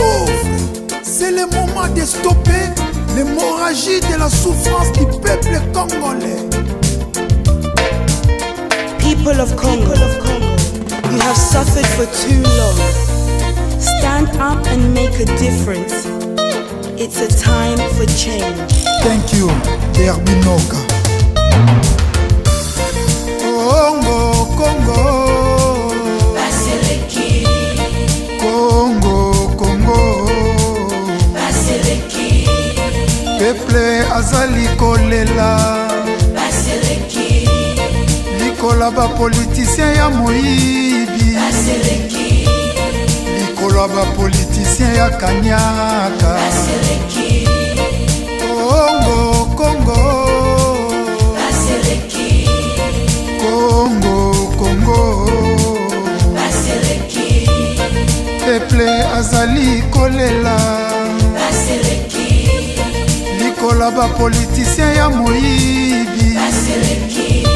souffre. C'est le moment de stopper l'hémorragie de la souffrance du peuple congolais. People of Congo, you have suffered for too long. Stand up and make a difference. It's a time for change. Thank you, Derbinoka. Congo, Congo. Baseleki. Congo, Congo. Baseleki. Peuple azali kolela. Baseleki. Likola ba politicien ya moyibi. Baseleki. Likolo ya ba politicien ya kanyaka. Baseleki. Congo, Congo. Baseleki. Congo, Congo. Baseleki. Peuple azali kolela. Baseleki. Likola ba politicien ya moyibi. Baseleki.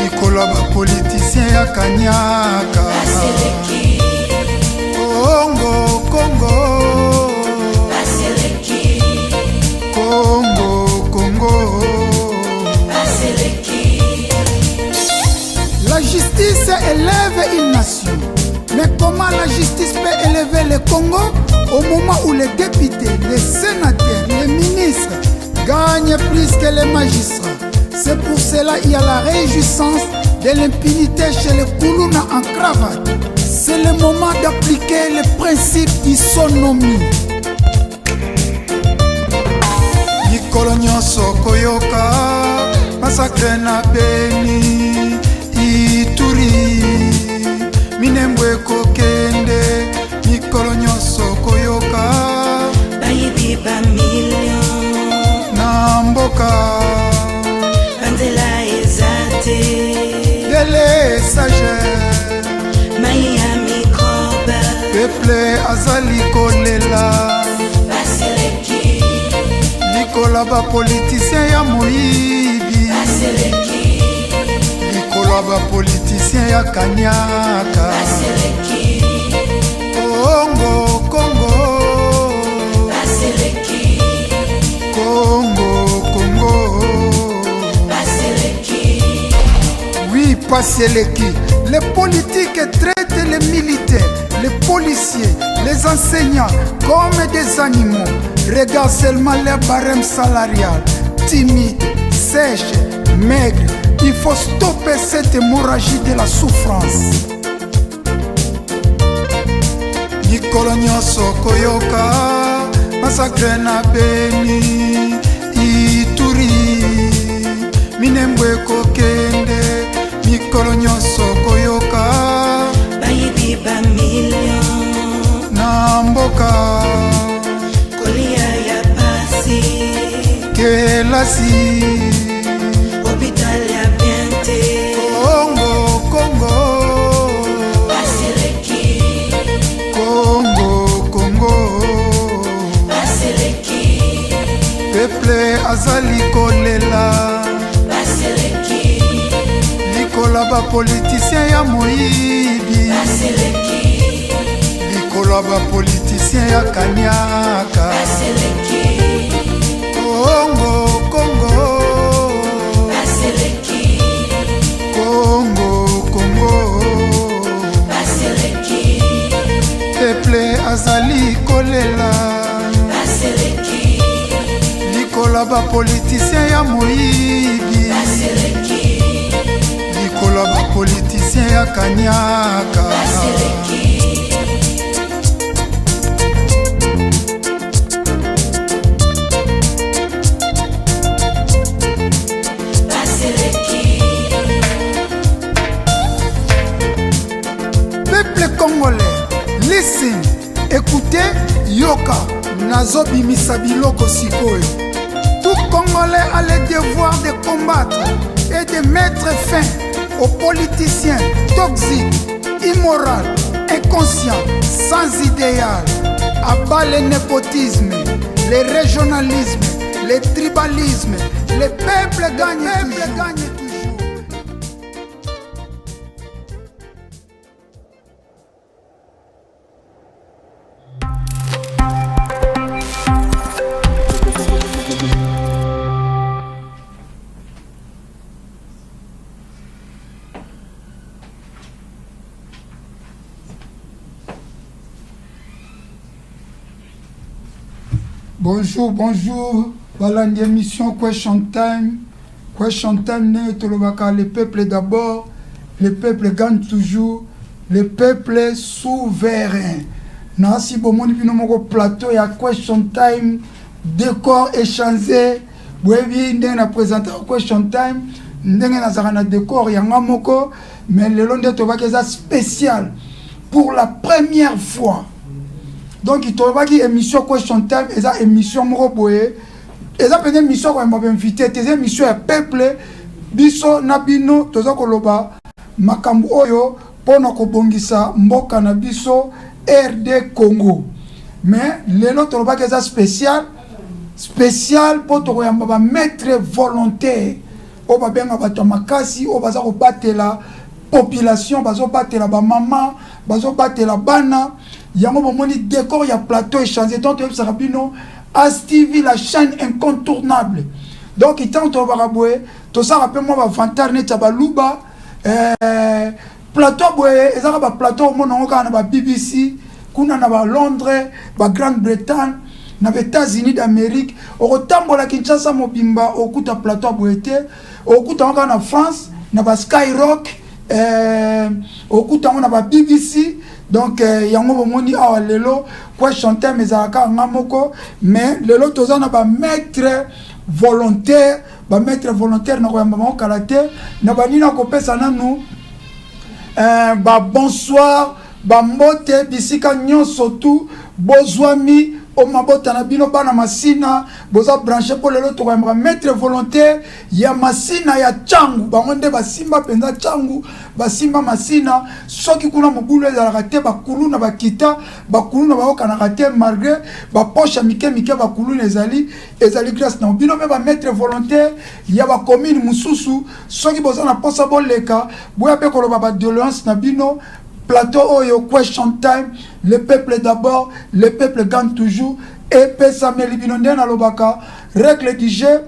Likolo ya ba politicien ya kanyaka. Baseleki. Congo, Congo. Baseleki. Congo, Congo. Baseleki. La justice élève une nation. Mais comment la justice peut élever le Congo au moment où les députés, les sénateurs, les ministres gagnent plus que les magistrats? C'est pour cela qu'il y a la réjouissance de l'impunité chez les Koulouna en cravate. C'est le moment d'appliquer le principe d'isonomie. Mikolo nyonso koyoka massacre na Beni, Ituri, Minembwe ekokende. Mikolo nyonso koyoka Bayibi ba million na mboka. Banzela eza te. Délestage. Mai ya microbe. Peuple azali kolela. Baseleki. Likola ba politicien ya moyibi. Baseleki. Likolo ya ba politicien ya kanyaka. Baseleki. Congo, Congo. Baseleki. Congo, Congo. Baseleki. Oui, Passeleki. Les politiques traitent les militaires, les policiers, les enseignants comme des animaux. Regarde seulement leur barème salarial. Timide, sèche, maigre. Il faut stopper cette hémorragie de la souffrance. Mikolo nyonso koyoka massacre na Beni, Ituri, Minembwe ekokende. Mikolo nyonso koyoka Bayibi ba million na mboka. Kolia ya pasi. Kelasi. Hôpital ya bien te. Congo, Congo. Baseleki. Congo, Congo. Baseleki. Peuple azali kolela. Baseleki. Likola ba politicien ya moyibi. Baseleki. Likolo ya ba politicien ya kanyaka. Baseleki. Congo, Congo. Baseleki. Congo, Congo. Baseleki. Peuple azali kolela. Baseleki. Likola ba politicien ya moyibi. Baseleki. Likolo ya ba politicien ya kanyaka. Baseleki. Baseleki. Peuple congolais, listen, écoutez, yoka, nazobimisa biloko sikoyo. Tout Congolais a le devoir de combattre et de mettre fin aux politiciens toxiques, immoraux, inconscients, sans idéal. À bas le népotisme, le régionalisme, le tribalisme. Le peuple gagne, peuple gagne toujours. Bonjour, bonjour. Balandi émission Question Time. Question Time ndenge tolobaka, le peuple d'abord, le peuple gagne toujours, le peuple souverain. Nasi bomoni bino moko plateau ya Question Time, décor échangé. Boyebi ndenge na présenter Question Time, ndenge nazalaka na décor yanga moko, mais lelo nde tobaki eza spécial pour la première fois. Donc tolobaki émission Question Time eza émission moko boye, eza mpenza émission koyamba bainvité te, eza émission ya peuple. Biso na bino toza koloba makambo oyo mpona kobongisa mboka na biso RD Congo. Mais lelo tolobaki eza spécial spécial mpo tokoyamba bamaître volontaire oyo babenga bato ya makasi, oyo baza kobatela population, bazobatela bamama, bazobatela bana. Yango bomoni décor ya plateau échangé. Donc toyebisaka bino, ASTV, la chaîne incontournable. Donc ntango tolobaka boye, tosalaka mpe mwa bavantard neti ya baluba. Plateau boye ezaka baplateau omona yango kaka na ba BBC kuna na balondres, bagrande Bretagne, na baÉtats-Unis d'Amérique. Okotambola Kinshasa mobimba, okuta plateau boye te. Okuta yango kaka na France, na baskyrock, okuta yango na ba BBC. Donc yango bomoni awa lelo Question Time ezalaka nga moko, mais lelo toza na bamaître volontaire. Bamaître volontaire na koyamba bango kala te. Na banini akopesa nanu babonsoir, bambote bisika nyonso tu bozwami o mabota na bino. Bana Masina boza branché, mpo lelo tokoyambaka maître volontaire ya Masina ya Ntangu. Bango nde basimba mpenza Ntangu, basimba Masina. Soki kuna mobulu ezalaka te, bakuluna bakita, bakuluna bayokanaka te, malgré bapoche ya mike mike bakuluna ezali grâce na bino. Mpe bamaître volontaire ya bacommune mosusu, soki boza na mposa boleka, boya mpe koloba badoléance na bino. Plateau oyo Question Time, le peuple d'abord, le peuple gagne toujours, epesameli bino. Nde nalobaka règle du jeu: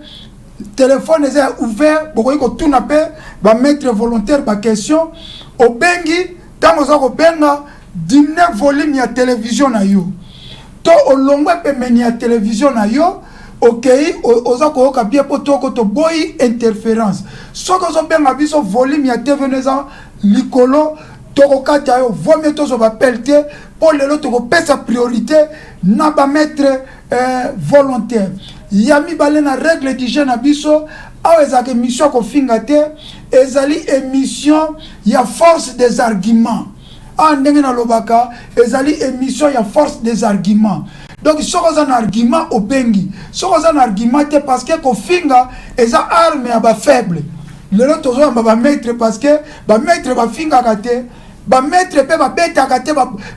téléphone eza ya ouvert, bokoki kotuna mpe bamaître volontaire baquestion. Obengi, ntango oza kobenga, diminuer volume ya télévision na yo to olongwe pembeni ya télévision na yo, okei oza koyoka bien, mpo toko toboyi interférence. Soki ozobenga biso, volume ya TV no eza likolo, tokokata yo. Vomie tozwa baappel te, mpo lelo tokopesa priorité na bamaître volontaire. Ya mibale, na règle du jeu na biso awa, ezalaka émission ya kofinga te, ezali émission ya force des arguments. Awa ndenge nalobaka, ezali émission ya force des arguments. Donc soki oza na argument, obengi. Soki oza na argument te, parce que kofinga eza arme ya bafaible. Lelo tozoyamba bamaître parce que bamaître bafingaka te, bamaître mpe babetaka te,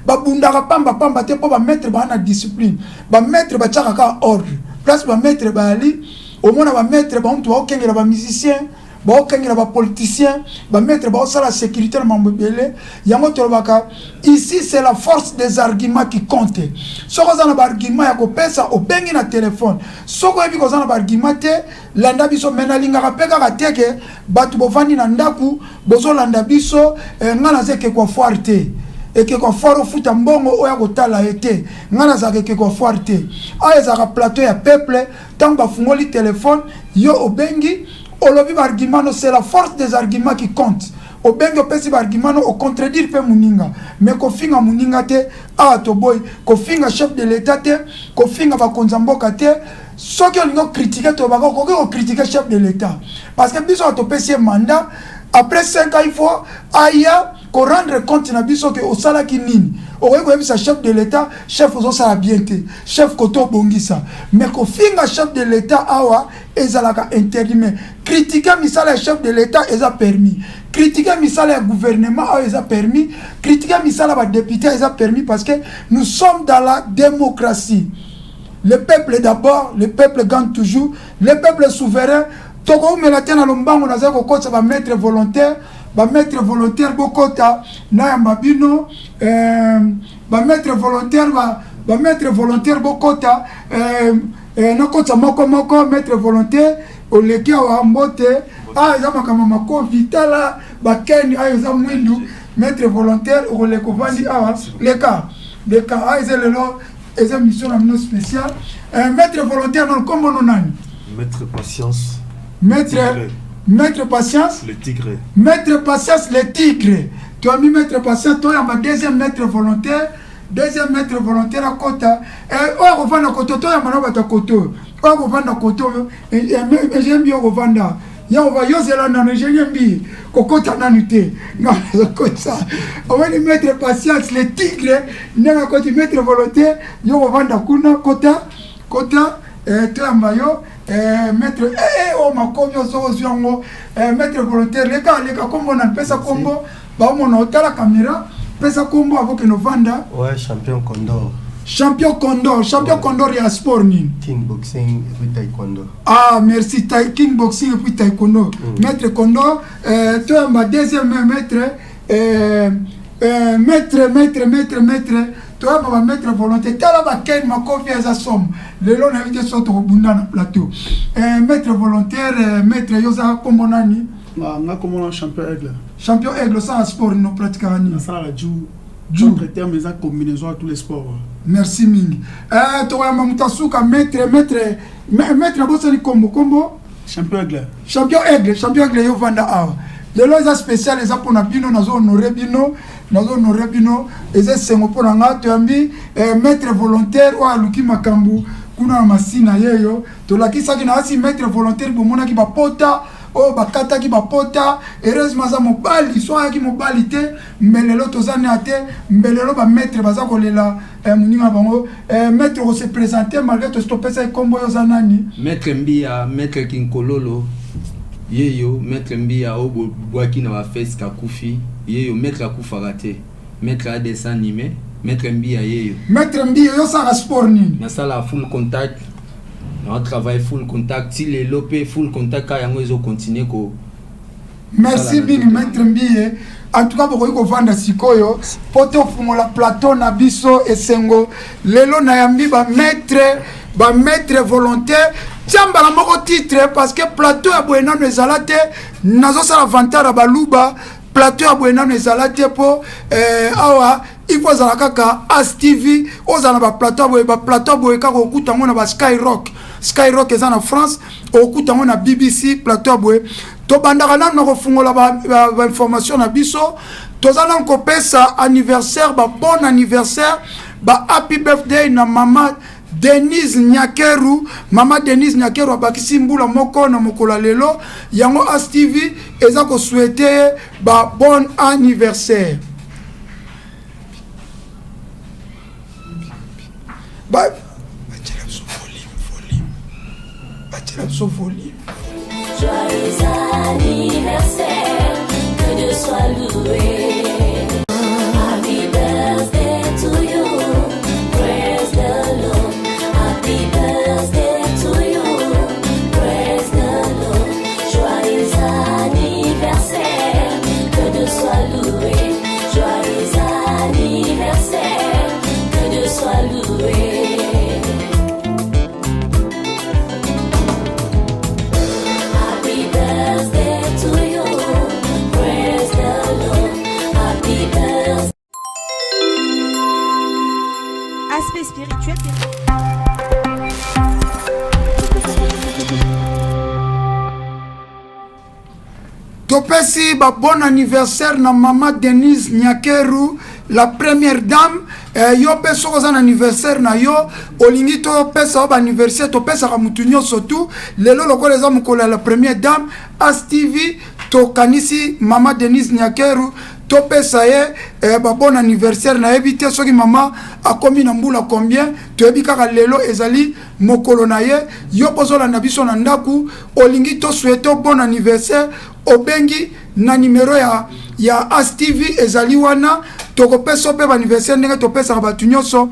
babundaka pambapamba te, mpo bamaître baa na discipline. Bamaître batiaka kaka ordre place. Bamaître bayali, omona bamaître bamutu baokengela bamusicien, baokengela bapoliticien, bamaître baosala sécurité na mambo ebele. Yango tolobaka, ici c'est la force des arguments qui compte. Soki oza na baargument ya kopesa, obengi na telefone. Soki oyebi koza na baargument te, landa biso. Me nalingaka mpe kaka te ke bato bovandi na ndako bozolanda biso. Ngai naza ekeko ya foire te. Ekeko ya foire, ofuta mbongo oyo akotala ye te. Ngai nazalaka ekeko ya foire te. Awa ezalaka plateau ya peuple. Ntango bafungoli telefone, yo obengi, olobi baargument no. C'est la force des arguments qui compte. Obengi, opesi baargument no, ocontredire mpe moninga, mais kofinga moninga te. Awa toboyi kofinga chef de l'État te, kofinga bakonzi ya mboka te. Soki olingi ocritiquer, tobaka okoki kocritiquer chef de l'État, parce que biso topesi ye mandat. Après 5 ans, il faut aya korendre compte na biso ke osalaki nini. Okoki koyebisa chef de l'État: chef, ozosala bien te, chef, kote obongisa. Mais kofinga chef de l'État awa ezalaka interdit. Mais critiquer misala ya chef de l'État eza permis, critiquer misala ya gouvernement awa eza permis, critiquer misala ya badéputé eza permis, parce que nous sommes dans la démocratie. Le peuple d'abord, le peuple gagne toujours, le peuple souverain. Tokoumela te, na lombango nazali kokotisa bamaître volontaire. Bamaître volontaire, bokota, nayamba bino. Bamaître volontaire, bamaître volontaire, bokota. Nakotisa moko moko. Maître volontaire oleki awa, mbote. Ah, eza makambo makofi, tala bakeni ayo eza mwindu. Maître volontaire okoleka, ovandi awa, leka leka. Ah, eza lelo Eza mission na bino spéciale. Maître volontaire, na nkombo no nani? Maître Patience. Maître Maître Patience. Le Tigre. Maître Patience le Tigre. Toyambi Maître Patience, toyamba deuxième maître volontaire. Deuxième maître volontaire akota. Oyo akovanda koto, toyamba na bato ya koto. Oyo akovanda koto, mbi okovanda. Yo yozela nano ingénieur mbi kokota nanu te. Nga nazokotisa. Omoni Maître Patience le Tigre ndenge akoti. Maître volontaire, yo kovanda kuna, kota kota. Toyamba yo maître. Oyo makomi oyo ozwi yango. Maître volontaire, leka leka. Kombo na pesa kombo, baomona otala caméra, pesa kombo avokende ovanda. Ouais, champion Condor. Champion Condor, champion, ouais. Condor ya sport nini? King boxing et puis taekwondo. Ah, merci. King boxing et puis taekwondo. Maître Condor. Toyamba deuxième maître. Maître, maître, maître, maître, toyamba bamaître volontaire. Tala bakene makofi eza somme. Lelo nayebi te so tokobunda na plateau. Maître volontaire, maître, yo oza kombo nani? Nga komona Champion Aigle. Champion Aigle, osala sport nini? Opratikaka nini? Nasalaka ju. Ju terme eza combinaison ya tous les sports. Merci mingi. Tokoyamba moto asuka, maître, maître, maître, abosani kombo, kombo? Champion Aigle. Champion Aigle, Champion Aigle, yo vanda awa. Lelo eza spécial, eza mpona bino, nazo honorer bino, nazo honorer bino, eza esengo mpo na nga. Toyambi maître volontaire oyo aluki makambo kuna na masina yeyo. Tolakisaki na asi maître volontaire, bomonaki bapota oyo bakataki bapota. Heureusement aza mobali. So ayaki mobali te, mbe lelo toza ne te, mbe lelo bamaître baza kolela moninga na bango. Maître, kose présenter malgré tosi topesaki nkombo. Oyo oza nani? Maître Mbia, Maître Kinkololo yeyo, Maître Mbia oyo bobwaki na bafeske akufi yeyo. Maître akufaka te, maître a dessin animé, Maître Mbia yeyo. Maître Mbia, yo osala sport nini? Nasala full contact, na travail full contact ti lelo mpe full contact kaka, yango ezocontinue ko. Merci mingi, Maître Mbie. En tout cas, bokoki kovanda sikoyo mpo tofungola plateau na biso. Esengo lelo nayambi bamaître, bamaître volontaire. Tia mbala moko titre, parce que plateau ya boye nano ezala te. Nazosala vantard ya baluba, plateau ya boye nano ezala te, mpo awa il faut ozala kaka As TV, ozala na baplateau ya boye. Baplateau ya boye kaka okuta yango na baSkyrock. Skyrock eza na France. Okuta yango na BBC, plateau ya boye. Tobandaka nanu na kofungola bainformation ba na biso. Toza nanu kopesa anniversaire, babon anniversaire, ba happy birthday na mama Denise Nyakeru. Mama Denise Nyakeru abakisi mbula moko na mokolo ya lelo. Yango As TV eza kosouhaiter ye ba bon anniversaire. Batiela biso volume, volume, batiela biso volume. Joyeux anniversaire, que Dieu soit loué. Happy birthday to you, praise the Lord. Happy birthday to you, praise the Lord. Joyeux anniversaire, que Dieu soit loué. Joyeux anniversaire, que Dieu soit loué. Happy birthday to you, praise the Lord. Happy birthday. Aspect spirituel. Topesi babon anniversaire na mama Denise Nyakeru, la première dame. Yo mpe soki oza na anniversaire na yo, olingi topesa yo baanniversaire, topesaka motu nyonso tu. Lelo lokola eza mokolo ya la première dame, As TV tokanisi mama Denise Nyakeru, topesa ye babon anniversaire. Nayebi te soki mama akomi na mbula combien, toyebi kaka lelo ezali mokolo na ye. Yo mpo ozolanda biso na ndako, olingi tosouhaiter bon anniversaire, obengi na numero ya As TV ezali wana, tokopesa mpe baanniversaire ndenge topesaka bato nyonso.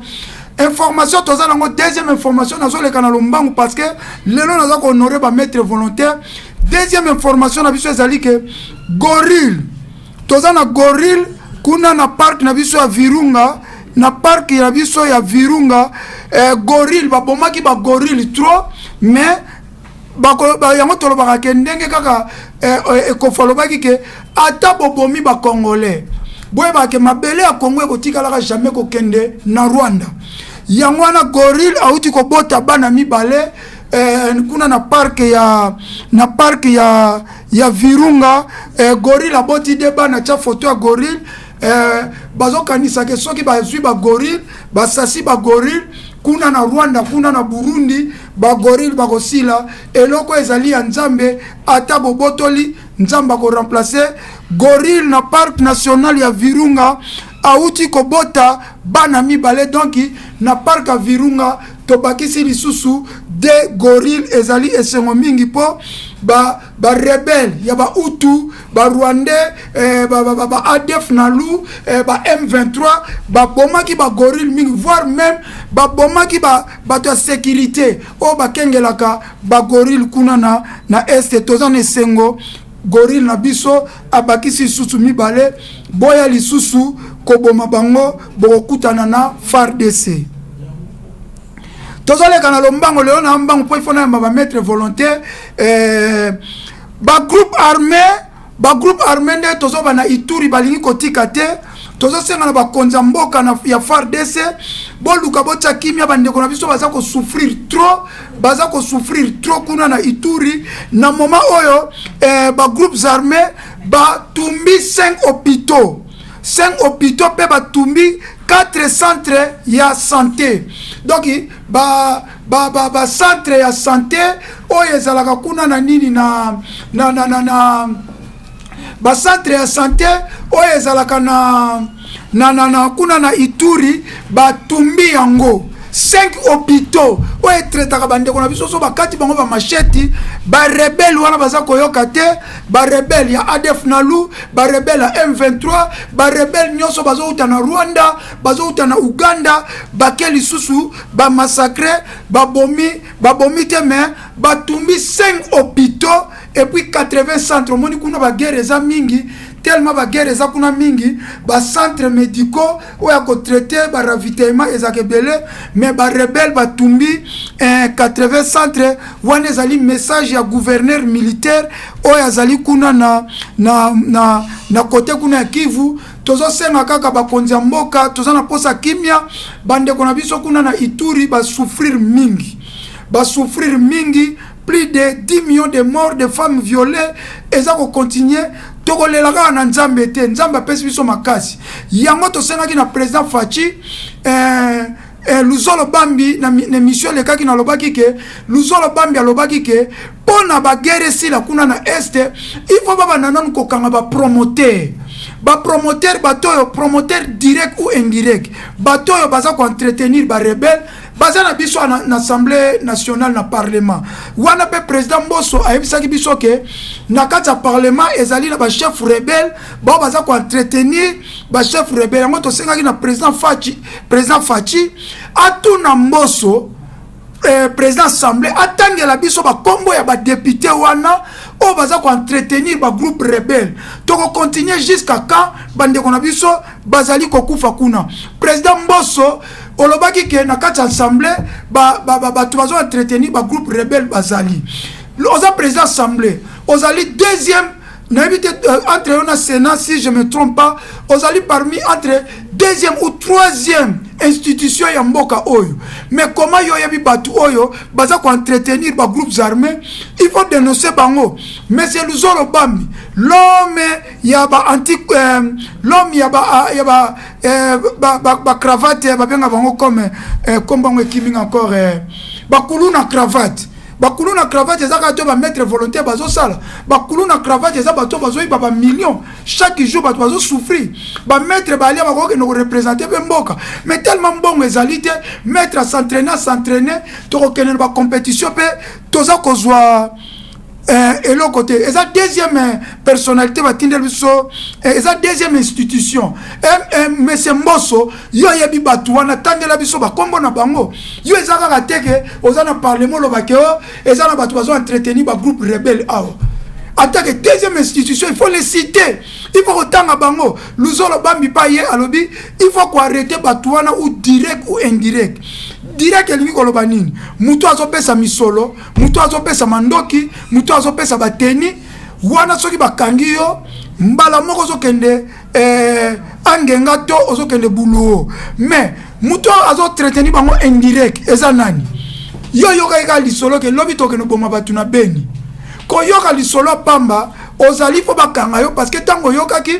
Information toza nango, deuxième information, nazoleka na lombangu parce que lelo naza kohonorer bamaître volontaire. Deuxième information na biso ezali ke gorille, toza na gorille kuna na parc na biso ya Virunga. Na parc ya biso ya Virunga, gorille babomaki bagorille trop, mais yango tolobaka ke ndenge kaka Ekofa alobaki ke ata bobomi bacongolais, boyebaka ke mabele ya Congo ekotikalaka jamais kokende na Rwanda. Yango wana gorille auti kobota bana mibale kuna na parc ya na parc ya Virunga. Gorille aboti de bana. Tia photo ya gorille. Bazokanisa ke soki bazwi bagorille, basasi bagorille kuna na Rwanda, kuna na Burundi, bagorille bakosila. Eloko ezali ya Nzambe, ata bobotoli, Nzambe akoremplace. Gorille na Parc national ya Virunga awuti kobota bana mibale. Donc na parc ya Virunga tobakisi lisusu de gorille. Ezali esengo mingi mpo barebelles ba ya Bahutu, Barwandais, ba ADF NALU, ba M23 babomaki bagorille mingi, voire même babomaki bato ya sécurité oyo bakengelaka bagorille kuna na Est. Toza na esengo, gorille na biso abakisi lisusu mibale. Boya lisusu koboma bango, bokokutana na FARDC. Tozoleka na lombango lelo na mbango mpo ifo nayamba bamaître volontaire. Bagroupe armé, bagroupe armé nde tozoba na Ituri, balingi kotika te. Tozosenga na bakonzi ya mboka ya FARDC, boluka botya kimia. Bandeko na biso baza kosouffrir trop, baza kosouffrir trop kuna na Ituri. Na moment oyo, bagroupes armés batumbi 5 hôpitaux, 5 hôpitaux mpe batumbi 4 centres ya santé. Donc bacentre ya santé oyo ezalaka kuna na nini na bacentre ya santé oyo ezalaka na kuna na Ituri, batumbi yango. 5 hôpitaux oyo etraitaka bandeko na biso, so bakati bango bamachette. Barebelles wana baza koyoka te. Barebelles ya ADF NALU, barebelles ya M23, barebelles nyonso bazouta na Rwanda, bazouta na Uganda, bake lisusu bamassacre, babomi, babomi te, mais batumbi 5 hôpitaux et puis 80 centres. Omoni kuna baguerre eza mingi, tellement baguerre eza kuna mingi, bacentre médicaux oyo ya kotraite baravitaillement ezalaka ebele, mais barebelles batumbi 80 centre. Wana ezali message ya gouverneur militaire oyo azali kuna na kote kuna ya Kivu. Tozosenga kaka bakonzi ya mboka, toza na posa kimia. Bandeko na biso kuna na Ituri basouffrir mingi, basouffrir mingi. Plus de 10 millions de morts, de femmes violées, eza kocontinue. Tokolela kaka na Nzambe te, Nzambe apesi biso makasi. Yango tosengaki na président Fatshi, Luzolo Bambi na émission elekaki, nalobaki ke Luzolo Bambi alobaki ke mpo na baguerre esila kuna na Est, il faut babanda nanu kokanga bapromoteur, bapromoteur, bato oyo, promoteur direct ou indirect, bato oyo baza koentretenir barebelles baza na biso na Assemblée nationale, na parlement wana. Mpe président Mboso ayebisaki biso ke na kati ya parlement ezali na bachef rebelle bao baza koentretenir bachef rebelle. Yango tosengaki na président Fatshi, président Fatshi atuna Mboso, président assemblée, atangela biso bakombo ya badéputé wana oyo baza koentretenir bagroupe rebelle. Tokocontinue jusqu'à quand? Bandeko na biso bazali kokufa kuna. Président Mboso, olobaki ke na kati ya assemblée bato bazo entretenir bagroupe rebelle bazali. Oza président assemblée, ozali deuxième, nayebi te, entre yo na Sénat, si je me trompe pas, ozali parmi entre deuxième ou troisième institution ya mboka oyo. Mais comment yo oyebi bato oyo baza koentretenir bagroupes armés? Il faut dénoncer bango. Monsieur Luzolo Bambi, l'homme ya ba anti l'homme ya ba cravate, babenga bango comme comme bango ekiminga encore, bakulu na cravate. Bakulu na cravate eza kaka to bamaître volontaire bazosala. Bakulu na cravate eza bato bazoyiba bamillion chaque jour, bato bazosouffrir. Bamaître balia, bakokende koreprésente mpe mboka, mais tellement mbongo ezali te. Maître as'entraîne, as'entraîne, tokokende na bacompétition mpe toza kozwa eloko te. Eza deuxième personnalité batindeli biso, eza deuxième institution. Monsieur Mboso, yo oyebi bato wana, tangela biso bakombo na bango. Yo eza kaka te ke oza na parlement, olobake o eza na bato bazo entretenir bagroupe rebelle awa. En tant que deuxième institution, il faut les citer, il faut kotanga bango. Luzolo Bambi pa ye alobi il faut koarrêter bato wana, ou direct ou indirect. Direct elingi koloba nini? Moto azopesa misolo, moto azopesa mandoki, moto azopesa bateni wana, soki bakangi yo mbala moko ozokende. Angenga to ozokende Buluo. Mais moto oyo azotraiteni bango indirect eza nani? Yo oyokaki kaka lisolo ke lobi tokende boma bato na Beni. Koyoka lisolo pamba, ozali mpo bakanga yo, parce que ntango oyokaki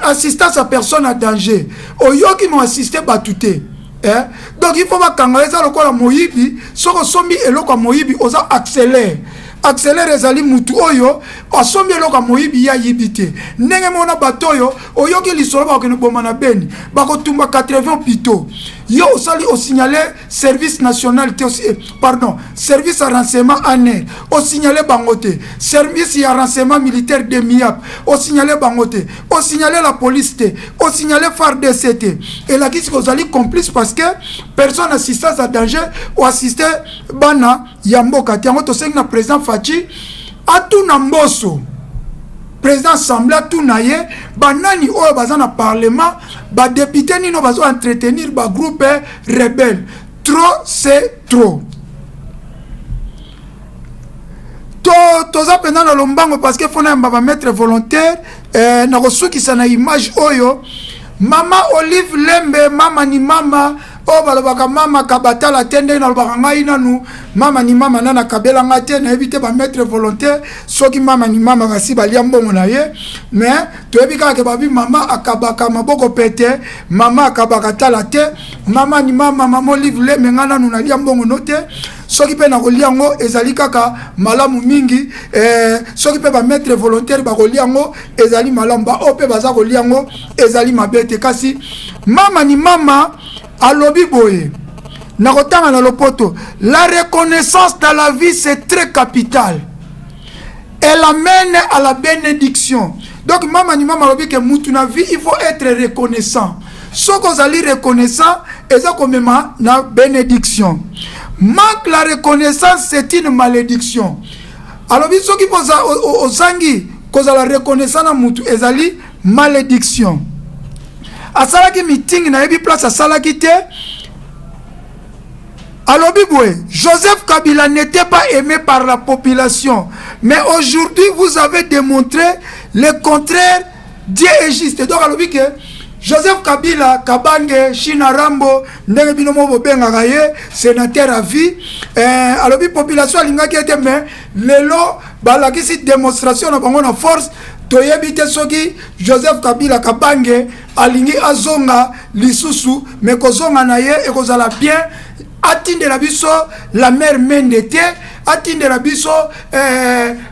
assistance à personne à danger, oyoki mo assiste bato te, eh? Donc il faut bakanga yo. Eza lokola moyibi. Soki osombi eloko ya moyibi, oza accélère. Accélère ezali mutu oyo asombi eloko ya moyibi, ye ayibi te. Ndenge moko na bato oyo oyoki lisolo bakokende boma na Beni, bakotumba 80 pito, yo osali osignale service national te, pardon, service ya renseignement ANR osignale bango te, service ya renseignement militaire DEMIAP osignale bango te, osignale la police te, osignale FARDC te, elakisi kozali complice, parce que personne assistance à danger, oassiste bana ya mboka te. Yango tosengi na président Fatshi atuna Mboso, président assemblée, atuna ye banani oyo baza na parlement, badéputé nini oyo bazo entretenir bagroupe rebelle. Trop, c'est trop. To toza mpenza na lombango, parce que fona yamba bamaître volontaire. Na kosukisa na image oyo, mama Olive Lembe, mama ni mama oyo balobaka mama kabatala te. Ndenge nalobaka ngai nanu mama ni mama nani akabela ngai te, nayebi te. Bamaître volontaire, soki mama ni mama kasi balia mbongo na ye, mais toyebi kaka ke babi mama akabaka maboko pete, mama akabaka tala te. Mama ni mama, mama Olive Lembe, ngai nanu nalia mbongo no te. Soki mpe nakolia yango, ezali kaka malamu mingi. Soki mpe bamaître volontaire bakolia yango, ezali malamu. Baoyo mpe baza kolia yango, ezali mabe te. Kasi mama ni mama alobi boye, nakotanga na lopoto: "La reconnaissance dans la vie, c'est très capital, elle amène à la bénédiction." Donc mama ni mama alobi ke mutu na vie, il faut être reconnaissant. Soki ozali reconnaissant, eza komema na bénédiction. "Manque la reconnaissance, c'est une malédiction." Alobi soki ozangi kozala reconnaissant na mutu, ezali malédiction. Asalaki meeting, nayebi place asalaki te. Alobi boye: "Joseph Kabila n'était pas aimé par la population, mais aujourd'hui vous avez démontré le contraire. Dieu est juste." Donc alobi ke Joseph Kabila Kabange China Rambo, ndenge bino mo bobengaka ye, sénateur à vie, alobi population alingaki ete, mais lelo balakisi démonstration na bango na force. Toyebi te soki Joseph Kabila Kabange alingi azonga lisusu, mais kozonga na ye ekozala bien. Atindela biso la mère Mende te, atindela biso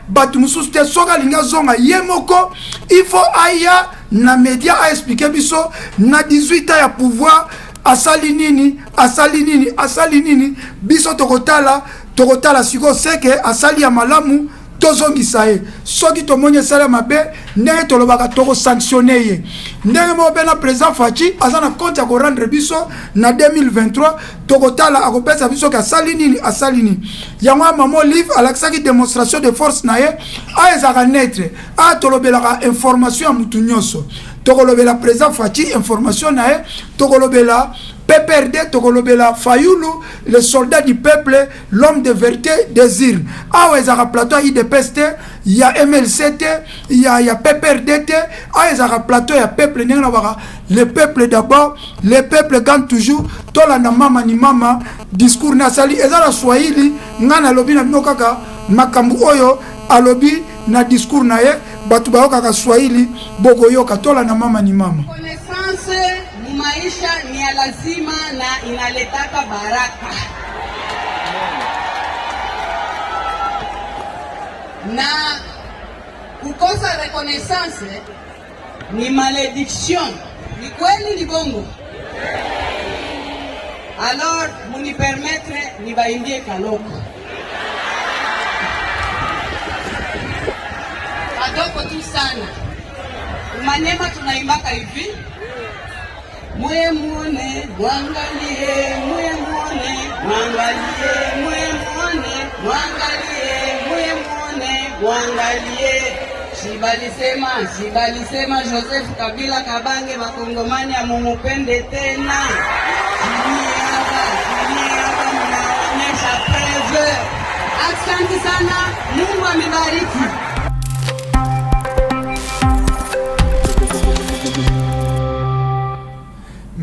bato mosusu te. Soki alingi azonga ye moko, il faut aya na média, aexpliquer biso na 18 ans ya pouvoir asali nini, asali nini, asali nini. Biso tokotala, tokotala sikoyo seke asali ya malamu, tozongisa ye. Soki tomoni esala mabe, ndenge tolobaka, tokosanctionne ye. Ndenge moko mpe na président Fatshi, aza na compte ya korendre biso na 2023. Tokotala akopesa biso ke asali nini, asali nini. Yango ya mama Olive alakisaki démonstration de force na ye. Aya ezalaka neutre, aya tolobelaka information ya mutu nyonso. Tokolobela président Fatshi, information na ye, tokolobela PPRD, tokolobela Fayulu, le soldat du peuple, l'homme de vérité des urnes. Awa ezalaka plateau ya UDPS te, ya MLC te, ya PPRD te. Awa ezalaka plateau ya peuple. Ndenge nabaka, le peuple d'abord, le peuple gagne toujours. Tolanda mama ni mama, discours na asali eza na swahili. Ngai nalobi na bino kaka makambo oyo alobi na discours na ye. Bato bayokaka swahili, bokoyoka. Tolanda mama ni mama. Reconnaissance mumaisha ni ya lazima na inaletaka baraka. Na kukosa reconnaissance ni malédiction. Ni kweli, ni bongo? Alors munipermettre nibaimbie kaloko kadoko tu sana. Manyema tunaimbaka hivi: muye muone mwangalie, muye muone mwangalie, muye muone mwangalie, muye muone mwangalie. Shibalisema, shibalisema Joseph Kabila Kabange, bakongomani amumupende tena. Chini hapa, chini hapa mnaonyesha preuve. Asante sana, Mungu amebariki.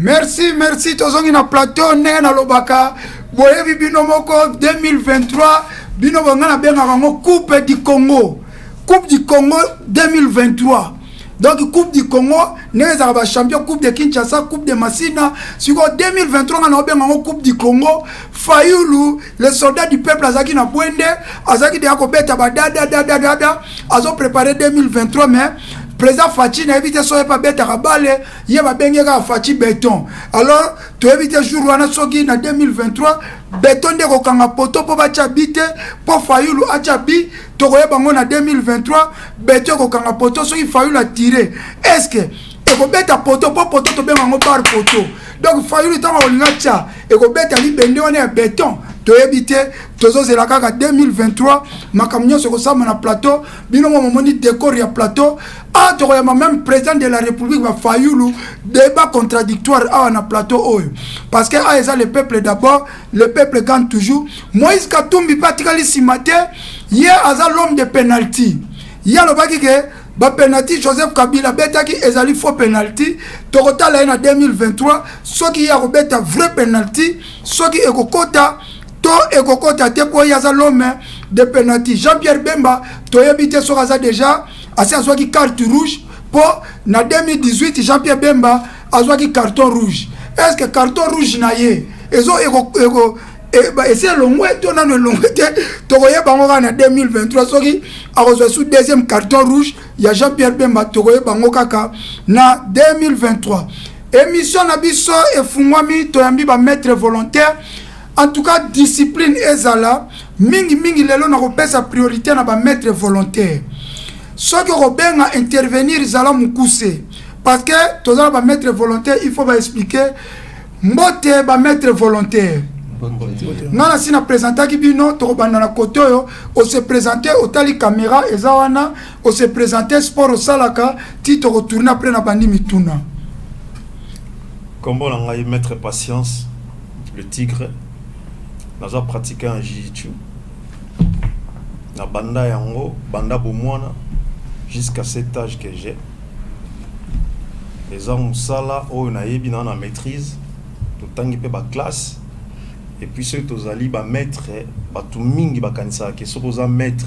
Merci, merci. Tozongi na plateau ndenge nalobaka, boyebi bino moko 2023, bino bonga nabengaka yango Coupe du Congo, Coupe du Congo 2023. Donc Coupe du Congo ndenge ezalaka, bachampion Coupe de Kinshasa, Coupe de Masina, sikoyo 2023 nga naobenga yango Coupe du Congo. Fayulu, le soldat du peuple, azalaki na Bwende, azalaki deya kobeta badadadadadada, azoprépare 2023. Mais président Fatshi, nayebi te soki abetaka bale, ye babengi kaka Fatshi Béton. Alors toyebi te jour wana soki na 2023 béton nde kokanga poto mpo batya bi te, mpo Fayulu atya bi. Tokoyeba yango na 2023. Béton ekokanga poto soki Fayulu atire, est ce que ekobeta poto? Mpo poto tobenga yango bar poto. Donc Fayulu ntango akolinga tya, ekobeta libende wana ya béton? Toyebi te, tozozela kaka 2023. Makambo nyonso ekosama na plateau. Bino mo momoni décor ya plateau. A tokoyamba même président de la République, bafayulu, débat contradictoire awa na plateau oyo, parce que a eza le peuple d'abord, le peuple gagne toujours. Moïse Katumbi mpe atikali nsima te, ye aza l'homme de penalty. Ye alobaki ke bapenalty Joseph Kabila abetaki ezali faux penalty. Tokotala ye na 2023 soki ye akobeta vrai penalty, soki ekokota to ekokota te, mpo ye aza l'homme de penalty. Jean Pierre Bemba, toyebi te soki aza déjà asi azwaki carte rouge, mpo na 2018 Jean Pierre Bemba azwaki carton rouge. Est ce que carton rouge na ye ezo eko esi elongwe to nano elongwe te? Tokoyeba yango kaka na 2023. Soki akozwa su deuxième carton rouge ya Jean Pierre Bemba, tokoyeba yango kaka na 2023. Émission na biso efungwami, toyambi bamaître volontaire. En tout cas, discipline ezala mingimingi. Lelo nakopesa priorité na bamaître volontaire. Soki okobenga intervenir, zala mokuse, parce que toza na bamaître volontaire, il faut baexpliquer. Mbote bamaître volontaire. Nga na si na présentaki bino. Tokobanda na kote oyo. Ose présente, otali caméra eza wana, ose présente, sport osalaka, ti tokotourne. Après na bandi mituna. Kombo na ngai Maître Patience le Tigre. Naza pratiquant ya jiu-jitsu na banda yango banda bomwana jusqu'à cet âge que j'ai. Eza mosala oyo nayebi na maîtrise, totangi mpe baclasse. Et puis soki tozali bamaître, bato mingi bakanisaka ke soki oza maître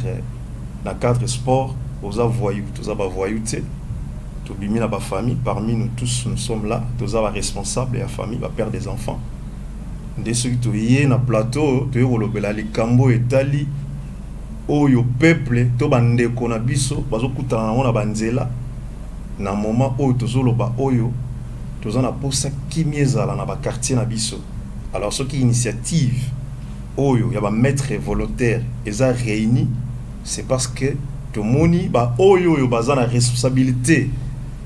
na cadre sport, oza voyou. Toza bavoyou te. Tobimi na bafamille, parmi nous tous, nous sommes là, toza baresponsable ya famille, bapère des enfants. Nde soki toye na plateau, toye kolobela likambo etali oyo peuple to bandeko na biso bazokutana nango na banzela. Na moment oyo tozoloba oyo, toza na posa kimia ezala na baquartier na biso. Alors soki initiative oyo ya bamaître volontaire eza réuni, c'est parce que tomoni baoyo oyo baza na responsabilité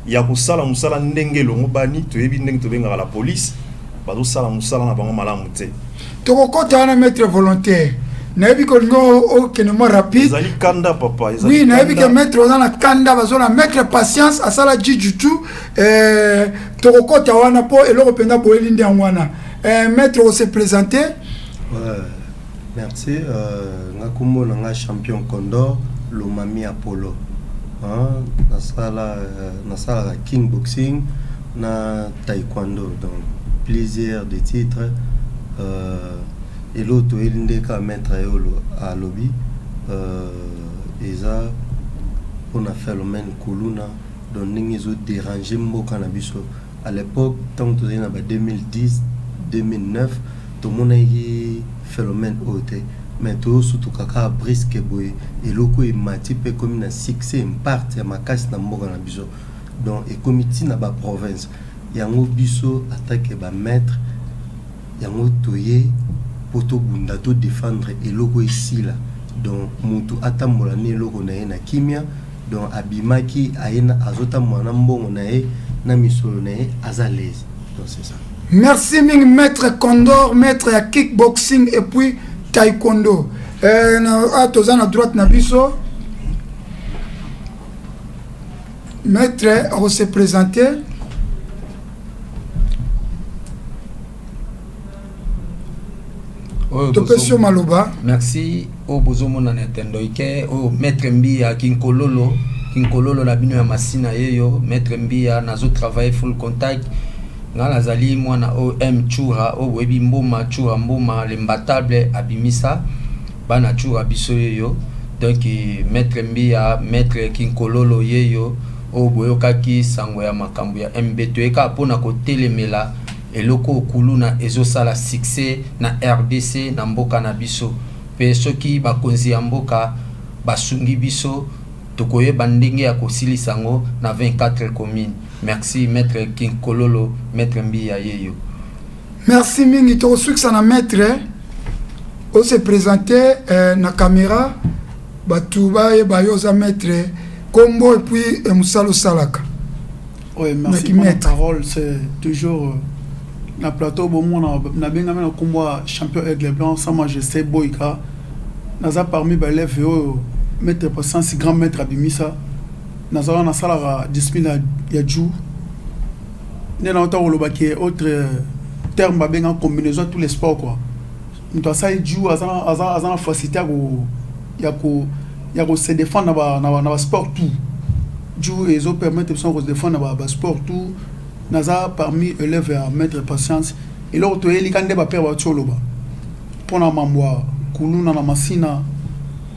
ya kosala mosala ndenge elongo bani. Toyebi ndenge tobengaka la police, bazosala mosala na bango malamu te. Tokokɔta wana. Maître volontaire, nayebi kolingi okende mwa rapide. Ezali kanda, papa. Oui, nayebi ke maître oza na kanda. Bazola maître Patience asala jiu-jitsu. Tokokɔta wana mpo eloko mpenza boyeli nde yango wana. Maître, ose présente. Ouais, merci. Nga kombo na nga Champion Condor Lomami Apollo. Hein, nasala nasalaka kick boxing na taekwondo, donc plusieurs de titres. Eloko toyeli nde kaka maître ye alobi, eza mpona phénomène kuluna, donc ndenge ezodérange mboka na biso. À l'époque, ntango tozali na ba 2010, 2009, tomonaki phénomène oyo te, mais tozosutuka kaka brusque boye, eloko emati mpe ekomi na succès, impact ya makasi na mboka na biso. Donc ekomi ntina baprovince yango. Biso atake bamaître yango, toye mpo tobunda, todéfendre eloko esila. Donc motu atambola na eloko na ye na kimia. Donc abimaki, aye, azotambola na mbongo na ye, na misolo na ye, aza l'aise. Donc c'est ça. Merci mingi, maître Condor, maître ya kickboxing et puis taekwondo. Na toza na droite na biso, maître akose présenter. Topesi yo maloba. Merci. Oyo bozomona na etendo ike oyo, maître Mbiya Kinkololo, Kinkololo na bino ya Masina. Yeyo maître Mbiya, nazotravaille full contact. Nga nazali mwana oyo M Tshura oyo boyebi Mboma Tshura Mboma l'imbattable abimisa bana Tshura biso yeyo donc maitre Mbiya maitre Kinkololo yeyo oyo boyokaki sango ya makambo ya MB toye kaka pona kotelemela eloko oyo kuluna ezosala succès na rdc na mboka na biso pe soki bakonzi ya mboka basungi biso Tokoyeba ndenge ya kosilisa yango na 24 communes. Merci maitre Kinkololo, maitre Mbiya yeyo. Merci mingi tokosukisa na maitre o se presenter eh, na camera batu bayeba yo oza maitre kombo et puis eh, mosala osalaka. Oui, merci pour la parole. C'est toujours euh, na plateau bomona nabengami na kombo ya champion aigle blanc sa majesté Boyka. Naza parmi ba elèves oyo maitre Patience grand maitre abimisa. Naza wana nasalaka discipline ya ju nde nauta koloba ke autre terme babenga combinaison ya tous les sports quoi. Moto asali ju aza aza aza na facilité ya ko ya ko ya ko se défendre na ba na ba, na ba sport tout. Ju ezo permettre biso ko se défendre na ba, ba sport tout. Naza parmi élèves ya maitre Patience. Eloko toyeli ka nde ba père bauti oloba. Pona mambo ya kuluna na masina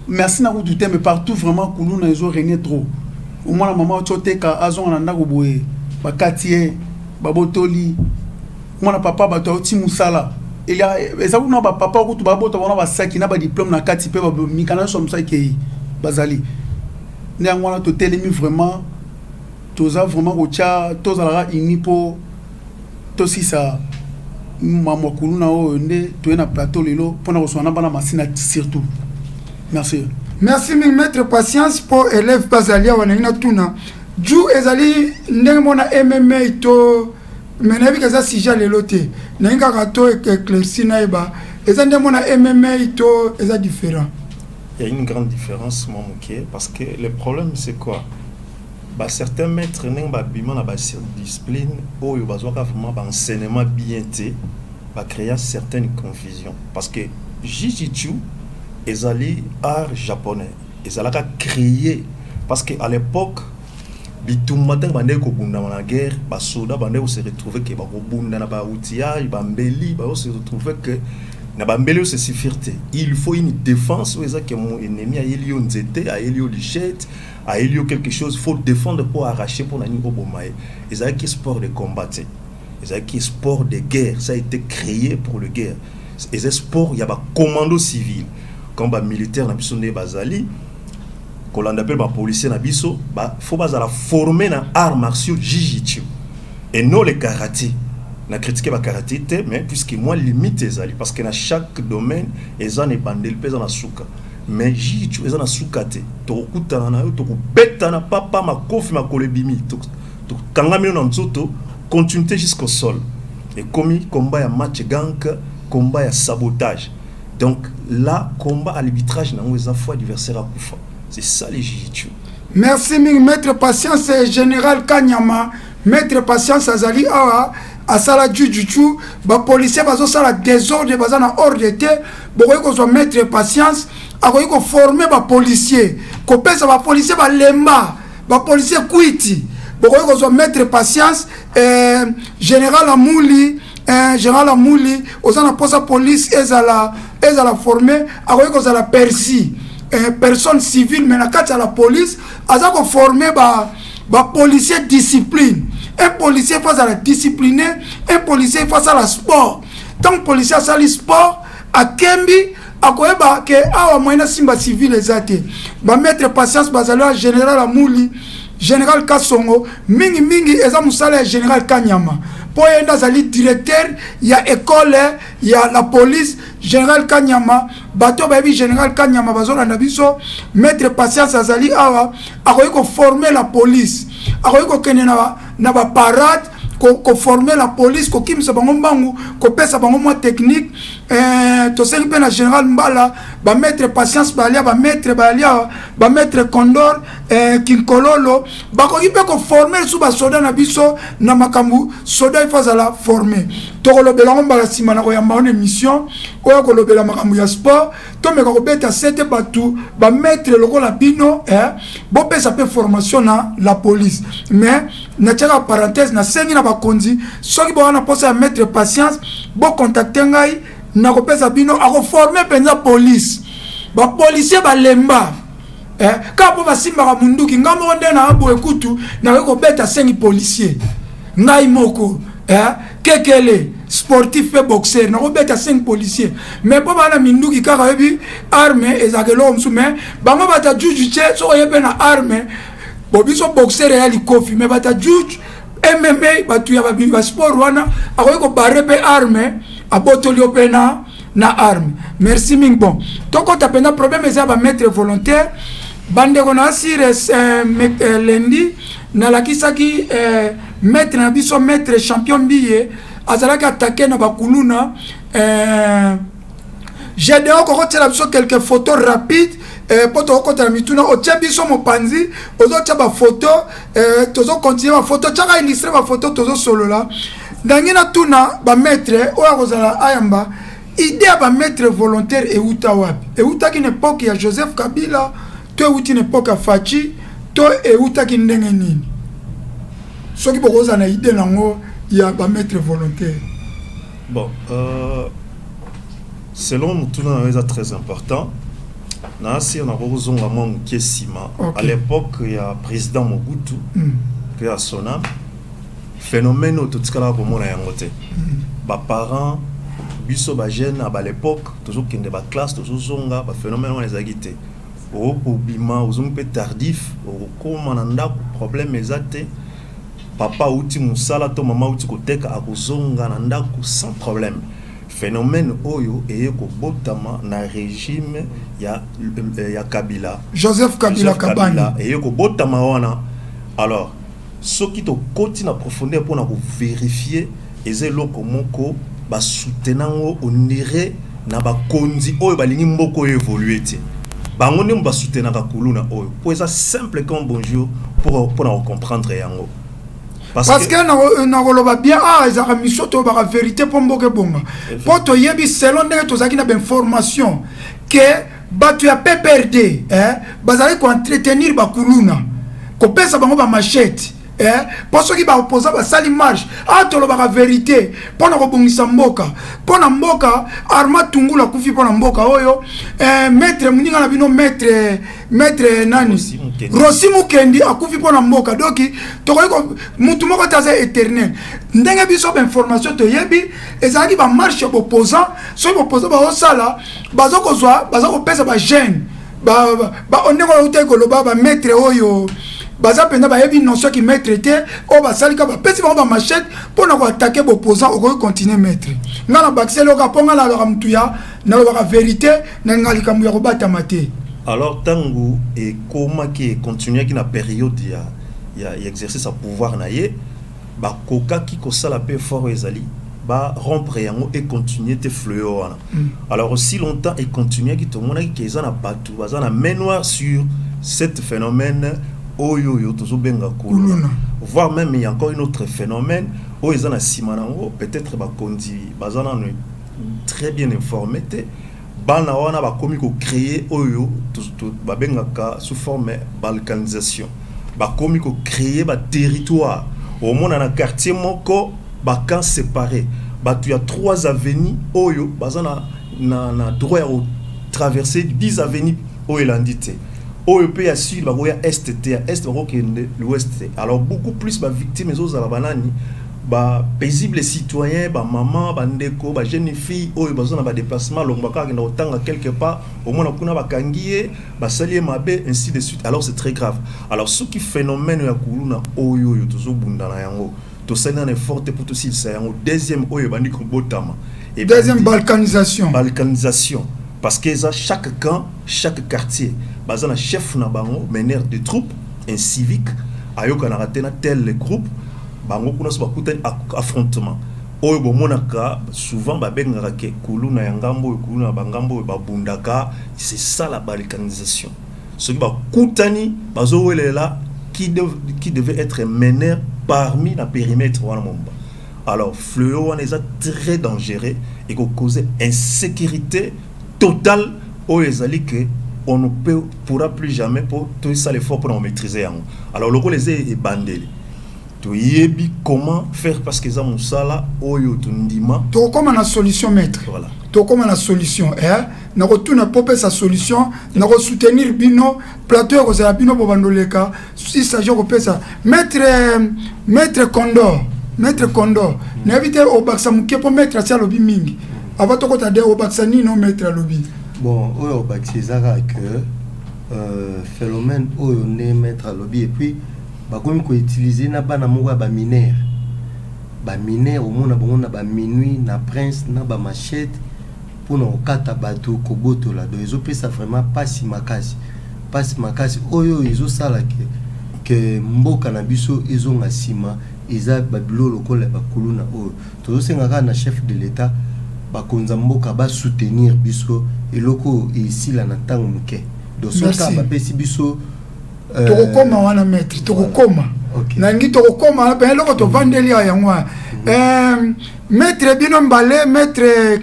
merci na kutu te mais partout vraiment kuluna ezo regner trop omona mama oti oteka azonga na ndako boye bakati ye babotoli mwana papa bato auti mosala elia eza kuna ba papa kutu babota wana basaki na ba diplome na kati pe mikanda nyonso ya mosala ekei bazali nde yango wana totelemi vraiment toza vraiment kotya tozalaka uni mpo tosisa mambo ya kuluna oyo nde toye na plateau lelo mpona koswana na bana masina surtout merci. Merci mingi maître Patience mpo élève mpe azali awa nalingi natuna ju ezali ndenge mona MMA to me nayebi ke eza sujet lelo te nalingi kaka to éclairci nayeba eza ndenge mona MMA to eza différent. Il y a une grande différence, moi, moke, parce que le problème, c'est quoi? Ba certains maîtres ndenge ba bima na ba discipline oyo bazwaka vraiment ba enseignement bien te, ba crea certaines confusions parce que Jiu-Jitsu ezali art japonais ezalaka cree parce que à l'epoque bitumba ntango bandaki kobundama na guerre, ba soda bandaki ko se retrouver que bakobunda na ba outillage, ba mbeli, bazo se retrouver que na ba mbeli oyo se suffire te, il faut une défense oyo eza que ennemi ayeli yo nzete, ayeli yo lichette, ayeli yo quelque chose, faut défendre pour arracher pour nani oboma ye. Ezalaki sport de combat te, ezalaki sport de guerre, ça a été créé pour le guerre. Eza sport ya ba commando civil comme ba militaire na biso nde bazali kolanda pe ba policier na biso ba faut bazala formé na arts martiaux jiu-jitsu et non le karaté. Na critiquer ba karaté te, mais puisque moi limite ezali parce que na chaque domaine eza na ebandeli pe eza na suka. Mais jiu-jitsu eza na suka te, tokokutana na yo tokobetana papa makofi makolo ebimi, tokangami yo na nzoto continuité jusqu'au sol. Ekomi combat ya match gank, combat ya sabotage. Donc là combat à l'arbitrage nango eza fois adversaire akufa. C'est ça le jiu-jitsu. Merci mingi maître Patience général Kanyama. Maître Patience azali awa asala jiu-jitsu, ba policiers bazosala désordre, baza na ordre te. Bokoki kozwa maître Patience akoki koformer ba policiers, kopesa ba policiers balemba, ba policiers kwiti. Bokoki kozwa maître Patience général Amuli, général Amuli oza na posa police ezala ezala formé, akoki kozala persi personne civile mais na kati ya la police aza koformer ba ba policier discipline. Un policier faut azala discipliné, un policier faut asala sport. Tant policier asali sport akembi akoyeba ke awa moyen asimba civile eza te. Ba maître Patience bazali wa général Amuli, général Kasongo, mingi mingi eza mosala ya général Kanyama po ye nde azali directeur ya école ya la police. Général Kanyama, bato bayebi général Kanyama bazolanda biso. Maître Patience azali awa akoki koformer la police, akoki kokende na ba parade koformer la police, kokimisa bango mbangu, kopesa bango mwa technique. Tosengi mpe na général Mbala, Bamaître Patience balia, bamaître balia, bamaître Condor, Kinkololo, bakoki mpe koformer lisusu basoda na biso na makambo. Soda ifo azala formé. Tokolobela yango mbala nsima na koyamba wana émission oyo kolobela makambo ya sport. Tomeka kobeta sete bato bamaître lokola bino, bopesa mpe formation na la police. Mais natiaka parenthèse, nasengi na bakonzi, soki boza na mposa ya maître Patience, bocontacter ngai, nakopesa bino. Akoformer mpenza police. Bapolicier balemba, kaka mpo basimbaka munduki. Ngai moko nde na boye kutu nakoki kobeta sengi policier ngai moko, kekele sportif mpe boxer, nakobeta 5 policier. Mais mpo baa na minduki kaka, oyebi arme ezalaka eloko mosusu. Mais bango bata juju tie, soki oye mpe na arme bo biso boxer eya likofi. Mais bata juge MMA, bato ya basport wana, akoki kobarrer mpe arme, abotoli yo mpe na arme. Merci mingi. Bon, tokɔta mpenza problème eza ya bamaître volontaire. Bandeko na asire, lundi nalakisaki maître na biso, maître champion Mbiye, azalaki attaqué na bakuluna. Gédéon, kokotiela biso quelques photos rapides mpo tokokotela mituna. Otie biso mopanzi, ozotia bafoto, tozocontinuer bafoto, tiaka illustrer bafoto, tozosolola. Ndangi natuna bamaître oyo akozala ayamba idée ya bamaître volontaire euta wapi? Eutaki na époque ya Joseph Kabila to euti na époque ya Fatshi to eutaki ndenge nini? Soki bokozala na idée nango ya bamaître volontaire. Bon, selon motuna na yo, eza très important. Na asir nakokozonga mwa moke nsima. À l'époque ya président Mobutu, mpe ya Sonam, phénomène oyo totikalaka komona yango te. Baparent biso, bajeune na balépoque, tozokende baclasse, tozozonga, baphénomène wana ezalaki te. Okobima, ozongi mpe tardif, okokóma na ndako, problème eza te. Papa auti mosala to mama auti koteka, akozonga na ndako sans problème. Phénomène oyo eye kobotama na régime ya Kabila. Joseph Kabila. Joseph Kabila. Eye kobotama wana. Alors soki tokoti na profondeur mpona kovérifier, eza eloko moko basoutenango onire na bakonzi oyo balingi mboka oyo évolue te. Bango nde basoutenaka kuluna oyo, mpo eza simple comme bonjour mpona kocomprendre yango. Parce que nakoloba bien, ah, ezalaka mission, toyobaka vérité mpo mboka ebonga, mpo toyebi selon ndenge tozalaki na bainformation ke bato ya PPRD, bazalaki koentretenir bakuluna, kopesa bango bamachete, mpo soki baopposant basali marche. A tolobaka vérité mpo na kobongisa mboka, mpo na mboka. Armand Tungulu akufi mpo na mboka oyo. Maître moninga na bino, maître nani, Rossy Mukendi, akufi mpo na mboka. Donc tokoki, mutu moko te aza éternel. Ndenge biso bainformation toyebi, ezalaki bamarche ya baopposant. Soki baopposant bazosala, baza kozwa, baza kopesa bajeune ndenge oyo utaki koloba, bamaître oyo baza mpenza bayebi notion ki maître te, oyo basalika, bapesi bango bamachete mpo na koattaquer baopposant. Okoki continuer, maître. Ngai na bakisi eloko mpo ngai nalobaka mutu ya nalobaka vérité, nalinga likambo ya kobatama te. Alors ntango ekomaki, econtinuaki na période ya exercice ya pouvoir na ye, bakokaki kosala mpe effort oyo ezali barompre yango, econtinue te fléau wana. Alors aussi longtemps econtinuaki, tomonaki ke eza na bato baza na main noire sur cet phénomène oyo tozobenga kuluna. Voire même il y a encore une autre phénomène oyo eza na nsima nango. Peut-être bakonzi baza nano très bien informé te. Bana wana bakomi kocréer oyo babengaka sous forme balkanisation. Bakomi kocréer baterritoire. Omona na quartier moko bacamp séparé, bato ya trois avenues oyo baza na droit ya kotraverser 10 avenues oyo elandi te, oyo mpe ya sud bakoya est te, ya est bakokende l'ouest te. Alors beaucoup plus bavictime ezozala banani? Bapaisible citoyen, bamama, bandeko, bajeune fille oyo baza na badéplacement, longwa kaka akenda kotanga quelque part, omona kuna bakangi ye, basali ye mabe, ainsi de suite. Alors c'est très grave. Alors soki phénomène ya kuluna oyo tozobunda na yango, tosali nana effort te mpo tosilisa yango. Deuxième oyo ebandi kobotama. Deuxième balkanisation. Balkanisation, parce que eza chaque camp, chaque quartier baza na chef na bango, meneur de troupe incivique, ayokanaka te na tel groupe. Bango kuna so bakutani, affrontement. Oyo bomonaka souvent babengaka ke kuluna ya ngambo oyo, kuluna ya bangambo oyo babundaka, c'est ça la balkanisation. Soki bakutani bazowelela qui, de, qui devait être meneur parmi na périmètre wana momba. Alors fléau wana eza très dangereux, ekocause insécurité totale oyo ezali ke on ne peut, pourra plus jamais po tosala effort mpona komaîtriser yango. Alors lokola eza ebandeli, toyebi comment faire parce que eza mosala oyo tondima. Tokokóma na solution, maître. Voilà. Tokóma na solution, eh? Nakotuna mpo pesa solution, nakosoutenir bino. Plateau ekozala bino bobandoleka. Il s'agit kopesa maître Condor. Maître Condor, nayebi te obakisa moke mpo maître asi alobi mingi. Avant tokota de obakisa nini o maître alobi? Bon, oyo obakisa eza kaka que phénomène oyo nde maître alobi, et puis bakomi koutiliser na bana moko ya bamineurs. Bamineurs, omona bango na baminuit na prince na bamachette mpona kokata bato, kobotola. Donc ezopesa vraiment mpasi makasi, mpasi makasi. Oyo ezosala ke mboka na biso ezonga nsima eza babilo lokola ya bakuluna oyo. Tozosenga kaka na chef de l'État, bakonza mboka basoutenir biso, eloko oyo esila na ntango moke. Donc soki kaka bapesi biso Tokokóma wana, maître, tokokóma. Nalingi tokokóma wana mpe eloko tovandeli ya yango wana. Maître, bino mbale, maître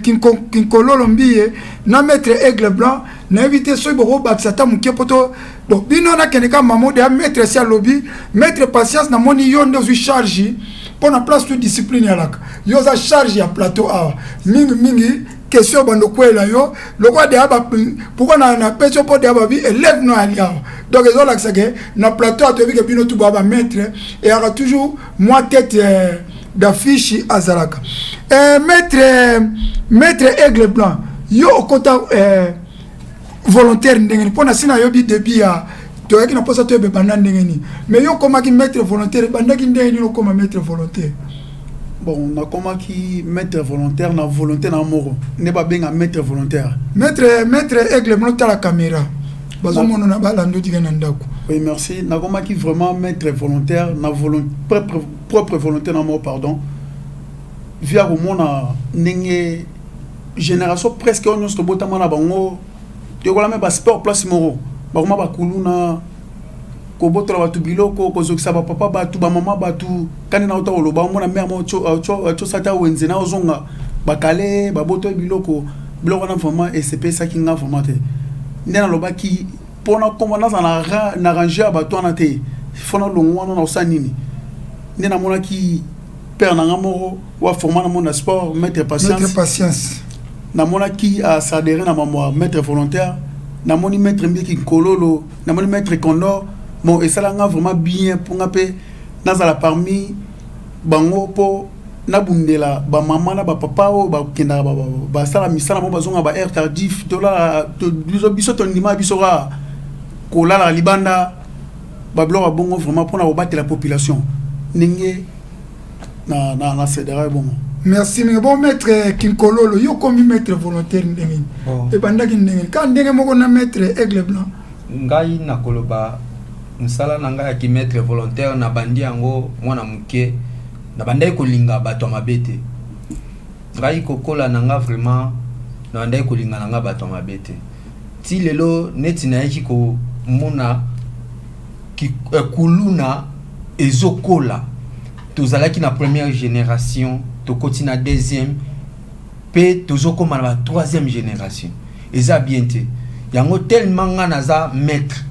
Kinkololo Mbiye na maître Aigle Blanc, nayebi te soki bokobakisa ata moke po to bon bino nakende kaka mamode ya maître esi alobi. Maître Patience, namoni yo nde ozwi charge mpo na place to discipline yalaka. Yo oza charge ya plateau awa mingimingi. Question bando kwela yo lokola deya. Pourquoi napesi yo? Mpo deya babi élève no ali awa. Donc ezolakisa ke na plateau atoyebi ke bino tu boya bamaître, eyaka toujours mwa tête d'affiche azalaka. Maître Aigle Blanc, yo okota volontaire ndenge nini? Mpo na si nayobi début ya toyaki na mposa toyeba ebanda ndenge nini, mais yo okomaki maître volontaire, ebandaki ndenge nini okoma maître volontaire? Bon, nakomaki maître volontaire na volonté na moko nde babenga maître volontaire. Maître Aigle, monotala caméra, bazomona na balanda otika na ndako. Oui, merci. Nakomaki vraiment maître volontaire na propre volonté na moko, pardon, via komona ndenge génération presque oyo nyonso tobotama na bango, toyekola me basport place moko, bakoma bakuluna, kobotola bato biloko, kozokisa bapapa bato, bamama bato. Kani na ota koloba, omona mare moko atiosa ata wenze na ozonga bakale, babotola biloko. Biloko wana vraiment esepesaki nga vraiment te. Nde nalobaki mpona koma naza na range ya bato wana te, fo nalongo wana. Na kosala nini? Nde namonaki père na nga moko wa format na monde ya sport, maître Patience. Maître Patience. Namonaki asadere na mambo ya maître volontaire. Namoni maître Mbiki Nkololo, namoni maître Condor. Bon, esalanga vraiment bien mpo nga mpe nazala parmi bango mpo nabundela bamama na bapapa oyo bakendaka basala misala mo, bazonga ba heure tardif. Tolala biso, tondima biso kaka kolalaka libanda, babiloko ya bongo, vraiment mpona kobatela population ndenge na cédera bongo. Merci mingi. Bon, maître Kinkololo, yo komi maître volontaire ndenge nini? Ebandaki ndenge nini? Kaka ndenge moko na maître Aigle Blanc? Ngai nakoloba mosala na ngai ya kimaître volontaire, nabandi yango mwana moke. Nabandaki kolinga bato ya mabe te. Ngai kokola na nga vraiment, nabandaki kolinga na nga bato ya mabe te. Ti lelo neti nayaki komona kuluna ezokola. Tozalaki na première génération, tokoti na deuxième, mpe tozokóma na ba troisième génération. Eza bien te. Yango tellement nga naza maître,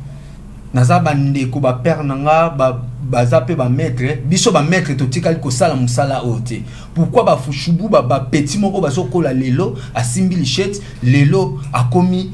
naza bandeko, bapère na nga baza mpe bamaître. Biso bamaître totikali kosala mosala oyo te. Pourquoi bafushubu, bapeti moko bazokola lelo, asimbi lichette, lelo akomi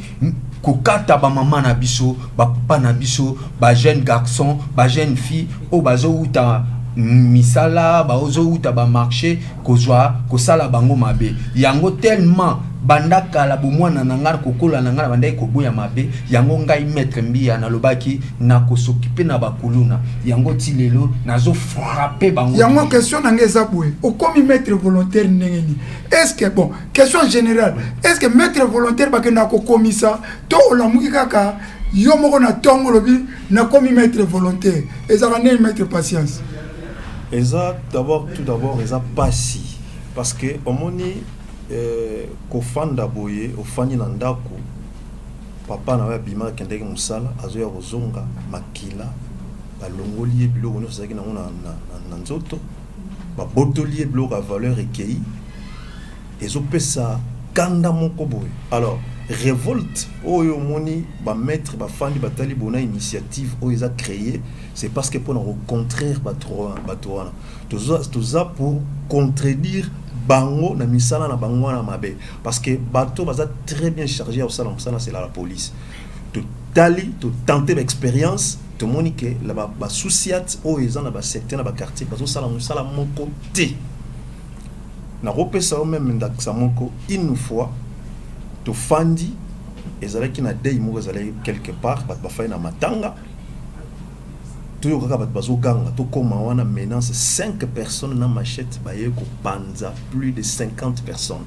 kokata bamama na biso, bapapa na biso, bajeune garçon, bajeune fille oyo bazowuta misala, bazowuta bamarché, kozwa kosala bango mabe. Yango tellement banda kala, bomwana na ngai, kokola na ngai, na bandaki koboya mabe. Yango ngai maître Mbiya nalobaki nakosokipe na bakuluna. Yango ti lelo nazofrappe bango. Yango question na ngai eza boye: okomi maître volontaire ndenge nini? Est ce que, bon, question générale, est ce que maître volontaire bakendaka kokomisa to olamuki kaka yo moko na ntongo olobi nakomi maître volontaire? Ezalaka ndenge, maître Patience? Eza d'abord, tout d'abord, eza pasi. Parce que omoni, kofanda boye, ofandi na ndako, papa na yo abima, akendaki mosala, azoya kozonga, makila, balongoli ye biloko nyonso azalaki nango na nzoto, babotoli ye biloko ya valeur, ekei, ezopesa kanda moko boye. Alors révolte oyo omoni bamaître bafandi, batali bona initiative oyo eza créé, c'est parce que mpona kocontraire bato wana, toza pour contredire bango na misala na bango wana mabe, parce que bato baza très bien chargé ya kosala mosala, c'est la police. Totali, totenter baexpérience, tomoni ke basous-ciat oyo eza na basecteur, na baquartier, bazosala mosala moko te. Nakopesa yo même ndakisa moko. Une fois tofandi, ezalaki na deuil moko, ezalaki quelque part, bato bafandi na matanga, toyoka kaka bato bazoganga. Tokóma wana, menace, 5 personnes na machette baye kopanza plus de 50 personnes.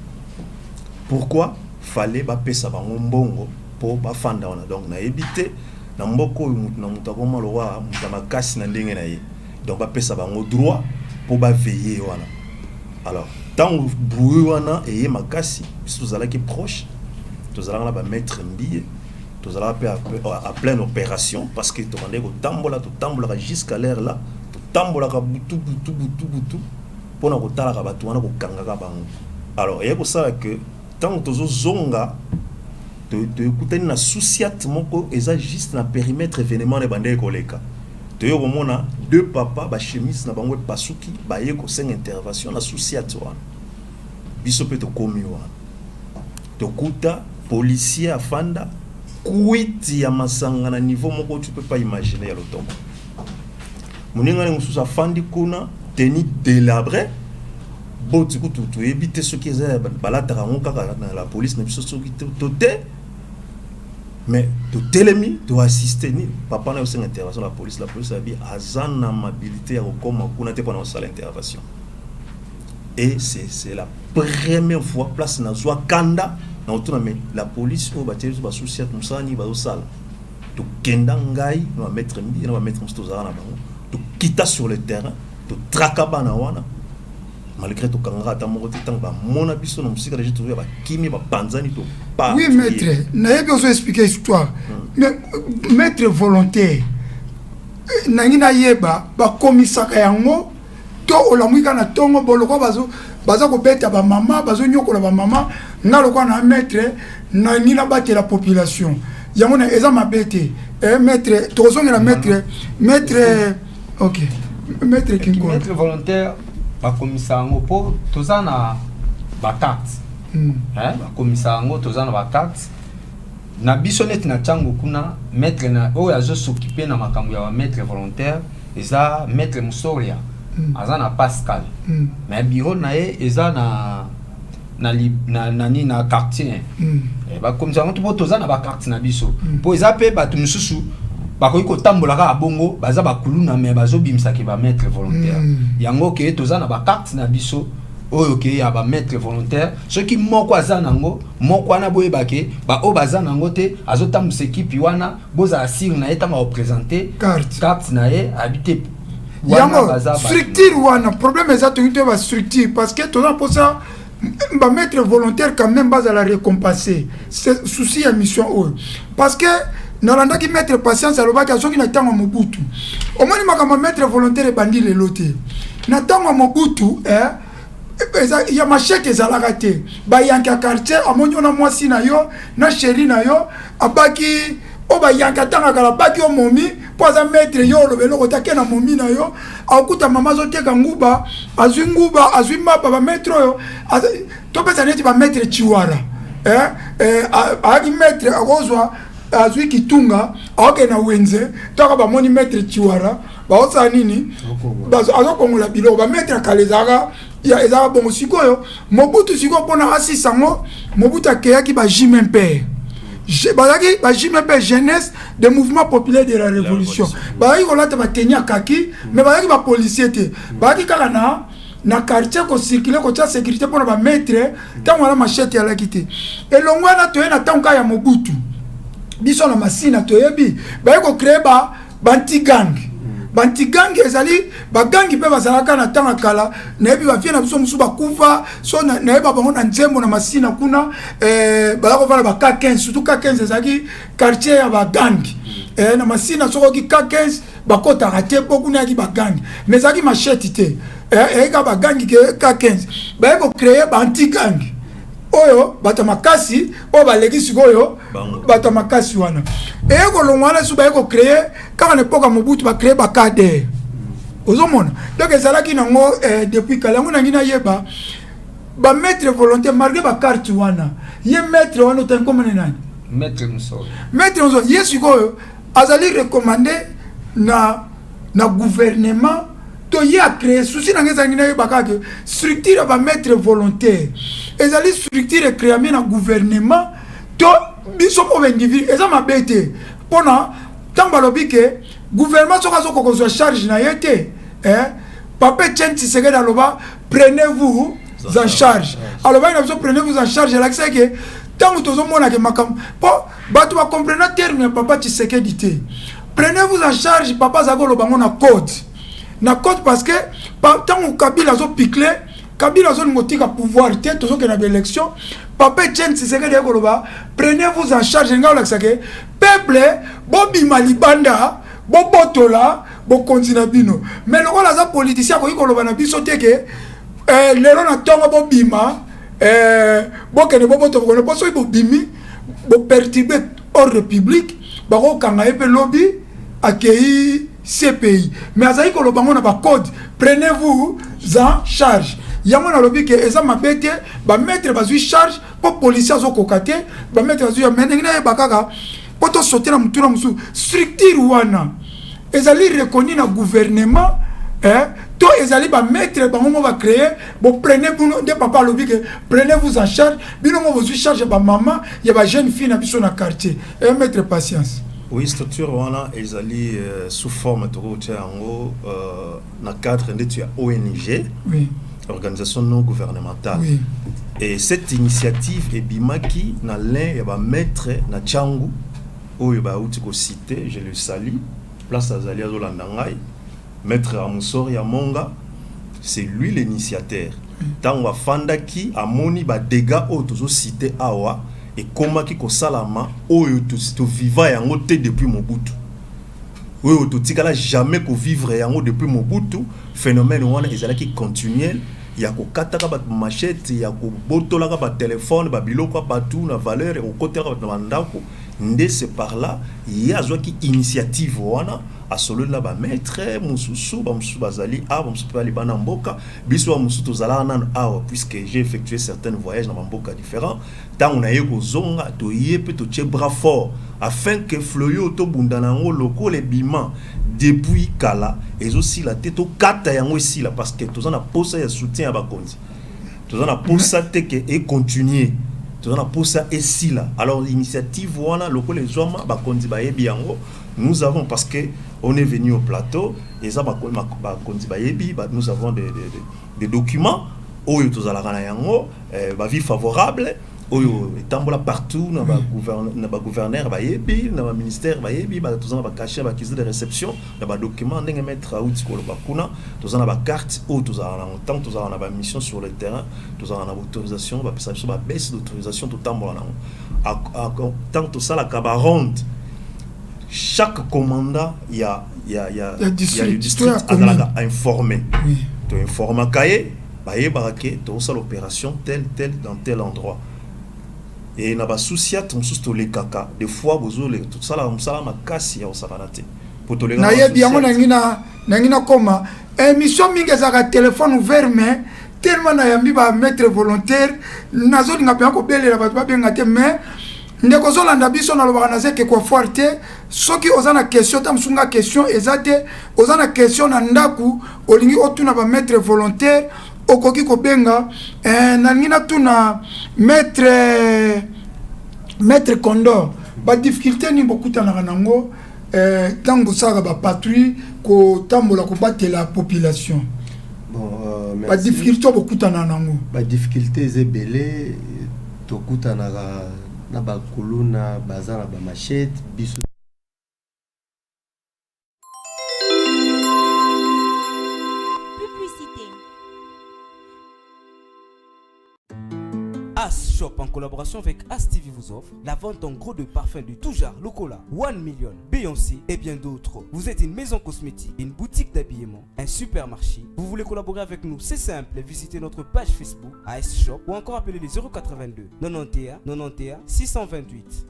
Pourquoi? Fallait bapesa bango mbongo mpo bafanda wana. Donc nayebi te, na mboka oyo mutu na moto akoma lokwa moto ya makasi na ndenge na ye. Donc bapesa bango droit mpo baveiller wana. Alors ntango bruit wana eye makasi, biso tozalaki proche, tozalaka na bamaître Mbiye, tozalaka mpe à pleine opération, parce que tokandaki kotambola, totambolaka jusqu'à l'heure là, totambolaka butu butu butu butu mpona kotalaka bato wana, kokangaka bango. Alors eye kosala ke ntango tozozonga, toekutani na sous-ciat moko eza juste na périmètre événement na ebandeki koleka. Toye komona deux papa, bachemise na bango epasuki, baye kosenga intervention na sous-ciat wana. Biso mpe tokomi wana, tokuta policier afanda kwiti ya masanga na niveau moko tu peux pas imaginer, ya lotoko. Moningani mosusu afandi kuna, tenue délabré, boti kutu toyebi te soki eza balataka yango kaka na la police na biso, soki to te. Mais totelemi, toassiste nini, papa na yosenga intervention la police. La police abi aza na amabilité ya kokóma kuna te mpona kosala intervention. Et c'est la première fois place nazwa kanda na kotuna: mais la police oyo batie biso basous-ciat, mosala nini bazosala? Tokenda, ngai na bamaître Mbi na bamaître mosusu tozalaka na bango, tokita sur le terrain, totraka bana wana. Malgré tokangaka ata moko te. Ntango bamona biso na mosika deja, tozoya, bakimi, bapanzani, topa. Oui maître, nayebi ozo expliquer histoire, mais maître volontaire, nangi nayeba, bakomisaka yango to olamwi kaka na ntongo bolokwa baza kobeta bamama, bazonyokola bamama, nga lokwa na maître nangi nabatela population yango na eza mabe te? Maître, tokozongela maître, ok, maître Kinkolo. Maître volontaire, bakomisa yango mpo toza na bacarte. Bakomisa yango, toza na bacarte na biso. Neti na ntango kuna, maître na oyo azos'occuper na makambo ya bamaître volontaire eza maître Musoria. Aza na Pascal. Mais bureau na ye eza na nani, na quartier. Bakomisa yango mpo toza na bacarte na biso, mpo eza mpe bato mosusu bakoki kotambola kaka bongo, baza bakuluna, me bazobimisaki bamaître volontaire. Yango ke toza na bacarte na biso oyo ke ya bamaître volontaire. Soki moko aza nango, moko wana boyeba ke baoyo baza nango te, azotambwisa ekipi wana, bozala sûr na ye ntango akoprésenter carte, carte na ye abi te. Yango structure wana, problème eza toki toyeba structure, parce que toza mposa bamaître volontaire quand même bazala récompensé. C'est souci ya mission oyo, parce que nalandaki maître Patience, alobaki azoki na ntango ya Mobutu. Omoni, makambo ya maître volontaire ebandi lelo te. Na ntango ya Mobutu, ya machette ezalaka te. Bayanki ya quartier, amoni yo na mwasi na yo, na chéri na yo, abaki oyo bayanki atangaka, abaki yo momi mpo aza maître. Yo oloba eloko te, ake na momi na yo, akuta mama azoteka nguba, azwi nguba, azwi mapa. Bamaître oyo topesa neti bamaître Chiwara, ayaki maître, akozwa, azwi kitunga, aokende na wenze. Toka bamoni maître Chiwara, baosala nini? Azokongola biloko. Bamaître ya kala ezalaka bongo. Sikoyo Mobutu, sikoyo mpona asisa yango, Mobutu akeyaki baJMPR, bazalaki baJMP, Jeunesse de Mouvement Populaire de la Révolution. Bazalaki kolata batenue ya kaki, mais bazalaki bapolicier te. Bazalaki kaka na quartier kocirculer, kotia sécurité mpona bamaître. Ntango wana machette alaki te. Elongo wana, toye na ntango kaka ya Mobutu, biso na Masina toyebi, baye kocréer ba banti-gang. Bantigangi ezali bagangi mpe bazalaka na ntango ya kala. Nayebi bavie na biso mosusu bakufa, so nayeba bango na nzembo na Masina kuna, baza kovanda ba K15, surtout K15 ezalaki quartier ya bagangi. Na Masina soki oki K15 bakotaka te, mpo kuna yaki bagangi, mais ezalaki machete te, eyaki kaka bagangi ke K15. Baye kocréer baantigangi oyo bato ya makasi oyo baleki sikoyo bato ya makasi wana. Eye kolongwa wana, so baye kocréer kaka na époque ya Mobutu, bacréer bacadre. Ozomona, donc ezalaki nango depuis kala. Yango nangi nayeba bamaître volontaire, malgré bacarte wana, ye maître wana otangi komona nani? Maître Musolo. Maître Musolo, ye sikoyo azali recommandé na gouvernement to ye acréé? Souci na ngai ezalaki nayeba kaka structure ya bamaître volontaire ezali structure ecréami na gouvernement to biso mpo baindividu? Eza mabe te, mpona ntango balobi ke gouvernement soki azokoka kozwa charge na ye te, papa Etienne Tshisekedi aloba: "Prenez-vous en charge." Alobaki na biso: "Prenez-vous en charge." Elakisaki ke ntango tozomona ke makambo, mpo bato bacomprena terme ya papa Tshisekedi te. "Prenez-vous en charge", papa azalaki koloba ngo na code, na code, parce que ntango Kabila azopikle, Kabila azolinga otika pouvoir te, tozokende na baélection, papa Etienne Tshisekedi aye koloba: "Prenez-vous en charge." Ngai olakisa ke peuple bobima libanda, bobotola bokonzi na bino. Mais lokola aza politicien, akoki koloba na biso te ke lelo na ntongo bobima, bokende bobotola bokonzi, mpo soki bobimi boperturbe ordre public, bakokanga ye mpe lobi akei CPI. Mais azali koloba ngo na bacode: "Prenez-vous en charge." Yango nalobi ke eza mabe te, bamaître bazwi charge mpo policier azokoka te, bamaître bazwi. Mais ndenge nayeba kaka mpo tosote na motuna mosusu, structure wana ezali reconnu na gouvernement, to ezali bamaître bango mo bacréer? Boprenez bino nde papa alobi ke "Prenez-vous en charge", bino mo bozwi charge ya bamama, ya bajeune fille na biso na quartier, maître Patience. Oui, structure wana ezali sous forme, tokotia yango na cadre ndeti ya ONG, organisation non gouvernementale. Et cette initiative ebimaki na l'un ya bamaître na Tshangu oyo bauti kociter, je le salue place azali, azolanda ngai, maître Amusor ya Monga. C'est lui l'initiateur. Ntango afandaki, amoni badégâts oyo tozociter awa ekomaki kosalama, oyo toviva yango te depuis Mobutu, oyo totikala jamais kovivre yango depuis Mobutu. Phénomène wana ezalaki continuel, ya kokataka bato machete, ya kobotolaka batelefone, babiloko ya bato na valeur, ya kokotelaka bato na bandako. Nde c'est par là ye azwaki initiative wana, asololi na bamaître mosusu, bamosusu bazali awa, bamosusu mpe bali bana mboka. Biso bamosusu tozalaka nano awa, puisque j'ai effectué certains voyages na bamboka différents. Ntango naye kozonga, toye mpe totie bras fort afin que fléau tobunda na yango lokola ebima depuis kala, ezosila te, tokata yango esila, parce que toza na posa ya soutien ya bakonzi, toza na posa te ke econtinue, toza na posa esila. Alors initiative wana lokola ezwama, bakonzi bayebi yango. Nous avons, parce que on est venu au plateau, eza bakonzi bayebi, nous avons des documents oyo tozalaka na yango, baavis favorable oyo etambola partout na bagouverneur bayebi, na baministère bayebi. Toza na bacachet, baaccusé de réception na badocument. Ndenge maître auti koloba kuna, toza na bacarte oyo tozalaka nango ntango tozalaka na bamission sur le terrain, tozalaka na baautorisation, bapesa biso babaisse d'autorisation, totambola nango. Ntango tosalaka baronde, chaque commandant ya district, district azalaka informé. Toinformaka ye, bayebaka ke tozosala opération tel tel dans tel endroit. E na basous-ciat mosusu tolekaka des fois, bozoleka, tosalaka mosala makasi ya kosakana te. Po tolekaka. Nayebi yango, nangi nakoma émission mingi ezalaka téléphone ouvert, mais tellement nayambi bamaître volontaire, nazolinga mpenza kobelela bato babenga te. Mais ndeko ozolanda biso, nalobaka naza ekekwa foire te. Soki oza na question, ta mosu nga question eza te, oza na question na ndako, olingi otuna bamaître volontaire, okoki kobenga. Nalingi natuna maître Condor, badifficulté nini bokutanaka nango ntango bosalaka bapatrouille, kotambola, kobatela population? Bon, merci. Badifficulté oyo bokutana nango? Badifficulté eza ebele. Tokutanaka na bakuluna baza na bamachete. Biso collaboration avec ASTV vous offre la vente en gros de parfums de tout genre, Locola, One Million, Beyoncé et bien d'autres. Vous êtes une maison cosmétique, une boutique d'habillement, un supermarché. Vous voulez collaborer avec nous? C'est simple, visitez notre page Facebook AS Shop ou encore appelez les 082 91 91 628.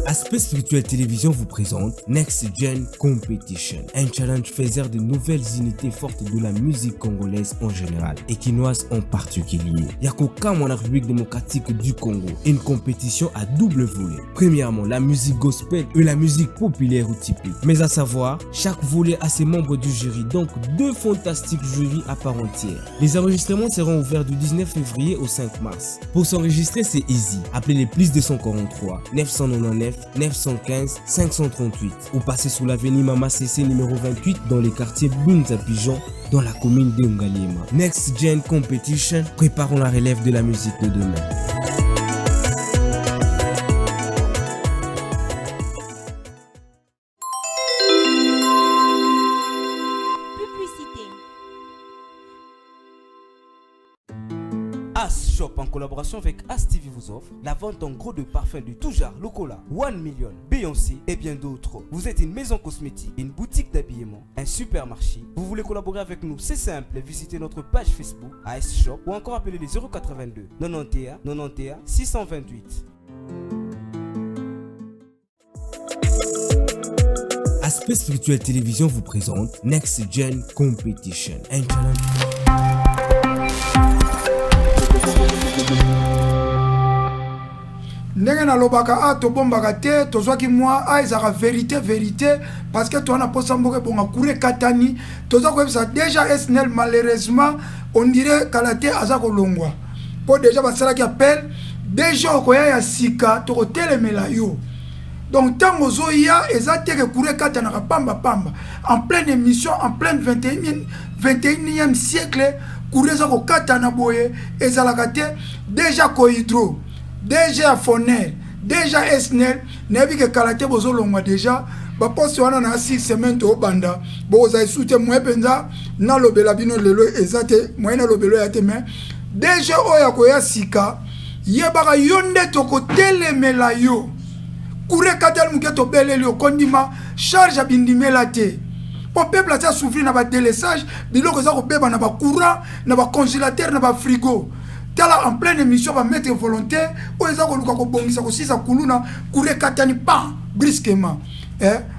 Aspect Spirituel Télévision vous présente Next Gen Competition, un challenge faiseur de nouvelles unités fortes de la musique congolaise en général et quinoise en particulier. Yakoka en République démocratique du Congo, une compétition à double volet. Premièrement, la musique gospel et la musique populaire ou typique. Mais à savoir, chaque volet a ses membres du jury, donc deux fantastiques jurys à part entière. Les enregistrements seront ouverts du 19 février au 5 mars. Pour s'enregistrer, c'est easy. Appelez les plus 243 999 915 538 ou passez sous l'avenue Mama CC numéro 28 dans les quartiers Bunza Pigeon dans la commune de Ngaliema. Next Gen Competition, préparons la relève de la musique de demain. Publicité. As Shop en collaboration avec As TV vous offre la vente en gros de parfums de tout genre, Locola, One Million, Beyoncé et bien d'autres. Vous êtes une maison cosmétique, une boutique d'habillement, un supermarché. Vous voulez collaborer avec nous? C'est simple, visitez notre page Facebook AS Shop ou encore appelez les 082 91 91 628. Aspect Spirituel Télévision vous présente Next Gen Competition, un challenge. Ndenge nalobaka a tobombaka te, tozwaki mwa a ezalaka vérité vérité, parce que toza na mposa mboka ebonga. Courant ekatani, toza koyebisa déjà SNEL. Malheureusement, on dirait kala te aza kolongwa, mpo déjà basalaki appel. Déjà okoya ya sika, tokotelemela yo. Donc ntango ozoya, eza te ke courant ekatanaka pambapamba en pleine émission, en pleine 21e 21e siècle. Courant eza kokatana boye, ezalaka te. Déjà Cohydro, déjà Foner, déjà SNEL, nayebi ke kala te bozolongwa. Déjà baposte wana na 6 semaine toobanda, bokozala esu te. Moye mpenza nalobela bino lelo eza te, moye nalobela oya te. Mais déjà oyo akoya sika, yebaka yo nde tokotelemela yo. Courant ekatali moke, tobeleli, okondima charge ya bindimela te, mpo peuple aza souffrir na badélestage, biloko eza kobeba na bacourant, na bacongélateur, na bafrigo. Tala, en pleine émission, bamaître volontaire oyo eza koluka kobongisa kosisa kuluna, courant ekatani pan brusquement.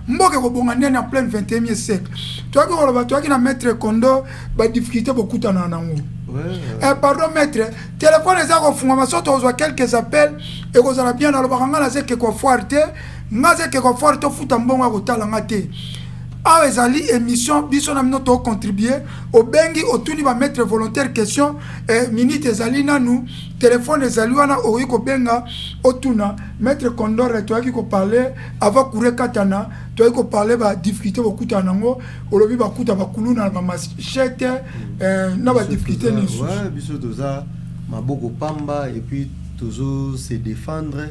Mboka ekobonga ndeni en pleine 21e siècle? Toyaki koloba, toyaki na maître Kondo, badifficulté bokutana nango. Pardon maître, telefone eza kofungwama, so tozwa quelques appels, ekozala bien. Nalobaka nga naza ekeko foire te, nga aza ekeko foire tofuta mbongo ya kotala nga te. Awa ezali émission, biso na bino tocontribue. Obengi, otuni bamaître volontaire question. Minute ezali nanu, telefone ezali wana, okoki kobenga otuna maître Condor. Toyaki koparle avant courant ekatana, toyaki koparle badifficulté bokutana nango. Olobi bakuta bakuluna na bamachete na badifficulté lisusu. Biso toza maboko pamba et puis tozo se défendre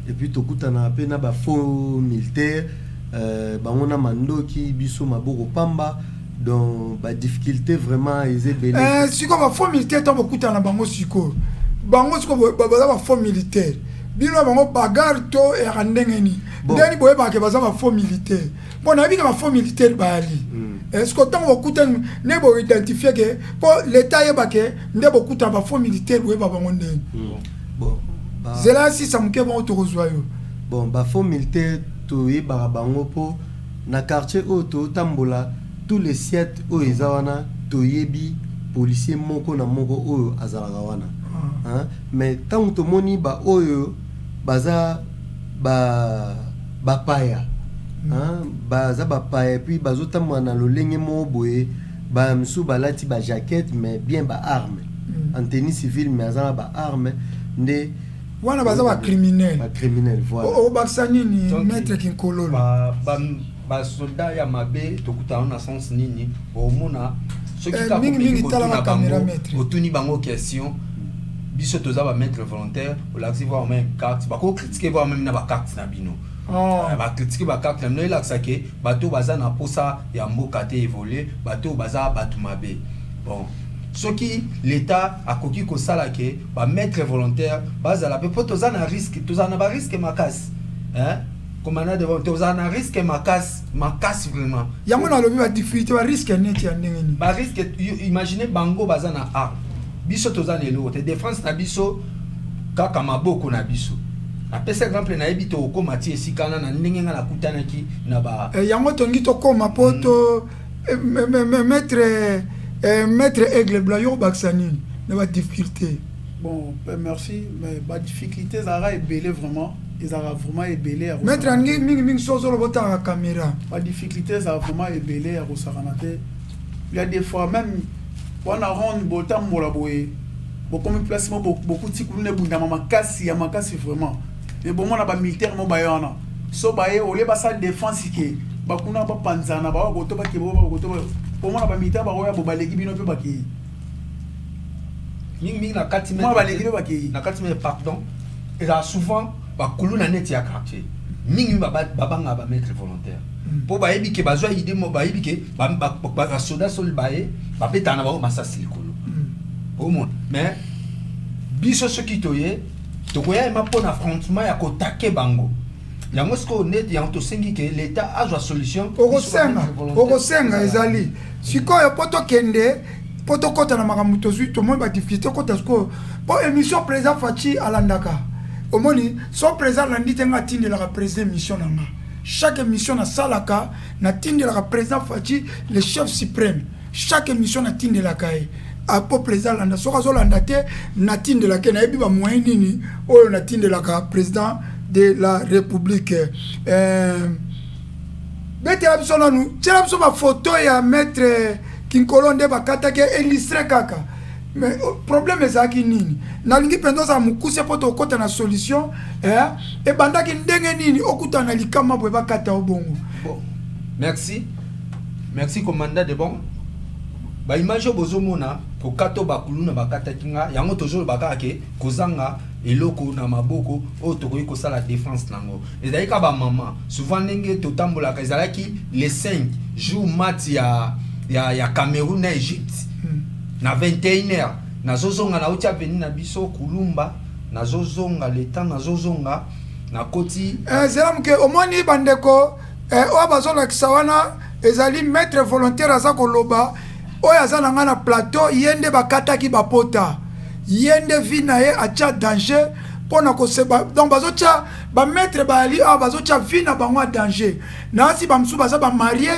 et puis tokutana mpe na bafaux militaire, bango na mandoki, biso maboko pamba. Donc badifficulté vraiment eza ebele. Sikoyo bafaux militaire, ntango bokutana na bango sikoyo, bango sikoyo baza bafaux militaire, bino bango bagarre to eyaka ndenge nini? Ndeni boyebaka baza bafaux militaire? Mpo nayebi ke bafaux militaire bayali. Est ce que ntango bokutani nde boidentifie ke, mpo leta ayeba ke nde bokutana bafaux militaire, boyeba bango ndeni? Bon, zela sisa moke, bongo tokozwa yo. Bon, bafaux militaire toyebaka bango mpo na quartier oyo totambola, tous les sites oyo eza wana, toyebi policier moko na moko oyo azalaka wana. Hein? Mais ntango tomoni baoyo baza bapaya, hein? Baza bapaya, puis bazotambola na lolenge moko boye, bamisusu balati bajaquette mais bien baarme, en tenue civile mais aza na baarme nde. Wana baza bacriminel. Bacriminel, voilà. Obakisa nini, maître Kinkololo? Basoda ya mabe tokutana na sens nini? Omona soki kaka mingi kotuna talaka caméra, bango, maître. Otuni bango question, biso toza bamaître volontaire, olakisi voir même carte, bakocritique voir même na bacarte na bino. Bacritique bacarte na bino, elakisa ke bato baza na posa ya mboka te évolue, bato baza bato mabe. Bon, Soki l'État akoki kosala ke bamaître volontaire bazala mpe, mpo toza na risque, tozala na barisque makasi, hein? Commandant de tozala na risque makasi makasi vraiment. Yango nalobi, badifficulté, barisque neti ya ndenge nini? Barisque, imagine bango baza na arme, biso toza na eloko te. Défense na biso kaka maboko na biso. Apesa exemple, nayebi tokokóma ti esika wana na ndenge nga nakutanaki na ba Yango tolingi tokóma mpo to maître Aigle Blanc, yo kobakisa nini na badifficulté? Bon, merci, mais badifficulté ezalaka ebele, vraiment, ezalaka vraiment ebele ya Maître alingi mingimingi so ozoloba otalaka caméra. Badifficulté ezalaka vraiment ebele ya kosakana te. Il y a des fois même wana ronde, botambola boye, bokomi place mo bokuti kuluna ebundama makasi ya makasi vraiment, mais bomona bamilitaire mo baye wana, so baye olie basala défense ke bakuna bapanzana, bawa koto bakebe, bakoto bomona bamilitaire bakoya bo baleki bino mpe bakei. Mingimingi na kati mwa baleki mpe bakei. Na kati me, pardon, ezala souvent bakuluna neti ya quartier mingi babangaka bamaître volontaire, mpo bayebi ke bazwa idée mo, bayebi ke basoda soli baye babetaka na bango masasi likolo. Omona, mais biso soki toye, tokoya ema mpo na affrontement ya kotake bango. Yango sikoyo neti yango tosengi ke l'État azwa solution. Okosenga, okosenga ezali sikoyo mpo tokende, mpo tokɔta na makambo tozwi, tomoni badifficulté. Okɔta sikoyo mpo émission président Fatshi alandaka. Omoni, so président alandi te, nga atindelaka président émission na nga. Chaque émission nasalaka, natindelaka président Fatshi, le chef suprême. Chaque émission natindelaka ye mpo président alanda. Soki azolanda te, natindelaka ye. Nayebi bamoyen nini oyo natindelaka président de la République. Betela biso nanu, tiela biso bafoto ya maître Kinkolo nde bakataki, illustre kaka. Mais problème ezalaki nini? Nalingi mpenza ozala mokuse mpo tokɔta na solution. Ebandaki ndenge nini okutana na likama boye, bakata yo bongo? Bon, merci, merci commandant de bon. Baimage oyo bozomona, kokata oyo bakuluna bakataki nga, yango tozoloba kaka ke kozanga eloko na maboko oyo tokoki kosala défense nango. Ezalaki kaka bamama souvent ndenge totambolaka. Ezalaki le 5 jour match ya Cameroun na Égypte. Na 21 heures nazozonga, nauti avenue na biso Kulumba, nazozonga, le temps nazozonga, nakoti Zela moke. Omoni bandeko, oyo bazolakisa wana ezali maître volontaire aza koloba. Oyo aza na ngai na plateau, ye nde bakataki bapota, ye nde vie na ye atia danger mpona koseba. Donc bazotia bamaître bayali awa, bazotia vie na bango ya danger. Nasi bamosusu baza bamarie,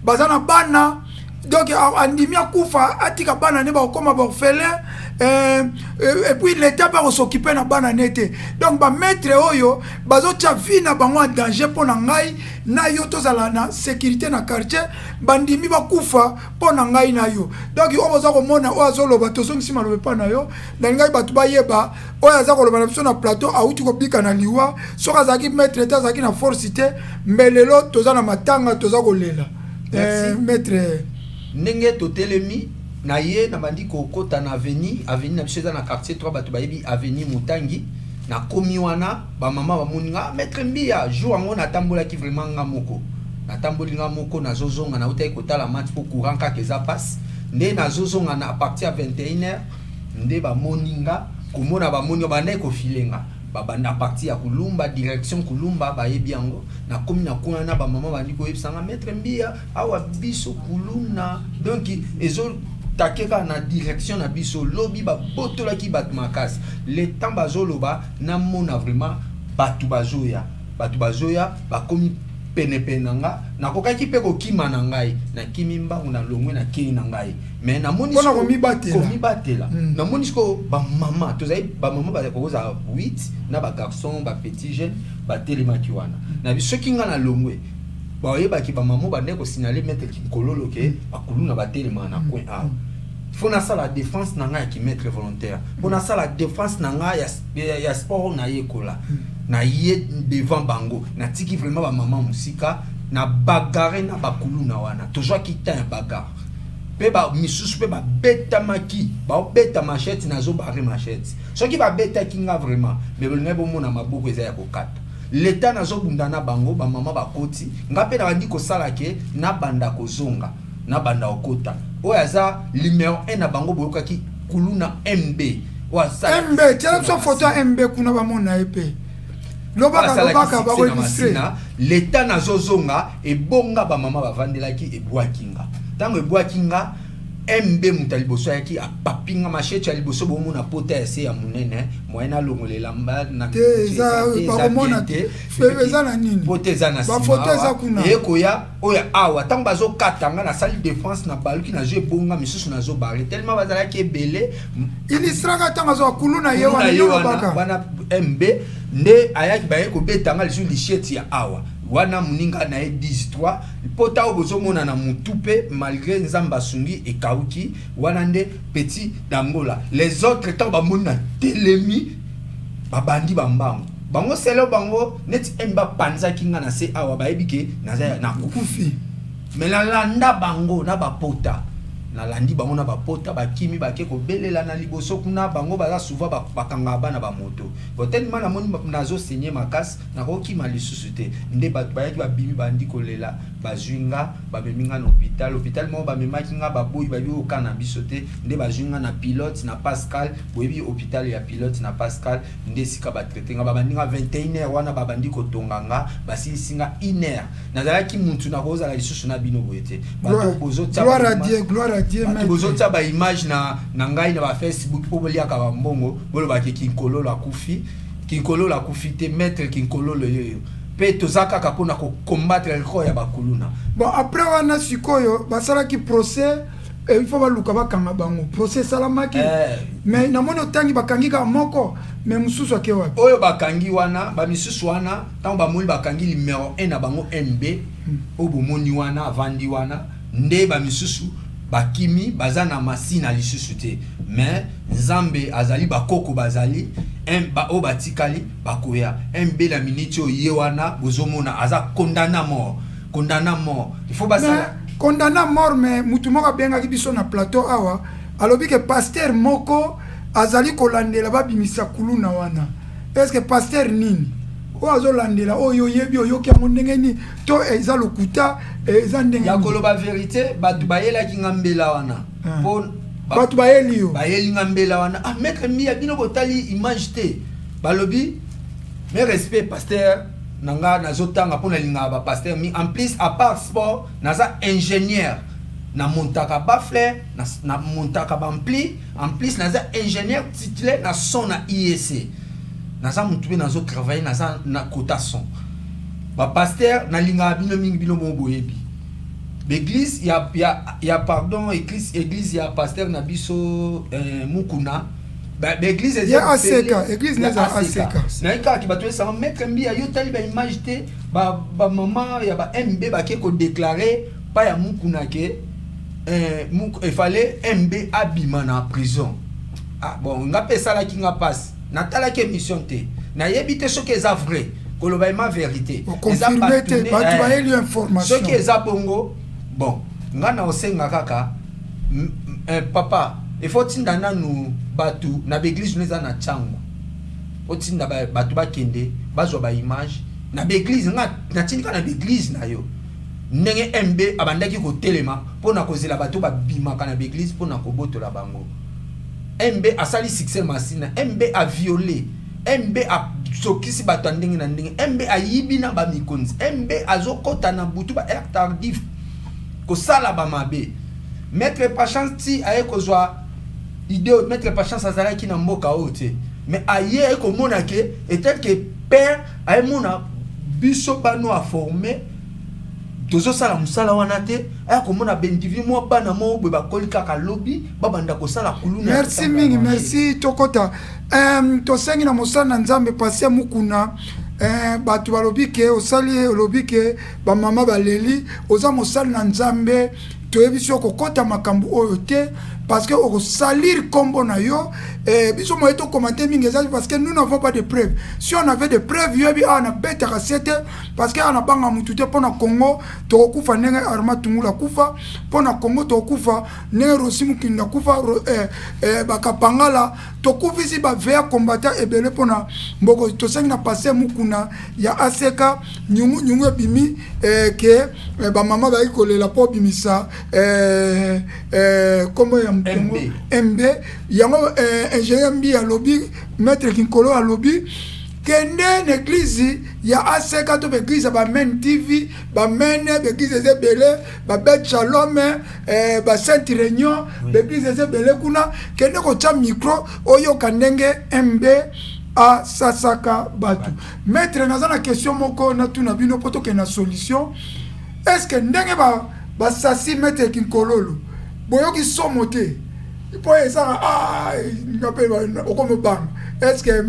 baza na bana, donc andimi akufa, atika bana ne bakokóma baorphelin, et puis l'État mpe akos'occuper na bana ne te. Donc bamaître oyo bazotia vie na bango en danger mpo na ngai na yo tozala na sécurité na quartier. Bandimi bakufa mpo na ngai na yo. Donc oyo boza komona, oyo azoloba, tozongisi maloba epai na yo. Nalingai bato bayeba, oyo aza koloba na biso na plateau awuti kobika na liwa. Soki azalaki maître te, azalaki na force te, mbe lelo toza na matanga, toza kolela. Maître. Ndenge totelemi na ye, nabandi kokɔta na avenue. Avenue na biso eza na quartier 3, bato bayebi avenue Motangi. Nakomi wana, bamama bamoni nga, maître Mbiya. Jour yango natambolaki vraiment nga moko, natamboli nga moko, nazozonga, nautaki kotala match mpo courant kaka eza passe. Nde nazozonga na partir ya 21 heure nde bamoni nga. Komona bamoni, bandaki kofile nga, babanda partir ya Kulumba, direction Kulumba, bayebi yango. Nakomi na kuna na bamama bandi koyebisanga: "Maître Mbiya, awa biso kuluna." Donc ezotake kaka na direction na biso. Lobi babotolaki bato makasi. Le temps bazoloba, namona vraiment bato bazoya, bato bazoya, bakomi penepene na nga. Nakokaki mpe kokima na ngai, nakimi mbangu, nalongwe, nakei na ngai. Mais namoni Mpona komibatela. Komibatela. Namoni sikoyo bamama, tozali bamama bakozala 8 na bagarçon, bapetit jeune batelemaki wana na biso. Soki nga nalongwe, bayebaki bamama bandeki kosignale maître Kinkololo ke bakuluna batelemaka na coin awa. Fo nasala défense na ngai ya kimaître volontaire, mpo nasala défense na ngai ya sport oyo nayekola. Na ye devant bango, natiki vraiment bamama mosika, na bagarre na bakuluna wana. Tozwaki temps ya bagarre mpe misusu mpe babetamaki, baobeta machette, nazobarrer machette. Soki babetaki nga vraiment, mais bolingai bomona maboko eza ya kokata. Leta nazobunda na bango, bamama bakoti, nga mpe nabandi kosala ke nabanda kozonga, nabanda kokota. Oyo aza numéro 1 na bango, boyokaki kuluna MB oyo asalaki MB, tiela biso photo ya MB kuna, bamona ye mpe. Lobaka, lobaka, bakoillustre. Leta nazozonga ebonga, bamama bavandelaki, ebwaki nga. Ntango ebwaki nga, MB moto ya liboso ayaki, apapinga machette ya liboso. Bomona pota ya se ya monene, moyen nalongola elamba na Te, eza bakomona te. Eza na nini? Pota eza na Bafoto eza kuna. Eyekoya oyo awa. Ntango bazokata nga, nasali défense na baluki, nazwi ebonga misusu, nazobare tellement bazalaki ebele. Illustraka ntango azwa kuluna ye wana, yo lobaka. Wana MB nde ayaki, baye kobeta nga lisusu lichette ya awa wana. Moninga na ye 10 3 pota oyo bozomona na mutu mpe, malgré Nzambe asungi, ekauki. Wana nde petit dangola. Les autres, ntango bamoni na telemi, babandi bambango bango selo bango neti M bapanzaki nga na se awa. Bayebi ke naza nakufi, mais nalanda bango na bapota, nalandi bango na bapota, bakimi, bake kobelela na liboso kuna. Bango baza souvent bakangaka bana bamoto. Bon, tellement namoni nazosenye makasi, nakokima lisusu te. Nde bato bayaki, babimi, bandi kolela, bazwi nga, bamemi nga na hôpital. Hôpital moko bamemaki nga, baboyi, babi oka na biso te. Nde bazwi nga na Pilote na Pascal. Boyebi hôpital ya Pilote na Pascal, nde esika batraite nga. Babandi nga 21 heure wana, babandi kotonga nga, basilisi nga 1 heure. Nazalaki mutu nakozala lisusu na bino boye te. Bato bozotia baimage na ngai na bafacebook mpo boliaka bambongo, bolobaki Kinkololo akufi. Kinkololo akufi te. Maître Kinkololo yoyo mpe toza kaka mpona kocombattre record ya bakuluna. Bon, après wana sikoyo basalaki procès. Il faut baluka bakanga bango. Procès esalamaki, mais namoni otangi bakangi kaka moko, mais mosusu ake wapi? Oyo bakangi wana, bamisusu wana, ntango bamoni bakangi numéro 1 na bango MB, oyo bomoni wana avandi wana, nde bamisusu bakimi, baza na Masina lisusu te. Mais Nzambe azali, bakoko bazali, oyo batikali bakoya. MB na miniti oyo ye wana bozomona aza condamné à mort, condamné à mort. Il faut basala Condamné à mort, mais mutu moko abengaki biso na plateau awa, alobi ke pasteur moko azali kolandela babimisa kuluna wana. Est ce que pasteur nini oyo azolandela, oyo oyebi, oyoki yango ndenge nini? To eza lokuta, eza ndenge? Ya koloba vérité, bato bayelaki nga mbela wana po Bato bayeli yo? Bayeli nga mbela wana: "Ah, maître Mia, bino botali image te." Balobi, mes respect, pasteur na nga, nazotanga mpo nalingaka bapasteur mi. En plus, à part sport, naza ingénieur, namontaka baffle, namontaka baampli. En plus naza ingénieur titulaire na son na IEC. Naza motu mpe nazotravaille, naza na kota son. Bapasteur, nalingaka bino mingi. Bino mo boyebi baeglise ya pardon, église ya pasteur na biso Mukuna, baeglise. Ya Aseka, église neza Aseka. Naye kaka bato esanga: "Maître Mbia, yo tali baimage te, bamama ya ba MB bake kodéclare pa ya Mukuna ke efale MB abima na prison." Ah bon, nga mpe esalaki nga mpasi. Natalaki émission te, nayebi te soki eza vrai. Koloba ema vérité, bato bayeli information. Soki eza bongo, bon, nga na osenga kaka papa, il faut tinda nanu bato na baeglise no eza na ntango otinda bato bakende bazwa baimage na baeglise. Nga natindika na baeglise na yo ndenge MB abandaki kotelema mpona kozela bato babimaka na baeglise mpona kobotola bango. MB asali succès Masina, MB aviole, MB asokisi bato ya ndenge na ndenge, MB ayibi na bamikonzi, MB azokɔta na butu ba heure tardive kosala bamabe. Maître Patience ti aye kozwa idée. Maître Patience azalaki na mboka oyo te, mais aye, aye komona ke etel ke père ayemona biso bano aforme, tozosala mosala wana te. Aya komona baindividu mwa bana moko boye bakoli kaka lobi, babanda kosala kuluna. Merci mingi, merci. Tokota tosengi na mosala na Nzambe Pasia Mukuna. Bato balobi ke osali, olobi ke bamama baleli. Oza mosali na Nzambe, toyebi so kokɔta makambo oyo te. Parce que okosalir nkombo na yo. Biso moye tokomante mingi eza parce que nous n'avons pas de preuves. Si on avait des preuves, yoyebi awa nabetaka se te, parce que awa nabanga mutu te. Mpo na Congo tokokufa ndenge Arma Tungula akufa, mpo na Congo tokokufa ndenge Rosi Mukinda akufa, bakapangala tokufisi bavea combattant ebele mpo na mboko. Tosengi na pasteur Mukuna ya aseka nyungu nyungu ebimi ke bamama bayaki kolela mpo obimisa kombo ya motongo MB yango. Ingénieur Mbi alobi, maître Kinkolo alobi, kende na église ya aseka to baeglise ya Bamen TV, bamene baeglise eza ebele, babet Shalom, basainte Réunion, baeglise eza ebele kuna. Kende kotya micro, oyoka ndenge MB asasaka bato. Maître, naza na question moko natuna bino mpo tokende na solution. Est ce que ndenge basasi maître Kinkololo, boyoki somo te? Mpo ezaka nga mpe okomobanga. Est ce que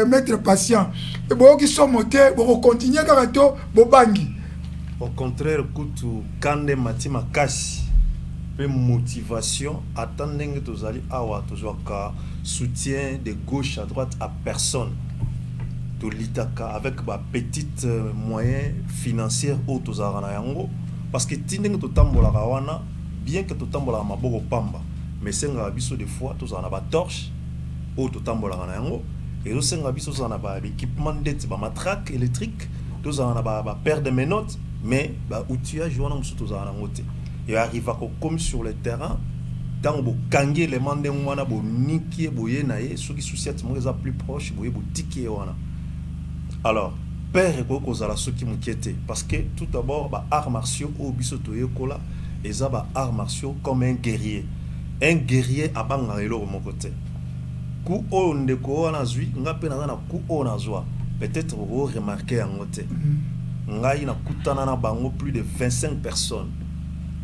maître Patient, boyoki somo te? Bokokontinue kaka to bobangi? Au contraire kutu, kande mati makasi mpe motivation. Ata ndenge tozali awa, tozwaka soutien de gauche à droite à personne. Tolitaka avec bapetite moyen financière oyo tozalaka na yango, parce que ti ndenge totambolaka wana, bien que totambolaka maboko pamba, mais esengaka biso des fois tozala na batorche oyo totambolaka na yango. Ezosenga biso tozala na baéquipement ndeti bamatraque électrique, tozala na bapaire de menottes, mais baoutillage wana mosusu tozala nango te. E arriva kokomi sur le terrain, ntango bokangi élément ndenge wana, boniki ye boye na ye, soki sous-ciat moko eza plus proche boye, botiki ye wana. Alors peur ekoki kozala soki moke te, parce que tout d'abord baarts martiaux oyo biso toyekola eza baarts martiaux comme un guerrier. Un guerrier abangaka eloko moko te. Ku oyo ndeko wana azwi, nga mpe naza na ku oyo nazwa, peut-être okoremarquer yango te. Ngai nakutana na bango plus de 25 personnes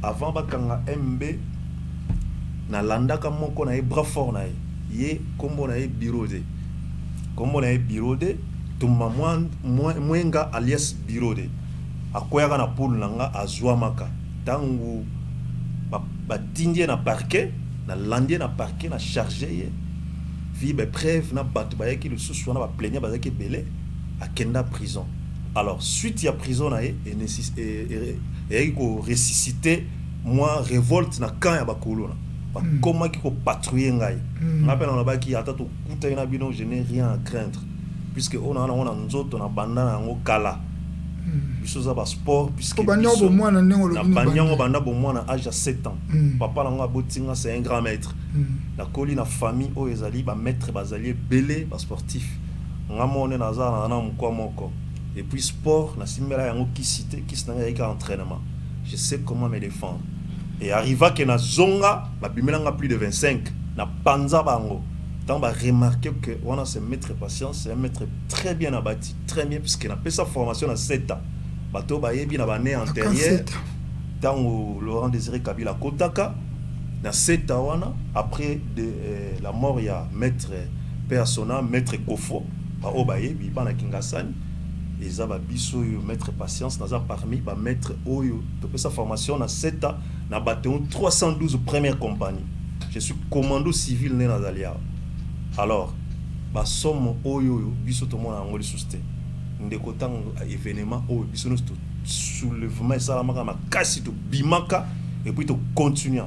avant bakanga MB. Nalandaka moko na ye, bras fort na ye, ye nkombo na ye Biro de, nkombo na ye Biro de Tumba Mwenga alias Biro de. Akweyaka na poule na nga, azwamaka. Ntango batindi ye na parquet, nalandi ye na parquet, na charge ye vi bapreuve na bato bayaki lisusu wana, baplaignant bazalaki ebele. Akenda prison. Alors suite ya prison na ye eyaki koressusciter mwa révolte na camp ya bakuluna. Bakomaki kopatrouiller ngai. Ngai mpe nalobaki, ata tokutaki na bino, je n'ai rien à craindre, puisque oyo naa nango na nzoto na banda na yango kala. Biso oza basport, puisque nabandi yango banda bomwana, âge ya 7 ans. Papa nango abotinga, c'est un grand maître. Nakoli na famille oyo ezali bamaître, bazali ebele basportif. Nga moko nde naza na mokwa moko. Et puis sport nasimbela yango kisi te, kisi na ngai ezalaki entraînement. Je sais comment me défendre. Et arriva ke nazonga, babimelanga plus de 25 na panza bango. Ntango baremarquer que wana c'est maître Patience, c'est un maître très bien abattu, très bien, puisque napesa formation na 7 ans. Bato bayebi na bane antérieure, ntango Laurent Désiré Kabila akotaka na 7 ans wana, après la mort ya maître persona, maître Kofo, baoyo bayebi bana Kingasani, eza babiso oyo maître Patience naza parmi bamaître oyo topesa formation na 7 ans na bataillon 312, première compagnie. Je suis commando civil nde nazali awa. Alors basomo oyo oyo biso tomona yango lisusu te, ndeko. Ntango événement oyo, biso nyonso soulèvement esalamaka makasi, tobimaka et puis tocontinue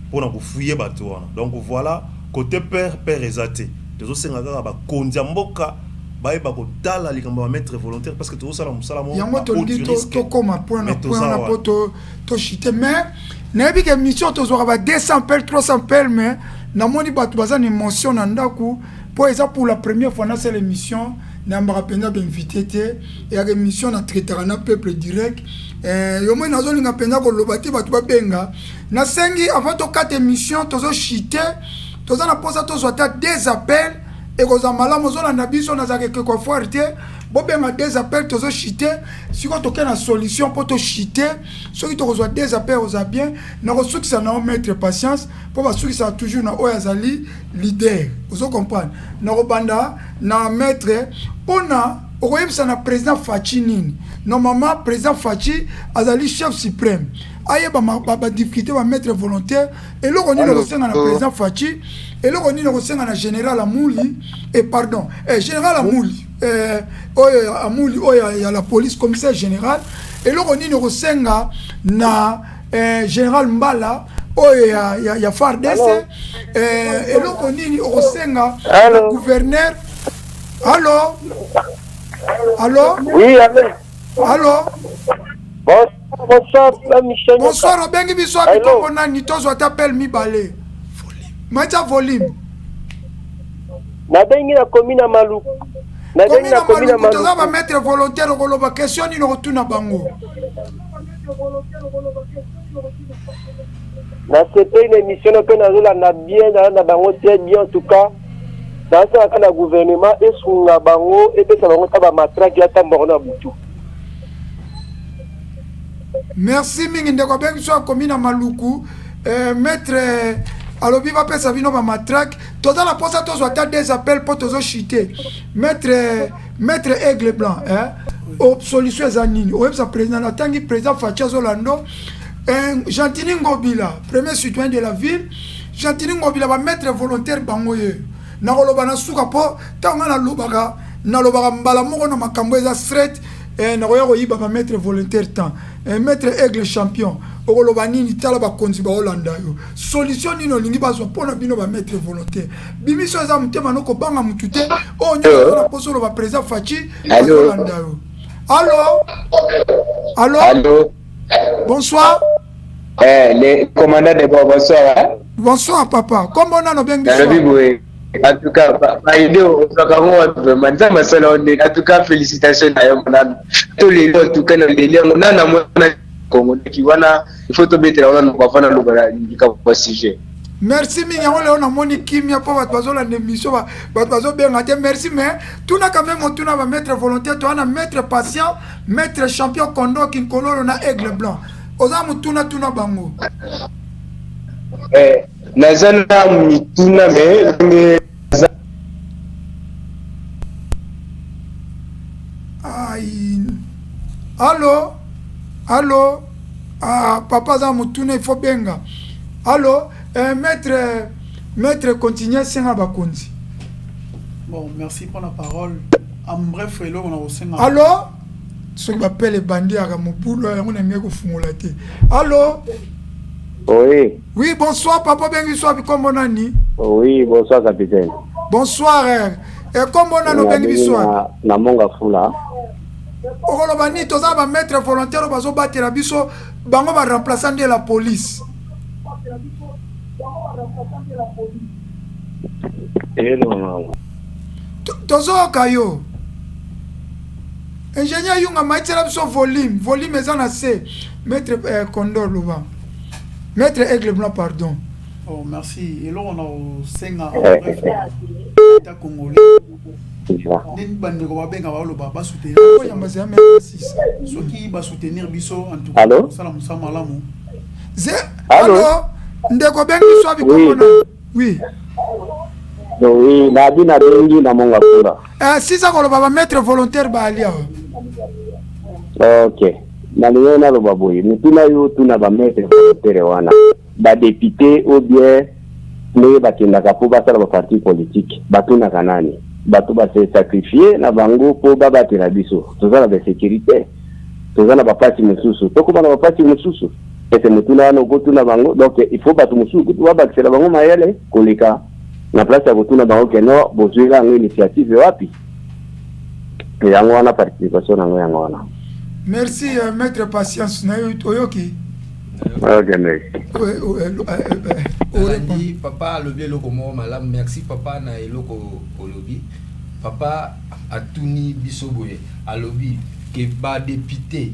mpona kofuye bato wana. Donc voilà, côté peur, peur eza te. Tozosenga kaka bakonzi ya mboka bayeba kotala likambo ya maître volontaire, parce que tozosala mosala moko. Yango tolingi tokóma point na point wana mpo tochite. Mais nayebi ke mission tozwaka ba 200 appels, 300 appels, mais namoni bato baza na émotion na ndako, mpo eza pour la première fois nasala émission, nayambaka mpenza bainvité te. Eyaka émission na traitaka na peuple direct. Yo moi nazolinga mpenza koloba te, bato babenga. Nasengi avant tokata émission, tozochite, toza na mposa tozwa ata deux appels, ekozala malamu. Ozolanda biso, nazalaka ekeko foire te. Bobenga deux appels, tozochite sikoyo, toke na solution mpo tochite. Soki tokozwa deux appels, ozala bien. Nakosukisa na yo, maître Patience, mpo basukisaka toujours na oyo azali leader, ozo comprendre. Nakobanda na maître mpona okoyebisa na président Fatshi nini. Normalement président Fatshi azali chef suprême. Ayeba badifficulté bamaître volontaire. Eloko nini okosenga na président Fatshi? Eloko nini okosenga na général Amuli? Et pardon, général Amuli, oyo Amuli oyo ya la police, commissaire général. Eloko nini okosenga na général Mbala oyo ya FARDC? Eloko nini okosenga na gouverneur? Allo, allo? Oui, allo. Allo. Bonsoir, Michel. Bonsoir, obengi biso wapi? Kombo nani? Tozwa ata appel mibale. Matia volume. Nabengi na commune na Maluku. Nabengi na commune na Maluku. Toza bamaître volontaire. Okoloba question nini? Okotuna bango? Nasepeli na émission mpe nazolanda bien, nalanda bango très bien. En tout cas, nasalaka na gouvernement esunga bango, epesa bango ta bamatrake, atambango na butu. Merci mingi, ndeko abengi biso akomi na Maluku. Maître alobi bapesa bino bamatrake. Toza na mposa tozwa ata des appels mpo tozochite. Maître Aigle Blanc, eh? Solution eza nini oyebisa président? Natangi président Fatshi azolando, Gentiny Ngobila, premier citoyen de la ville, Gentiny Ngobila. Bamaître volontaire bango ye nakoloba na suka, mpo ntango nga nalobaka mbala moko na makambo eza straight, nakoya koyiba bamaître volontaire temps. Maître Aigle Champion, okoloba nini? Tala bakonzi baolanda yo. Solution nini olingi bazwa mpona bino bamaître volontaire? Bimiso eza motema no, kobanga mutu te. Oyo nyonso oza na mposa oloba, président Fatshi azolanda yo. Allo, allo? Allo. Bonsoir. Eh, le commandant de bord, bonsoir. Hein? Bonsoir papa. Kombo nano bengi? Nalobi boye. En tout cas, baide ozwaka yango wapi vraiment? Nzambe asala yo ndenge. En tout cas, félicitations na yo nano. To lelo, en tout cas, na leli yango nana namona Congo ndeki wana, il faut tobetela wana noko avant naloba na likambo ya sujet. Merci mingi. Yango lelo namoni kimia mpo bato bazolanda émission, bato bazobenga te. Merci, mais tuna quand même, otuna bamaître volontaire. Toza na maître Patient, maître Champion Kondo Kinkololo na Aigle Blanc. Oza motuna, tuna bango. Naza na mituna, mais ndenge Ai. Allo, allo? Ah, papa aza motuna, il faut benga. Allo, maître, continue, senga bakonzi. Bon, merci pour la parole. En bref, eloko na kosenga. Allo, soki bapele ebandi yaka mobulu yango, nalingi kofungola te. Allo? Oui. Oui, bonsoir papa, obengi biso wapi? Kombo nani? Oui, bonsoir capitaine. Bonsoir. Kombo nani? Obengi biso wapi? Na Monga Fula. Okoloba nini? Toza na bamaître volontaire oyo bazobatela biso, bango baremplaçant nde la police. Hello. Tozoyoka yo. Ingénieur Yunga, maitiela biso volume, volume eza na se. Maître Condor, loba. Maître Aigle Blanc, pardon. Oh, merci. Eloko na kosenga en bref, état congolais, ndeni bandeko babenga, baloba basoutenir. Oyamba zela maître sisa. Soki basoutenir biso, en tout cas Allô? kosala mosala malamu. Ze. Allô? Allo, ndeko, obengi biso wapi? Kombo na? Oui. Oui, nabi nabengi na Monga Fula. Sisa koloba, bamaître volontaire baali awa. Ok. Nalingi naloba boye, mituna yo tuna bamaître volontaire wana, badéputé ou bien ndenge bakendaka mpo basala baparti politique, batunaka nani? Bato base sacrifier na bango mpo babatela biso. Toza na basécurité, toza na bapasi mosusu, tokóma na bapasi mosusu ese motuna wana okotuna bango. Donc il faut bato mosusu kutu babakisela bango mayele koleka na place ya kotuna bango keno bozwela yango initiative wapi. Yango wana participation nango yango wana. Merci, maître Patience na yo oyoki. Ok, merci. Olandi papa alobi eloko moko malamu. Merci papa na eloko olobi. Papa atuni biso boye, alobi ke badéputé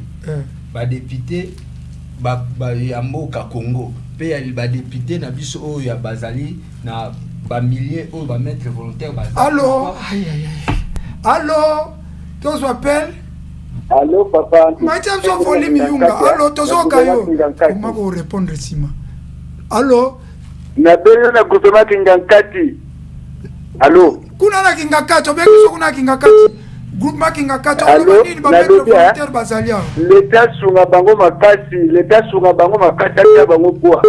ya mboka Congo mpe ya badéputé na biso oyo ya bazali na bamilieu oyo bamaître volontaire. Allo, allo, tozwa appel. Allo papa. Matia biso volume, Yunga. Allo, tozoka yo, koma korépondre nsima. Allo? Nabengi na groupement Kingakati. Allo? Kuna na Kingakati, obengi biso kuna na Kingakati. Groupement Kingakati, oloba nini ba maître volontaire bazali awa? Leta asunga bango makasi, leta asunga bango makasi, atia bango poids.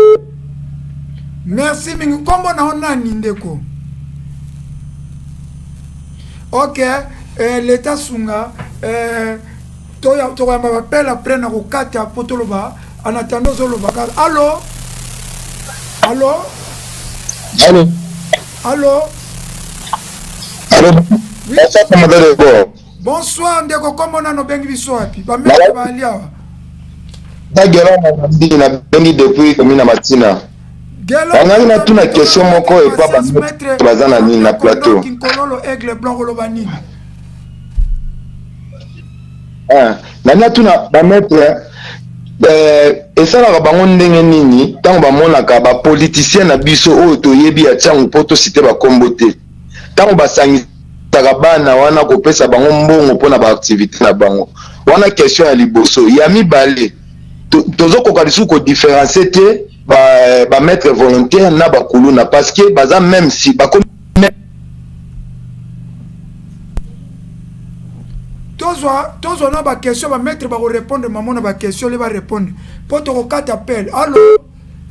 Merci mingi. Kombo na yo nani ndeko? Ok, eh, leta sunga eh, tokoyamba bapele après na kokata mpo toloba en attendant ozoloba kaka. Allo? Allo? Allo? Allo? Allo? Oui. Bonsoir, commandant de bord. Bonsoir ndeko, kombo nano obengi biso wapi? Bameki bali awa. Gelo Mazambi nabengi depuis commune ya Matina. Ngai natuna question moko epa ba baza na nini na plateau. Kinkololo Aigle Blanc oloba nini? Ah, nani atuna ba maître eh, esalaka bango ndenge nini ntango bamonaka ba politicien na biso oyo toyebi ya ntango mpo tosite bakombo te ntango basangisaka bana wana kopesa bango mbongo mpo na baaktivité na bango wana. Question ya liboso. Ya mibale, tozokoka lisusu kodifferencie te bamaître volontaire na bakuluna parce que baza même si bakomi Tozwa na baquestion, bamaître bakorépondre mamo na baquestion le barépondre mpo tokokata appel. Allo,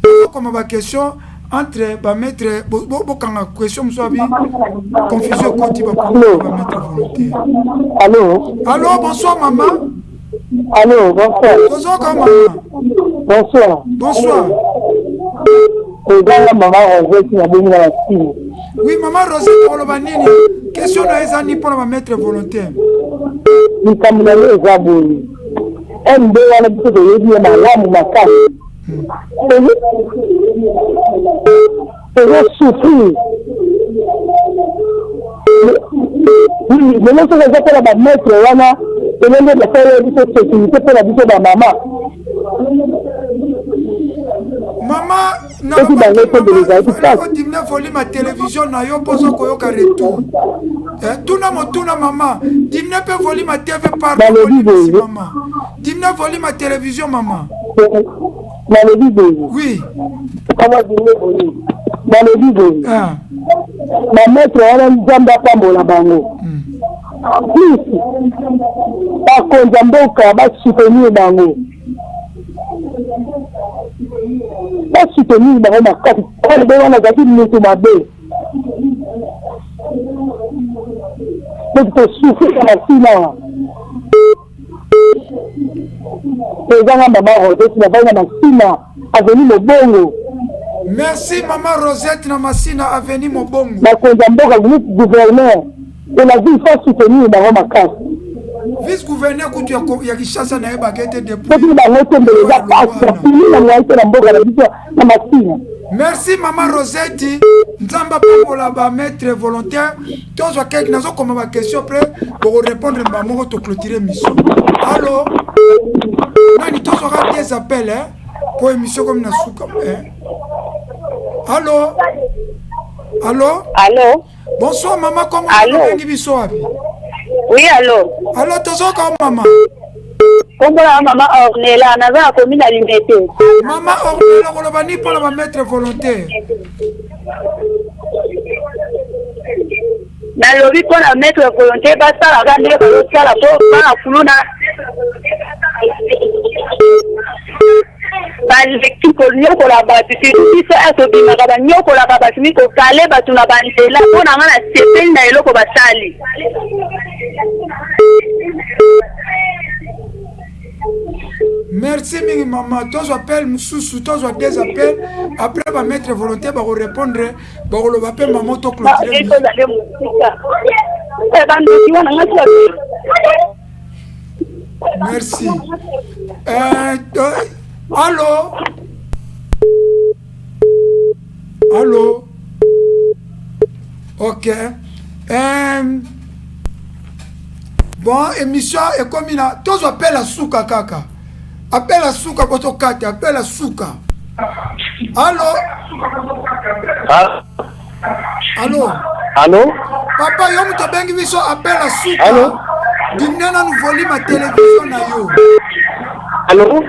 tozokoma baquestion entre bamaître, bokanga question mosusu abi confusion ekoti bamaître volontaire. Allo? Allo, bonsoir mama. Allo, bonsoir. Tozoka mama. Bonsoir. Bonsoir. Ezanga mama Rosette, nabengi na Masini. Oui, mama Rosette, oloba nini? Question na eza nini mpona bamaître volontaire? Likambo na yo eza boye, mb wana biso toyebi ye malamu makasi, tozosouffrir lelo. Soki eza mpona bamaître wana, lelo nde basalela biso sécurité mpona biso bamama. Mama. Soki bango tobele ezalaki pasi. Odiminuer volume ya télévision na yo mpo oza koyoka retour. Tuna motuna mama, diminue mpe volume ya TV, pardon. Balobi boye. Mama, diminue volume ya télévision, mama. Nalobi boye. Oui. Nalobi boye, bamaître wana, Nzambe apambola bango plus, bakonza mboka basoutenir bango, basoutenir bango makasi. Be wana azalaki moto mabe, donc tosouffrir na Masina. Ezanga mama Rosette, navai na Masina, avenue Mobongo. Merci mama Rosette na Masina, avenue Mobongo. Bakonzi ya mboka, gouverneur de la ville, faut soutenir bango makasi. Vice gouverneur kutu ya Kinshasa nayebaka ete depuis Soki bango te, mbele eza pasi bapili na ngai te na mboka na biso na Masina. Merci mama Rosette, Nzambe apambola bamaître volontaire. Tozwa quelque, nazokoma baquestion, après bokorépondre mbala moko, toclôture émission. Allo, nani? Tozwaka des appels po émission komi na suka. Allo, allo? Allo? Bonsoir mama, kombo? Allo? Obengi biso wapi? Oui, allo? Allo, tozoka mama. Kombo na mama Ornela, naza na commune ya Limete. Mama Ornela, koloba nini mpona bamaître volontaire? Nalobi mpona maître volontaire, basalaka ndenge bazosala mpo bana kuluna baleki konyokola bato, surtout biso ya tobimaka, banyokolaka bato mi kokale bato na banzela. Mpo na nga, nasepeli na eloko basali. Merci mingi mama. Tozwa appel mosusu, tozwa des appels, après bamaître volontaire bakorépondre, bakoloba mpe mama, toclôture. Bandoki wana nga. Merci. Allo, allo? Ok, bon, émission ekomi na, tozwa appel ya suka kaka, appel ya suka po tokata, appel ya suka. Allo, allo? Allo? Papa, yo moto obengi biso, appel ya suka. Diminue nanu volume ya télévision na yo. Allo?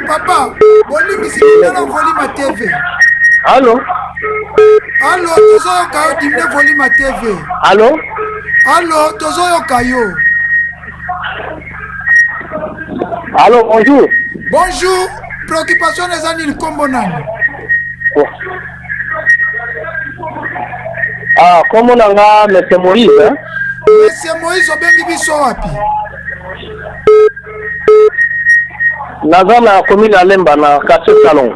Papa, bolimbisi, diminue nanu volume ya TV. Allo? Allo, tozoyoka yo, diminue volume ya TV. Allo? Allo, tozoyoka yo. Allo, bonjour. Bonjour. Préoccupation eza nini kombo nani? Ah, kombo na nga Monsieur Moïse. Hein? Monsieur Moïse obengi biso wapi? Naza na commune ya Lemba na quartier Salongo.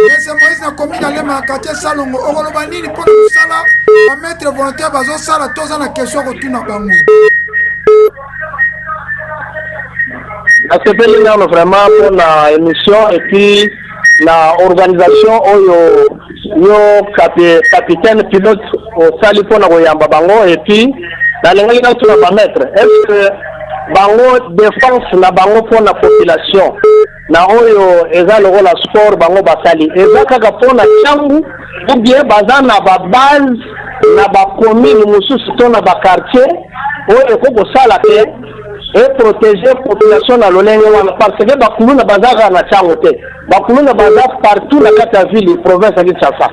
Monsieur Moïse na commune ya Lemba na quartier Salongo, okoloba nini mpo na mosala ba maître volontaire bazosala toza na question kotuna bango? Nasepeli nano vraiment mpo na émission et puis na organisation oyo yo capitaine pilote osali mpo na koyamba bango et puis nalingaki natuna ba maître est ce que bango défense na bango mpo na population na oyo eza lokola sport bango basali eza kaka mpo na Tshangu ou bien baza na ba base na ba commune mosusu to na ba quartier oyo ekoki kosala ke e protéger population na lolenge wana parce que bakuluna baza kaka na Tshangu te, bakuluna baza partout na kati ya ville province ya Kinshasa.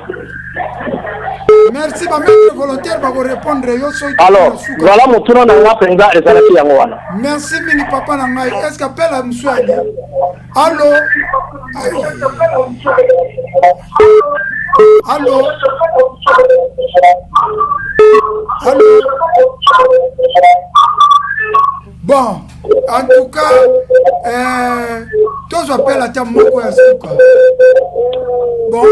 Merci ba maître volontaire bako répondre yo soki Alors voilà motuna na nga mpenza ezalaki yango wana. Merci mingi papa na ngai. Est-ce que appel à Mswadi? Allo? Allo? Allo? Bon, en tout cas, tozwa appel ata moko ya suka. Bon,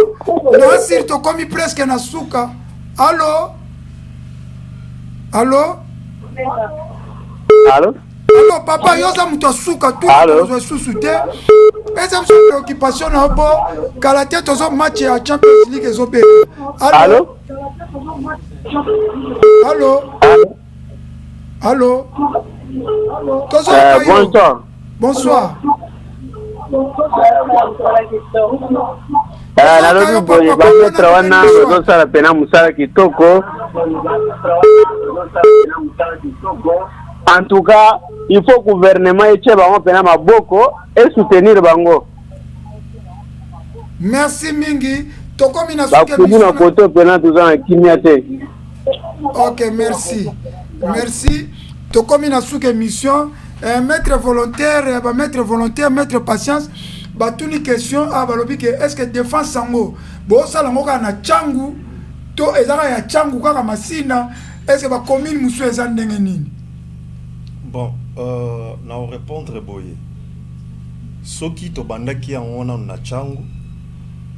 nasir tokomi presque na suka. Allo? Allo? Allo? Allo papa, yo oza moto ya suka tozwa lisusu te. Eza biso préoccupation na yo mpo kala te tozo match ya Champions League ezobeta. Allo? Allo? Allo? Tozoyoka yo. Bonsoir. Bonsoir. Nalobi boye bamaître wana bazosala mpena mosala kitoko. En tout cas, il faut gouvernement etie bango mpena maboko e soutenir bango. Merci mingi. Tokomi na suka Bakubu na koto mpena toza na kimia te. Ok, merci. Merci. Tokomi na suka émission. Maître volontaire, ba maître volontaire, maître patience, batuni question ah balobi ke est-ce que défense yango bosala yango kaka na Tshangu to ezaka ya Tshangu kaka Masina, est-ce que ba commune mosusu eza ndenge nini? Bon, na répondre boye. Soki tobandaki yango nanu na Tshangu,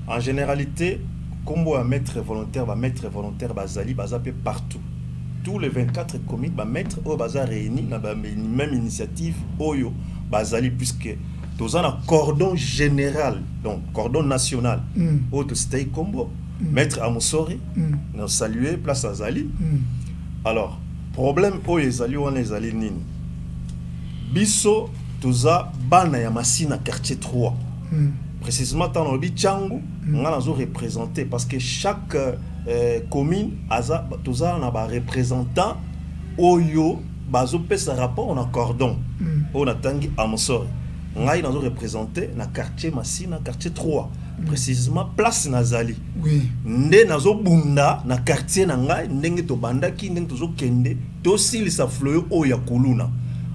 en généralité kombo ya maître volontaire, ba maître volontaire bazali baza pe partout. Tous les 24 communes ba maître oyo baza réunis na ba même initiative oyo bazali, puisque toza na cordon général, donc cordon national oyo tositaki kombo maître Amosori na saluer place azali. Alors problème oyo ezali wana ezali nini? Biso toza bana ya Masina quartier 3. Précisément ntango nalobi Tshangu, nga nazo représenter parce que chaque commune aza toza na ba représentant oyo bazopesa rapport na cordon oyo natangi Amosori. Ngai nazo représenter na quartier Masina quartier 3, précisément place nazali. Nde nazobunda na quartier na ngai ndenge tobandaki, ndenge tozokende tosilisa fléau oyo ya kuluna.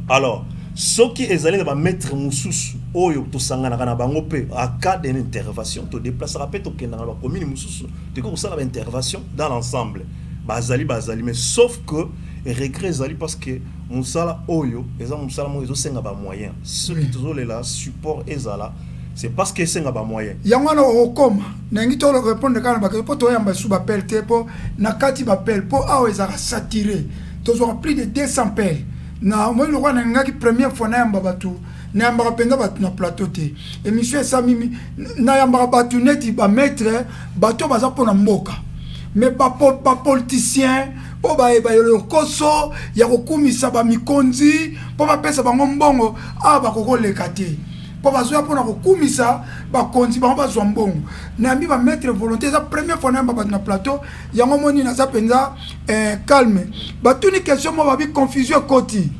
Alors soki ezali na bamaître mosusu oyo tosanganaka na bango mpe en cas d'une intervention todéplasaka mpe tokendaka na bacommune mosusu, tokoki kosala baintervention dans l'ensemble. Bazali, mais sauf que regret ezali parce que mosala oyo eza mosala moko ezosenga bamoyen. Soki tozolela support ezala, c'est parce que esenga bamoyen. Yango wana okokoma nangi to répondre kaka na baquestion mpo toyamba lisusu baappel te, mpo na kati baappel mpo awa ezalaka saturé, tozwaka plus de 200 appel na moi. Lokola nalingaki première fois nayamba bato, nayambaka mpenza bato na plateau te. Émission esamimi, nayambaka bato neti bamaître, bato baza mpona mboka, mais bapoliticien mpo bayeba lokoso ya kokumisa bamikonzi mpo bapesa bango mbongo, awa bakokoleka te mpo bazoya mpona kokumisa bakonzi, bango bazwa mbongo. Nayambi bamaître volontaire, eza première fois nayamba bato na plateau. Yango moni naza mpenza calme. Batuni question moko, babi confusion ekoti.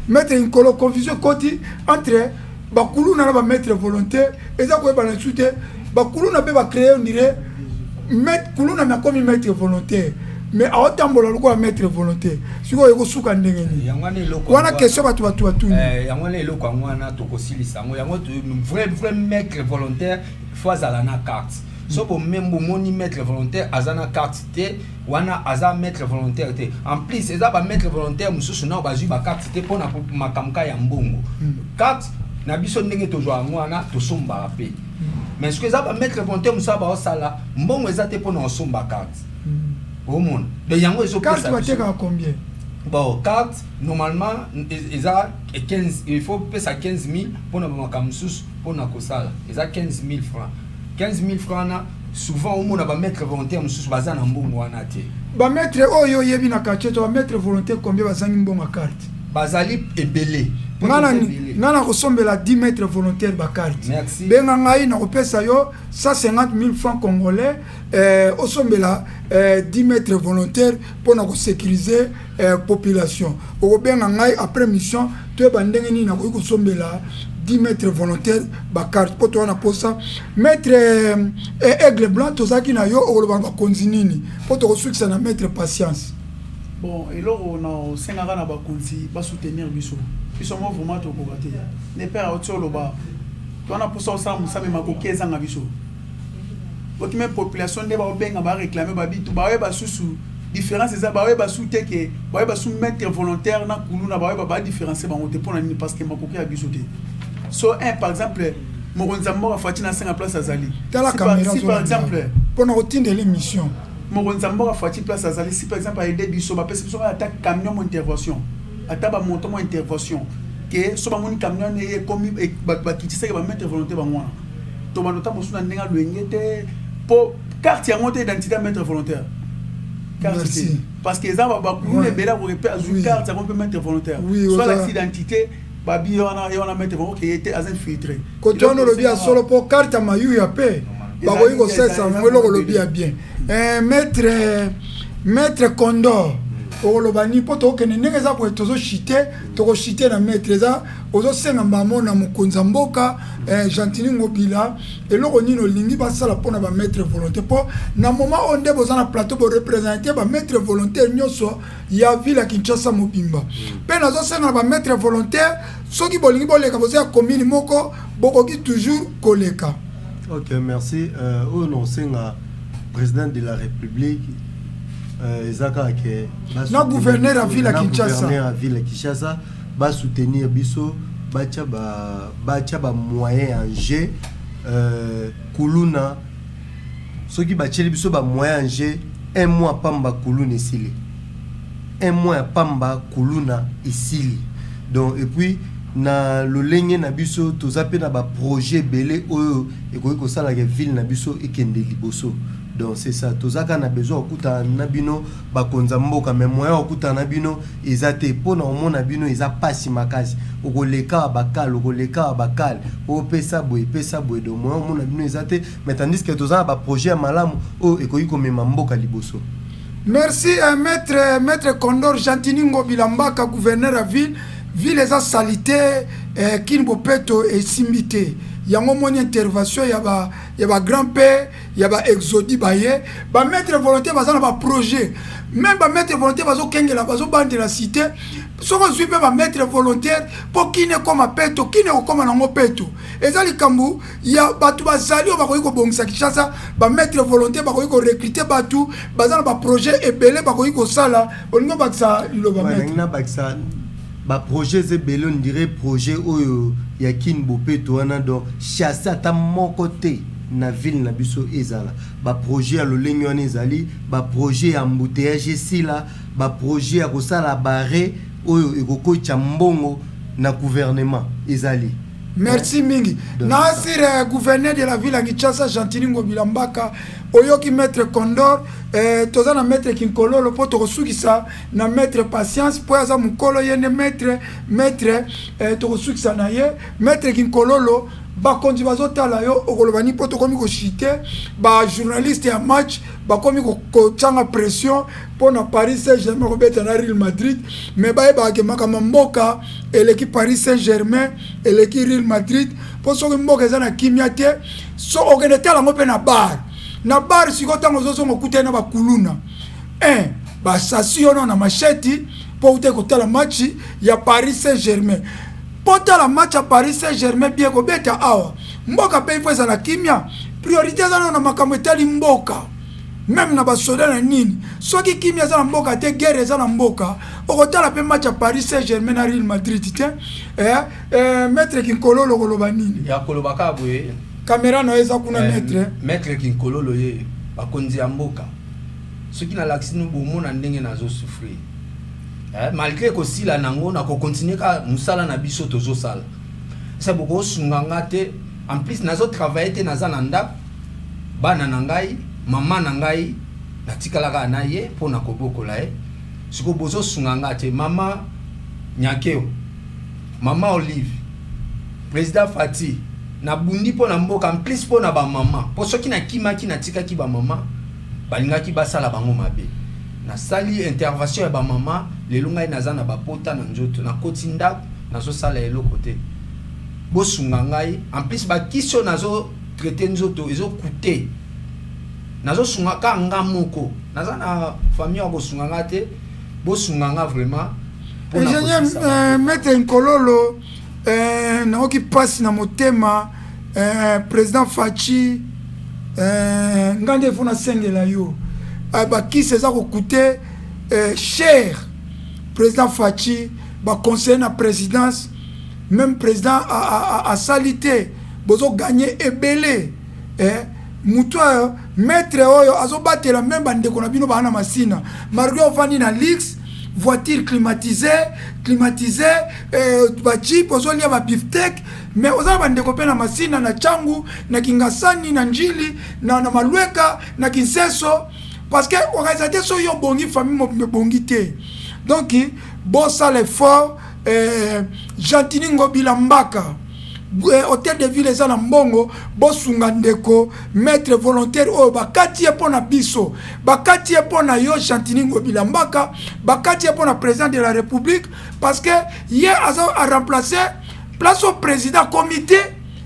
Maître Nkolo, confusion ekoti entre bakuluna na bamaître volontaire, eza koyebana lisusu te. Bakuluna mpe bacréer ondire kuluna me akomi maître volontaire. Mais aotambola lokola maître volontaire. Sikoyo ekosuka ndenge nini? Wana question bato bato batuni. Yango wana eloko yango wana tokosilisa yango. Yango vrai vrai maître volontaire faut azala na carte. So bomoni maître volontaire aza na carte te, wana aza maître volontaire te. En plus, eza bamaître volontaire mosusu nao bazwi bacarte te mpona makambo ka ya mbongo. Carte na biso, ndenge tozwa yango wana, tosombaka mpe. Mais soki eza bamaître volontaire mosusu baosala, mbongo eza te mpona osomba carte. Omona, donc yango ezopesa. Batekaka combien? Bon, carte normalement eza 15, il faut pesa 15 000 mpona bamakambo mosusu. Mpona kosala eza 15 000 francs. 15 000 francs wana, souvent omona bamaître volontaire mosusu baza na mbongo wana te. Bamaître oyo oyebi na quartier to bamaître volontaire combien bazangi mbongo ya carte? Bazali ebele. Nga na kosombela 10 maître volontaire bacarte. Benga ngai, nakopesa yo 150 000 francs congolais, osombela 10 maître volontaire mpona kosécuriser population. Okobenga ngai après mission, toyeba ndenge nini nakoki kosombela 10 maître volontaire bacarte mpo toza na posa. Maître Aigle Blanc, tozalaki na yo, okoloba na bakonzi nini mpo tokosukisa na maître Patience? Bon, eloko na osengaka na bakonzi, basoutenir biso. Biso mo vraiment tokoka te. Ne père auti oloba, towana mposa osala mosala, me makoki ezanga biso. Oki même population nde baobenga, baréclame babitu, baoyeba susu différence eza, baoyeba su te ke baoyeba su maître volontaire na kuluna, baoyeba badifférencie bango te. Mpona nini? Parce que makoki ya biso te. So un par exemple, mokonzi ya mboka Fatshi, nasenga place azali. Tala caméra. Si par exemple mpona kotindela émission. Mokonzi ya mboka Fatshi, place azali, si par exemple aide biso, bapesi biso ata camion mo intervention, ata bamoto mo intervention, ke so bamoni camion wana ekomi, bato bakitisaki bamaître volontaire bango wana, to bando ta mosusu na ndenge alwenge te, po carte yango te, identité ya maître volontaire, carte te, parce que eza bakuluna ebele akoki mpe azwi carte yango mpe maître volontaire, soit alakisi identité, babi wana ye wana maître volontaire, ye te, aza infiltré. Kote wana olobi ya solo, mpo carte ya mayuya mpe bakoki kosalisa yango. Eloko olobi ya bien. Maître Condor, okoloba nini mpo tokokende ndenge eza boye? Tozoshite, tokoshite na maître. Eza ozosenga mbamo na mokonzi ya mboka Gentiny Ngobila, eloko nini olingi basala mpona bamaître volontaire? Mpo na moment oyo nde boza na plateau, boreprésente bamaître volontaire nyonso ya ville ya Kinshasa mobimba. Mpe nazosenga na bamaître volontaire, soki bolingi boleka, boza ya commune moko, bokoki toujours koleka. Ok, merci. Oyo naosenga président de la République, eza kaka ke na gouverneur ya ville ya Kinshasa. Gouverneur ya ville ya Kinshasa basoutenir biso, batia bamoyen en jeu. Kuluna, soki batieli biso bamoyen en jeu, un mois pamba, kuluna esili. Un mois ya pamba, kuluna esili. Donc, et puis na lolenge na biso, toza mpe na baprojet ebele oyo ekoki kosalaka ville na biso ekende liboso. Donc c'est ça, toza kaka na besoin kokutana na bino bakonzi ya mboka, mais moyen kokutana na bino eza te. Mpona komona bino eza pasi makasi. Okoleka wa bakale, okoleka wa bakale, opesa boye, epesa boye. Donc moyen komona bino eza te, mais tandis que toza na baprojet ya malamu oyo ekoki komema mboka liboso. Merci, maître Condor. Gentiny Ngobila Mbaka, gouverneur ya ville, ville eza salité, Kin bopeto esimbi te. Yango moni intervention ya ba grand père ya baexodi baye, bamaître volontaire baza na baprojet. Même bamaître volontaire bazokengela, bazobandela cité. Soki ozwi mpe bamaître volontaire mpo Kin ekóma peto, Kin ekokóma nango peto. Eza likambo ya bato bazali oyo bakoki kobongisa Kinshasa. Bamaître volontaire bakoki korecruter bato baza na baprojet ebele bakoki kosala. Olingi obakisa liloba? Maître, nabakisa baprojet eza ebele. On dirait projet oyo ya Kin bopeto wana, donc chasse ata moko te na ville na biso ezala. Baprojet ya lolenge wana ezali baprojet ya embouteillage esila, baprojet ya kosala bare oyo ekokotya mbongo na gouvernement ezali. Merci mingi. Nasir, gouverneur de la ville ya Kinshasa, Gentiny Ngobila Mbaka, oyoki maître Condor. Toza na maître Kinkololo mpo tokosukisa na maître Patience, mpo aza mokolo, ye nde maître. Tokosukisa na ye. Maître Kinkololo, bakonzi bazotala yo, okoloba nini mpo tokomi koshite? Bajournaliste ya match bakomi kotianga pression mpo na Paris Saint Germain kobeta na Real Madrid, mais bayebaka ke makambo mboka eleki Paris Saint Germain, eleki Real Madrid. Mpo soki mboka eza na kimia te, so okende tala yango mpe na bar. Na bar sikoyo, ntango ozozonga, okutani na bakuluna 1. Basasi yo na machette mpo ute kotala match ya Paris Saint-Germain. Mpo tala match ya Paris Saint-Germain bien kobeta awa. Mboka mpe ifo ezala kimia. Priorité eza nano na makambo etali mboka. Même na basoda na nini. Soki kimia eza na mboka te, guerre eza na mboka. Okotala mpe match ya Paris Saint-Germain na Real Madrid te. Maître Kinkololo koloba nini? Ya koloba kaka boye. Caméra na yo eza kuna maître. Maître Kinkololo ye bakonzi ya mboka. Soki nalakisi no bomona ndenge nazo souffrir. Malgré kosila nango na kocontinue kaka mosala na biso tozosala. Esa bokosunga nga te. En plus nazo travailler te, naza na ndako, bana na ngai, mama na ngai natikala kaka na ye mpona kobokola ye. Sikoyo bozosunga nga te. Mama Nyakeo, mama Olive, président Fati, nabundi mpo na mboka, en plus mpo na bamama. Mpo soki nakimaki natikaki bamama, balingaki basala bango mabe. Nasali intervention ya bamama, lelo ngai naza na bapota na nzoto, nakoti ndako, nazosala eloko te. Bosunga ngai, en plus bakisi oyo nazo traiter nzoto ezo coûter. Nazosunga kaka nga moko, naza na famille ya kosunga nga te. Bosunga nga vraiment. Ingénieur maître Nkololo, naoki mpasi na motema. Président Fatshi, nga nde fo nasengela yo. Bakisi eza kocoûter cher. Président Fatshi, baconseiller na présidence, même président asali te, bozoganye ebele. Mutu oyo, maître oyo azobatela même bandeko na bino baa na Masina, malgré ovandi na luxe, voiture climatisée, bajeep, ozolia babifteck, mais oza na bandeko mpe na Masina, na Tshangu, na Kingasani, na Njili, na Malweka, na Kinseso, parce que organisateur te. Soki yo obongi, famille mobimba ebongi te. Donc bosala effort. Gentiny Ngobila Mbaka, hôtel de ville eza na mbongo. Bosunga ndeko maître volontaire oyo. Bakati ye mpo na biso, bakati ye mpo na yo, Gentiny Ngobila Mbaka, bakati ye mpo na président de la République, parce que ye aza aremplace place au président comité.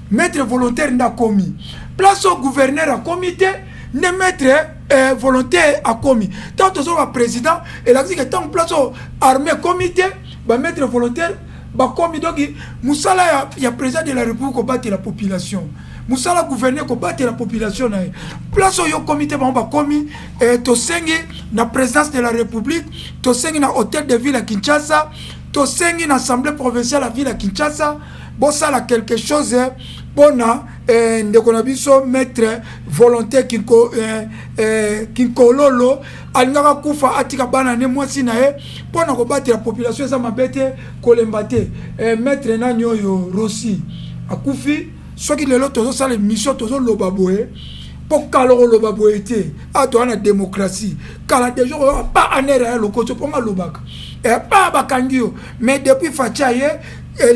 Maître volontaire nde akomi place au gouverneur, akomi te nde maître volontaire akomi. Ntango tozoloba président, elakisi ke ntango place oyo armée ekomi te, bamaître volontaire bakomi. Donc mosala ya président de la République kobatela population, mosala gouverneur kobatela population na ye. Place oyo okomi te, bango bakomi. Tosengi na présidence de la République, tosengi na hôtel de ville ya Kinshasa, tosengi na assemblée provinciale ya ville ya Kinshasa, bosala quelque chose mpona ndeko na biso maître volontaire Kinkololo. Alingaka kufa, atika bana ne, mwasi na ye, mpona kobatela population. Eza mabe te, kolemba te. Maître nani oyo Rossi akufi. Soki lelo tozosala émission, tozoloba boye, mpo kala koloba boye te. Awa toza na démocratie. Kala deja koyoka pa anere ya lokoso mpo nga alobaka pa bakangi yo. Mais depuis Fatshi aye,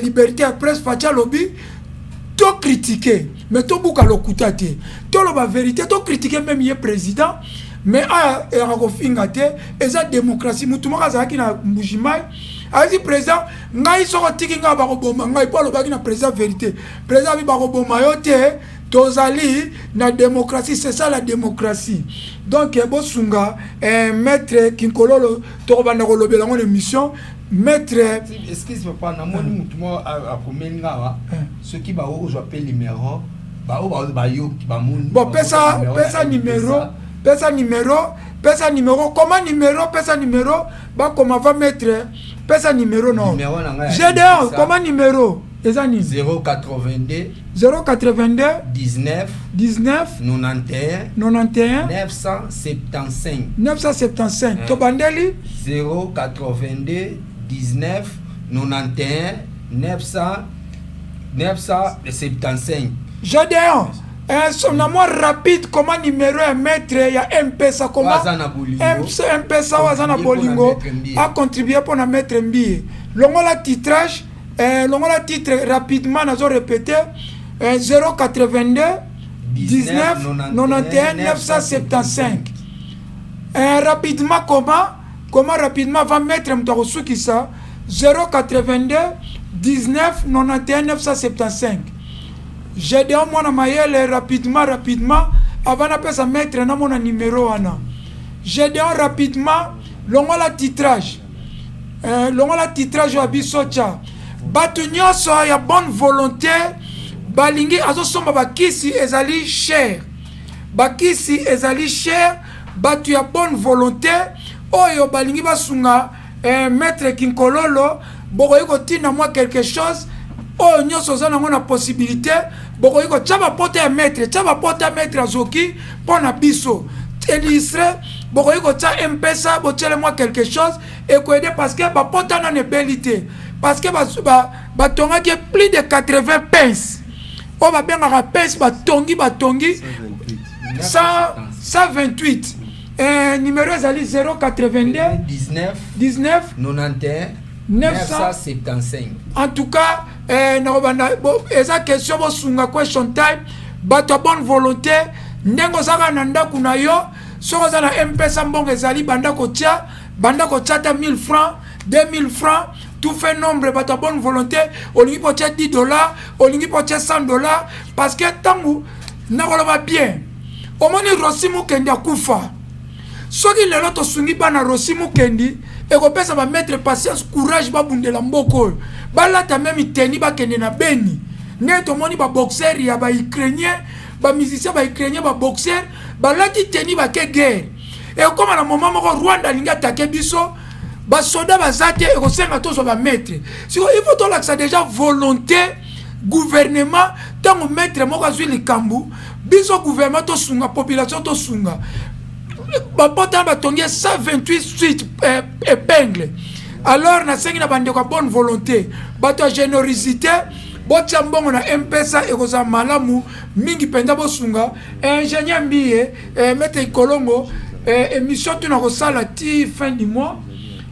liberté ya presse. Fatshi alobi tocritique, mais tobuka lokuta te, toloba vérité, tocritique même ye président, mais aya eyaka kofinga te. Eza démocratie. Mutu moko azalaki na Mbujimai, ayaki: "Président, ngai soko otiki ngai, bakoboma ngai," mpo alobaki na président vérité. Président abi: "Bakoboma yo te, tozali na démocratie." C'est ça la démocratie. Donc bosunga maître Kinkololo. Tokobanda kolobela yango na émission, maître. Excuse papa, namoni mutu moko akomeli nga awa. Soki baokozwa mpe numéro, bao bayoki, bamoni. Bon, pesa numéro, pesa numéro, pesa numéro. Comment numéro? Pesa numéro, bakoma va maître, pesa numéro no. Gédéon, comment numéro eza nini? 082. 082. 19. 19. 91. 91. 975. 975. Tobandeli. 082 19 91 900 975. Gédéon, na mwa rapide, comment numéro ya maître ya M-Pesa? Comment M-Pesa? Oyo aza na bolingo, acontribue mpo na maître Mbiye. Longola titrage, longola titre rapidement. Nazo répéter: 082 19 91 975. Rapidement, comment rapidement va maître moto akosukisa? 082 19 91 975. Gédéon mwana mayele, rapidement, rapidement, avant napesa maître, namona numéro wana. Gédéon, rapidement. Longola titrage. Longola titrage ya biso tya. Bato nyonso ya bonne volonté balingi azosomba bakisi ezali cher. Bakisi ezali cher. Bato ya bonne volonté oyo balingi basunga maître Kinkololo, bokoki kotinda mwa quelque chose oyo nyonso oza nango na possibilité. Bokoki kotia bapota ya maître, tia bapota maître azoki mpo na biso illustre. Bokoki kotia Mpesa, botiele mwa quelque chose, ekoaider, parce que bapota nano ebeli te, parce que batongaki plus de 80 pince oyo babengaka pince. Batongi 128. Numéro ezali 082 19 19 91 975. En tout cas, nakobanda eza question bosunga, question time. Bato ya bonne volonté, ndenge ozalaka na ndako na yo, soki oza na Mpesa, mbongo ezali, banda kotia, banda kotia ata 1000 francs, 2000 francs, tout fait nombre. Bato ya bonne volonté, olingi mpo tia 10 dollars, olingi mpo tia 100 dollars, parce que ntango nakoloba bien, omoni Rossy Mukendi akufa. Soki lelo tosungi bana Rossy Mukendi, ekopesa bamaître patience, courage, babundela mboka oyo, balata même tenue, bakende na Beni. Ndenge tomoni baboxer ya baukrainien, bamusicien baukrainien, baboxer balati tenue, bake guerre. Ekóma na moment moko, Rwanda alingi attaquer biso, basoda baza te, ekosenga tozwa bamaître. Siko il faut tolakisa déjà volonté gouvernement. Ntango maître moko azwi likambo, biso gouvernement tosunga, population tosunga. Bapota batongi 128 suite épingle. Alors nasengi na bandeko ya bonne volonté, bato ya générosité, botia mbongo na Mpesa, ekozala malamu mingi mpenza. Bosunga ingénieur Mbiye, maître Ikolongo. Émission tuna kosala ti fin du mois,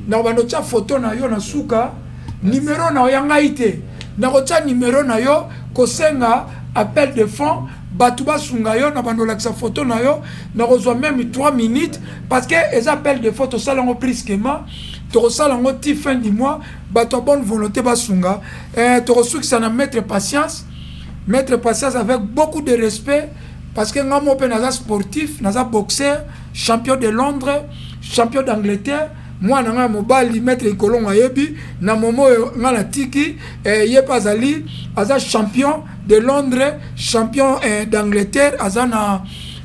nakobanda otya photo na yo na suka, numéro na yo ya ngai te, nakotya numéro na yo kosenga appel de fonds, bato basunga yo. Na bando olakisa photo na yo, nakozwa même 3 minutes, parce que eza appel de fonds. Tosala yango brusquement, tokosala yango ti fin du mois. Bato ya bonne volonté basunga. Tokosukisa na maître Patience. Maître Patience, avec beaucoup de respect, parce que nga mo mpe naza sportif, naza boxeur, champion de Londres, champion d'Angleterre. Mwana ngai mobali, maître Ikolongo, ayebi na momo oyo ngai natiki ye mpe azali, aza champion de Londres, champion d'Angleterre, aza na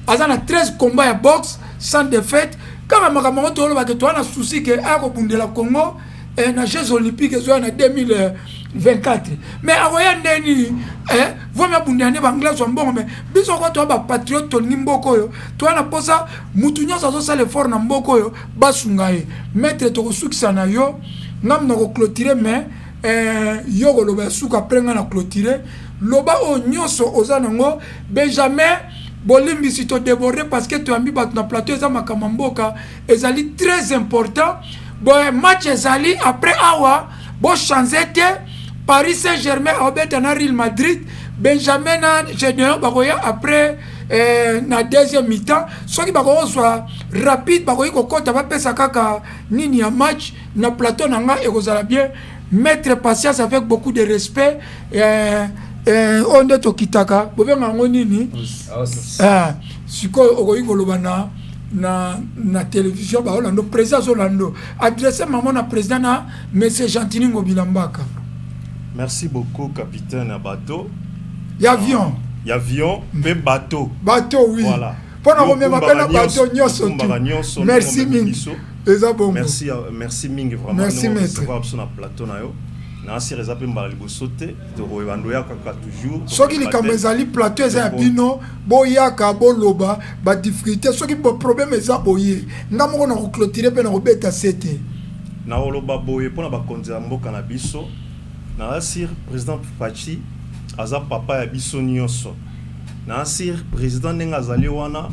13 combat ya boxe sans défaite. Kaka makambo yango tolobake, toza na souci ke aya kobundela Congo na Jeux olympiques ezoya na 2024. Mais akoya nde nini? Vomi abundela nde baanglais ya mbongo. Mais biso kwa toya bapatriote, tolingi mboka oyo, toya na mposa mutu nyonso azosala effort na mboka oyo, basunga ye. Maître, tokosukisa na yo, ngam na koclôturer, mais yo koloba ya suka, après nga na clôturer. Loba oyo nyonso oza nango. Benjamin, bolimbisi, todéborde parce que toyambi bato na plateau, eza makambo ya mboka, ezali très important. Boye match ezali après awa, bochange te. Paris Saint Germain aobeta na Real Madrid. Benjamin na Gédéon bakoya après na deuxième mi-temps. Soki bakozwa rapide, bakoki kokɔta, bapesa kaka nini ya match na plateau na nga, ekozala bien. Maître Patience, avec beaucoup de respect, oyo nde tokitaka, bobenga yango nini? Sikoyo okoki koloba na télévision, baolando, président azolando. Adresse mama na président na monsieur Gentiny Ngobila Mbaka. Merci beaucoup, capitaine ya bateau. Ya avion. Ya avion mpe bateau. Bateau, oui. Voilà. Mpo na komema mpe na bateau nyonso tu. Merci mingi, eza bongo. Merci, merci mingi vraiment. Merci, maître. Biso na plateau na yo, naasir eza mpe mbala liboso te, tokoyebando ya kaka toujours. Soki likambo ezali, plateau eza ya bino, boyaka, boloba badifficulté. Soki problème eza boye, nga moko na koclôturer mpe na kobeta se te. Nakoloba boye mpona bakonzi ya mboka na biso. Naasir président Fatshi aza papa ya biso nyonso. Naasir président ndenge azali wana,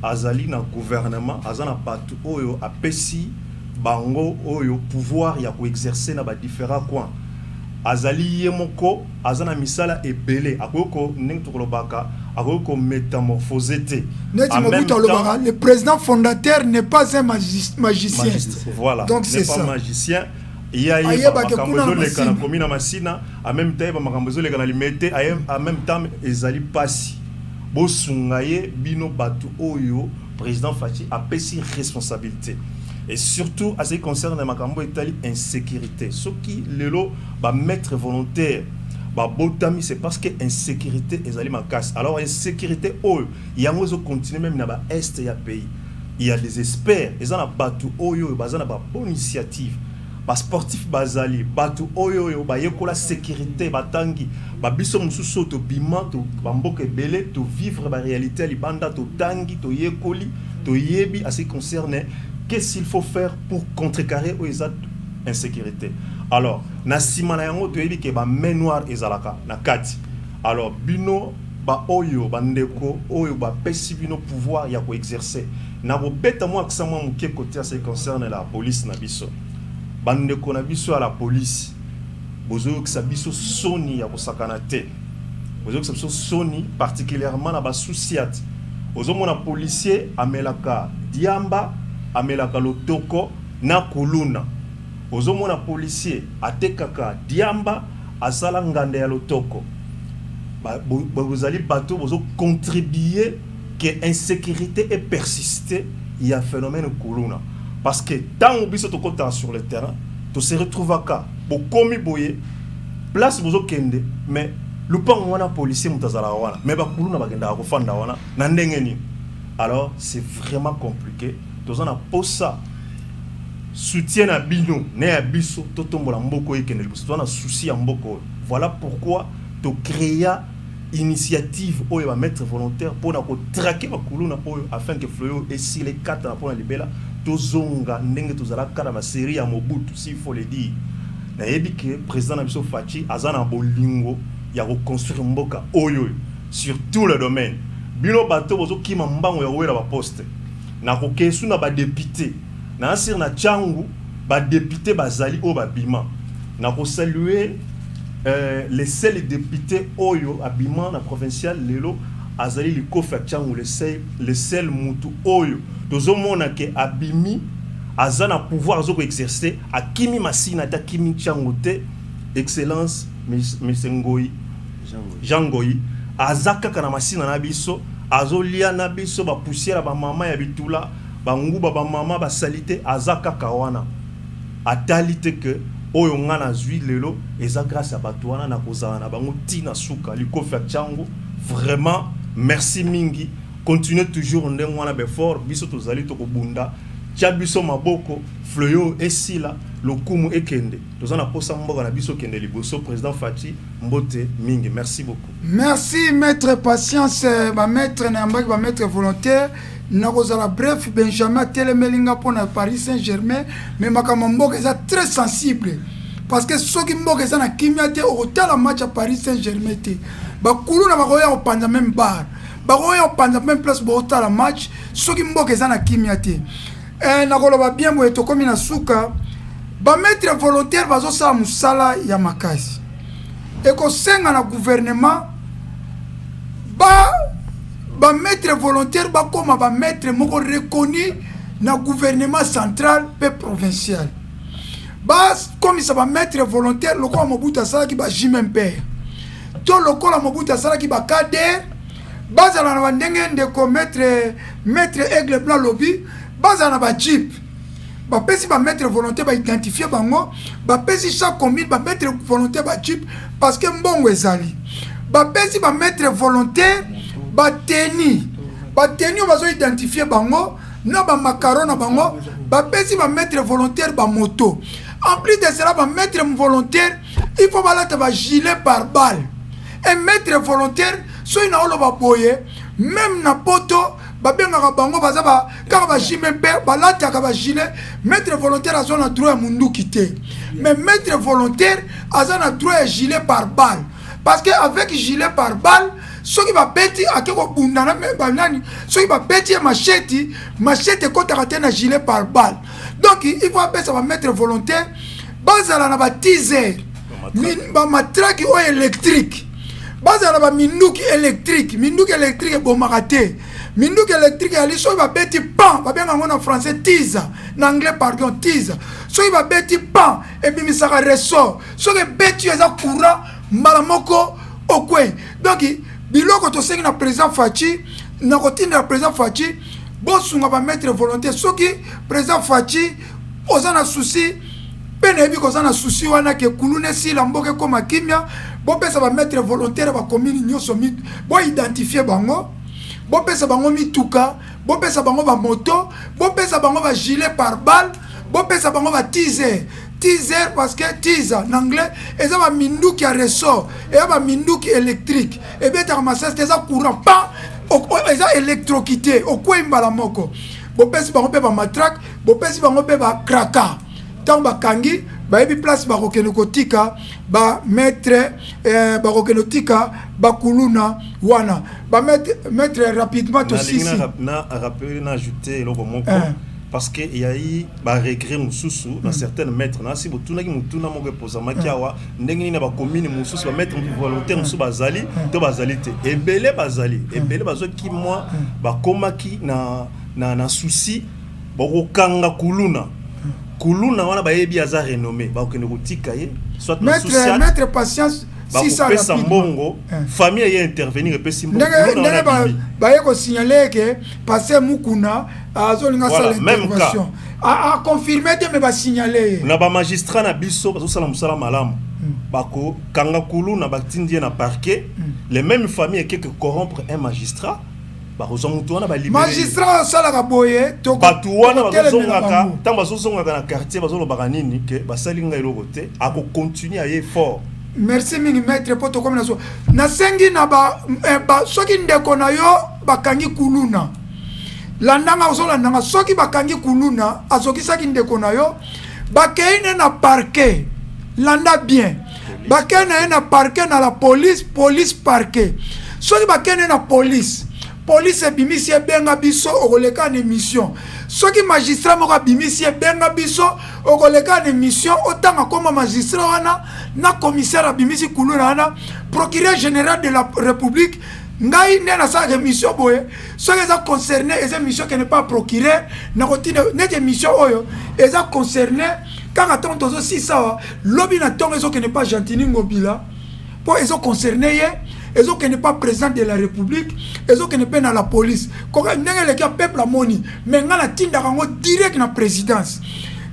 azali na gouvernement, aza na bato oyo apesi bango oyo pouvoir ya koexercer na badifférents coins. Azali ye moko, aza na misala ebele, akoki ko, ndenge tokolobaka, akoki kométamorphose te. Neti Mobutu alobaka: "Le président fondateur n'est pas un magicien." Voilà. Donc c'est ça, pas magicien. Ye ayeba makambo ezoleka na komi na Masina, en même temps ayeba makambo ezoleka na Limete en même temps. Ezali mpasi. Bosunga ye, bino bato oyo président Fatshi apesi responsabilité. Et surtout à ce qui concerne makambo etali insécurité, soki lelo ba maître volontaire babotami, c'est parce que insécurité ezali makasi. Alors insécurité oyo yango ezocontinue même na baest ya pays. Il y a des experts, eza na bato oyo oyo baza na babonne initiative, basportif bazali, bato oyo oyo bayekola sécurité, batangi. Babiso mosusu oyo tobima to bamboka ebele, tovivre baréalité ya libanda, totangi, toyekoli, toyebi à ce qui concerne qu'est-ce qu'il faut faire pour contrecarrer oyo eza insécurité. Alors na nsima na yango, toyebi ke bamain noire ezalaka na kati. Alors bino baoyo bandeko oyo bapesi bino pouvoir ya koexercer, na kobeta mwa accent mwa moke côté à ce qui concerne la police na biso, bandeko na biso ya la police, bozoyokisa biso soni ya kosakana te. Bozoyokisa biso soni, particulièrement na basous-ciat. Ozomona policier amelaka diamba, amelaka lotoko na kuluna. Ozomona policier atekaka diamba, asala nganda ya lotoko. Bozali bato bozocontribue ke insécurité epersiste ya phénomène kuluna, parce que ntango biso tokɔtaka sur le terrain, tose retrouvaka bokomi boye place bozokende, mais lupango wana policier moto azalaka wana, mais bakuluna bakendaka kofanda wana na ndenge nini? Alors c'est vraiment compliqué. Toza na posa soutien na bino na ya biso, totombola mboka oyo ekende liboso. Toza na souci ya mboka oyo. Voilà pourquoi tocréa initiative oyo bamaître volontaire mpona kotraquer bakuluna oyo, afin que fléau oyo esila, ekatana mpona libela, tozonga ndenge tozalaka na basérie ya Mobutu, s'il faut le dire. Nayebi ke président na biso Fatshi aza na bolingo ya koconstruire mboka oyo oyo sur tout le domaine. Bino bato bozokima mbango ya kowela baposte, na kokesu na badéputé na asir na Tshangu, badéputé bazali oyo babima. Na kosalue le seul député oyo abima na provincial lelo azali Likofi ya Tshangu, le seul mutu oyo tozomona ke abimi, aza na pouvoir, aza koexercer, akimi Masina te, akimi Tshangu te. Excellence monsieur Ngoi, Jean Ngoi, aza kaka na Masina na biso, azolia na biso bapoussière ya bamama ya bitula, banguba, bamama basali te, aza kaka wana. Atali te ke oyo nga nazwi lelo eza grâce ya bato wana, na kozala na bango ntina suka. Likofi ya Tshangu, vraiment merci mingi. Continue toujours ndenge wana befort. Biso tozali, tokobunda, tia biso maboko, fléau esila, lokumu ekende. Toza na posa mboka na biso ekende liboso. Président Fatshi, mbote mingi, merci beaucoup. Merci maître Patience. Bamaître nayambaki, bamaître volontaire, nakozala bref. Benjamin atelemeli nga mpo na Paris Saint Germain, mais makambo mboka eza très sensible, parce que soki mboka eza na kimia te, okotala match ya Paris Saint Germain te. Bakuluna bakoya kopanza même bar, bakoya kopanza même place bootala match soki mboka eza na kimia te. Nakoloba bien boye, tokomi na suka. Bamaître volontaire bazosala mosala ya makasi. Ekosenga na gouvernement ba bamaître volontaire bakóma bamaître moko reconnu na gouvernement central mpe provincial. Bakomisa bamaître volontaire lokola Mobutu asalaki ba JMPR, to lokola Mobutu asalaki baCADR. Bazala na bandenge ndeko maître Aigle Blanc lobi, bazala na bajeep. Bapesi bamaître volontaire, baidentifie bango, bapesi chaque commune bamaître volontaire bajeep, parce que mbongo ezali. Bapesi bamaître volontaire bateni, bateni oyo bazoidentifie bango na bamakaro na bango. Bapesi bamaître volontaire bamoto. En plus de cela, bamaître volontaire, il faut balata bagilet par balle. Un maître volontaire, soki na oloba boye, même na poto babengaka bango, baza kaka bagilet mpe balataka bagilet. Maître volontaire aza na droit ya munduki te, mais maître volontaire aza na droit ya gilet par balle, parce que avec gilet par balle, soki babeti, ake kobunda na banani, soki babeti ye machette, machette ekɔtaka te na gilet par balle. Donc il faut apesa bamaître volontaire bazala na bataser, bamatraque oyo électrique, bazala na baminduki électrique. Minduki électrique ebomaka te. Minduki électrique eyali soki babeti pan, babenga yango na français taser, na anglais pardon, taser. Soki babeti pan, ebimisaka ressort. Soki ebeti yo, eza courant, mbala moko okwei. Donc biloko tosengi na président Fatshi, na kotindela président Fatshi. Bosunga bamaître volontaire. Soki président Fatshi oza na souci, mpe nayebi koza na souci wana ke kuluna esila, mboka ekóma kimia, bopesa bamaître volontaire bakomini nyonso, boidentifie bango, bopesa bango mituka, bopesa bango bamoto, bopesa bango bagilet pare-balles, bopesa bango bataser. Taser, parce que taser na anglais eza baminduki ya ressort, eza baminduki électrique, ebetaka masasi te, eza courant pa, eza électrocuté, okwei mbala moko. Bopesi bango mpe bamatraque, bopesi bango mpe bakraka. Ntango bakangi, bayebi place bakokende kotika bamaître, bakokende kotika bakuluna wana. Bamaître, rapidement, tosisi. Na rappeler, na ajouter eloko moko, parce que eyai baregret mosusu na certaines maîtres. Nasi botunaki motuna moko epozamaki awa: ndenge nini na bacommune mosusu bamaître volontaire mosusu bazali to bazali te? Ebele bazali, ebele bazwaki mwa, bakomaki na souci. Bakokanga kuluna, kuluna wana bayebi aza renommé, bakokende kotika ye soit na maître Patience. Bakopesa mbongo, famille eye intervenir, epesi mbongo. Ndenge baye kosignale ke paster Mukuna azolinga sala intervention, aconfirme te, me basignale ye. Na bamagistrat na biso bazosala mosala malamu. Bakokanga kuluna, batindi ye na parquet. Les mêmes familles ekeke corrompre un magistrat, bakozwa motu wana. Magistrat osalaka boye. Bato wana bazozongaka, ntango bazozongaka na quartier, bazolobaka nini? Ke basali ngai eloko te. Akocontinue aye fort. Merci mingi, maître. Mpo tokomi na so, nasengi na ba soki ndeko na yo bakangi kuluna, landanga, ozolandanga. Soki bakangi kuluna, azokisaki ndeko na yo, bakei ne na parquet, landa bien, bakei na ye na parquet, na la police, police parquet. Soki bakei ne na police, police ebimisi, ebenga biso, okoleka na émission. Soki magistrat moko abimisi, ebenga biso, okoleka na émission, otanga koma magistrat wana na commissaire abimisi kuluna wana, procureur général de la République. Ngai nde nasalaka émission boye, soki eza concerné, eza émission kene pas procureur, nakotinda neti émission oyo eza concerné kaka ntongo tozosisa awa. Lobi na ntongo ezokende pa Gentini Ngobila, mpo ezoconcerne ye, ezokende pa président de la République, ezokende mpe na la police. Koka ndenge eleki ya peuple amoni, me ngai natindaka yango direct na présidence.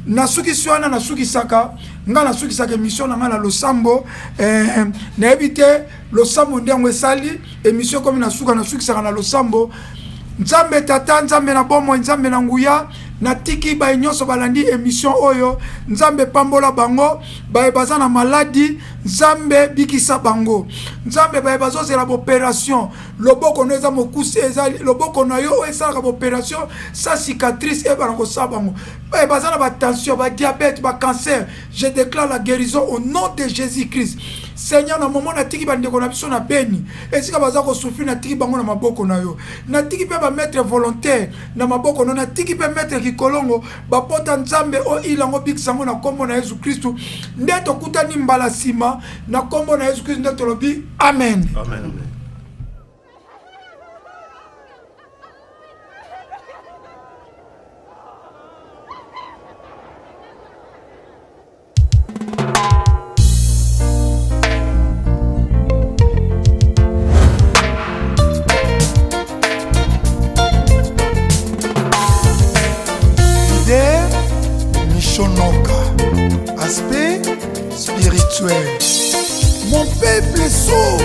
Nasukisi wana, nasukisaka, ngai nasukisaka émission na ngai na losambo. Nayebi te losambo nde yango esali émission ekomi na suka. Nasukisaka na losambo. Nzambe Tata, Nzambe na bomoi, Nzambe na nguya, natiki baye nyonso balandi émission oyo. Nzambe, pambola bango. Baye baza na maladi, Nzambe, bikisa bango. Nzambe, baye bazozela baopération, loboko no eza mokuse, eza loboko na yo oyo esalaka baopération sans cicatrice, eyebana kosala bango. Baye baza na batension, badiabète, bacancer, je déclare la guérison au nom de Jésus Christ. Seigneur, na momo natiki bandeko na biso na Beni, esika baza kosouffrir, natiki bango na maboko na yo. Natiki mpe bamaître volontaire na maboko na yo. Natiki mpe maître Kikolongo bapota. Nzambe oyo ilango, bikisa yango na nkombo na Yesu Kristu. Nde tokutani mbala nsima na nkombo na Yesu Kristu nde tolobi amen, amen. Leader Michonoka, aspect spirituel. Mon peuple sauve.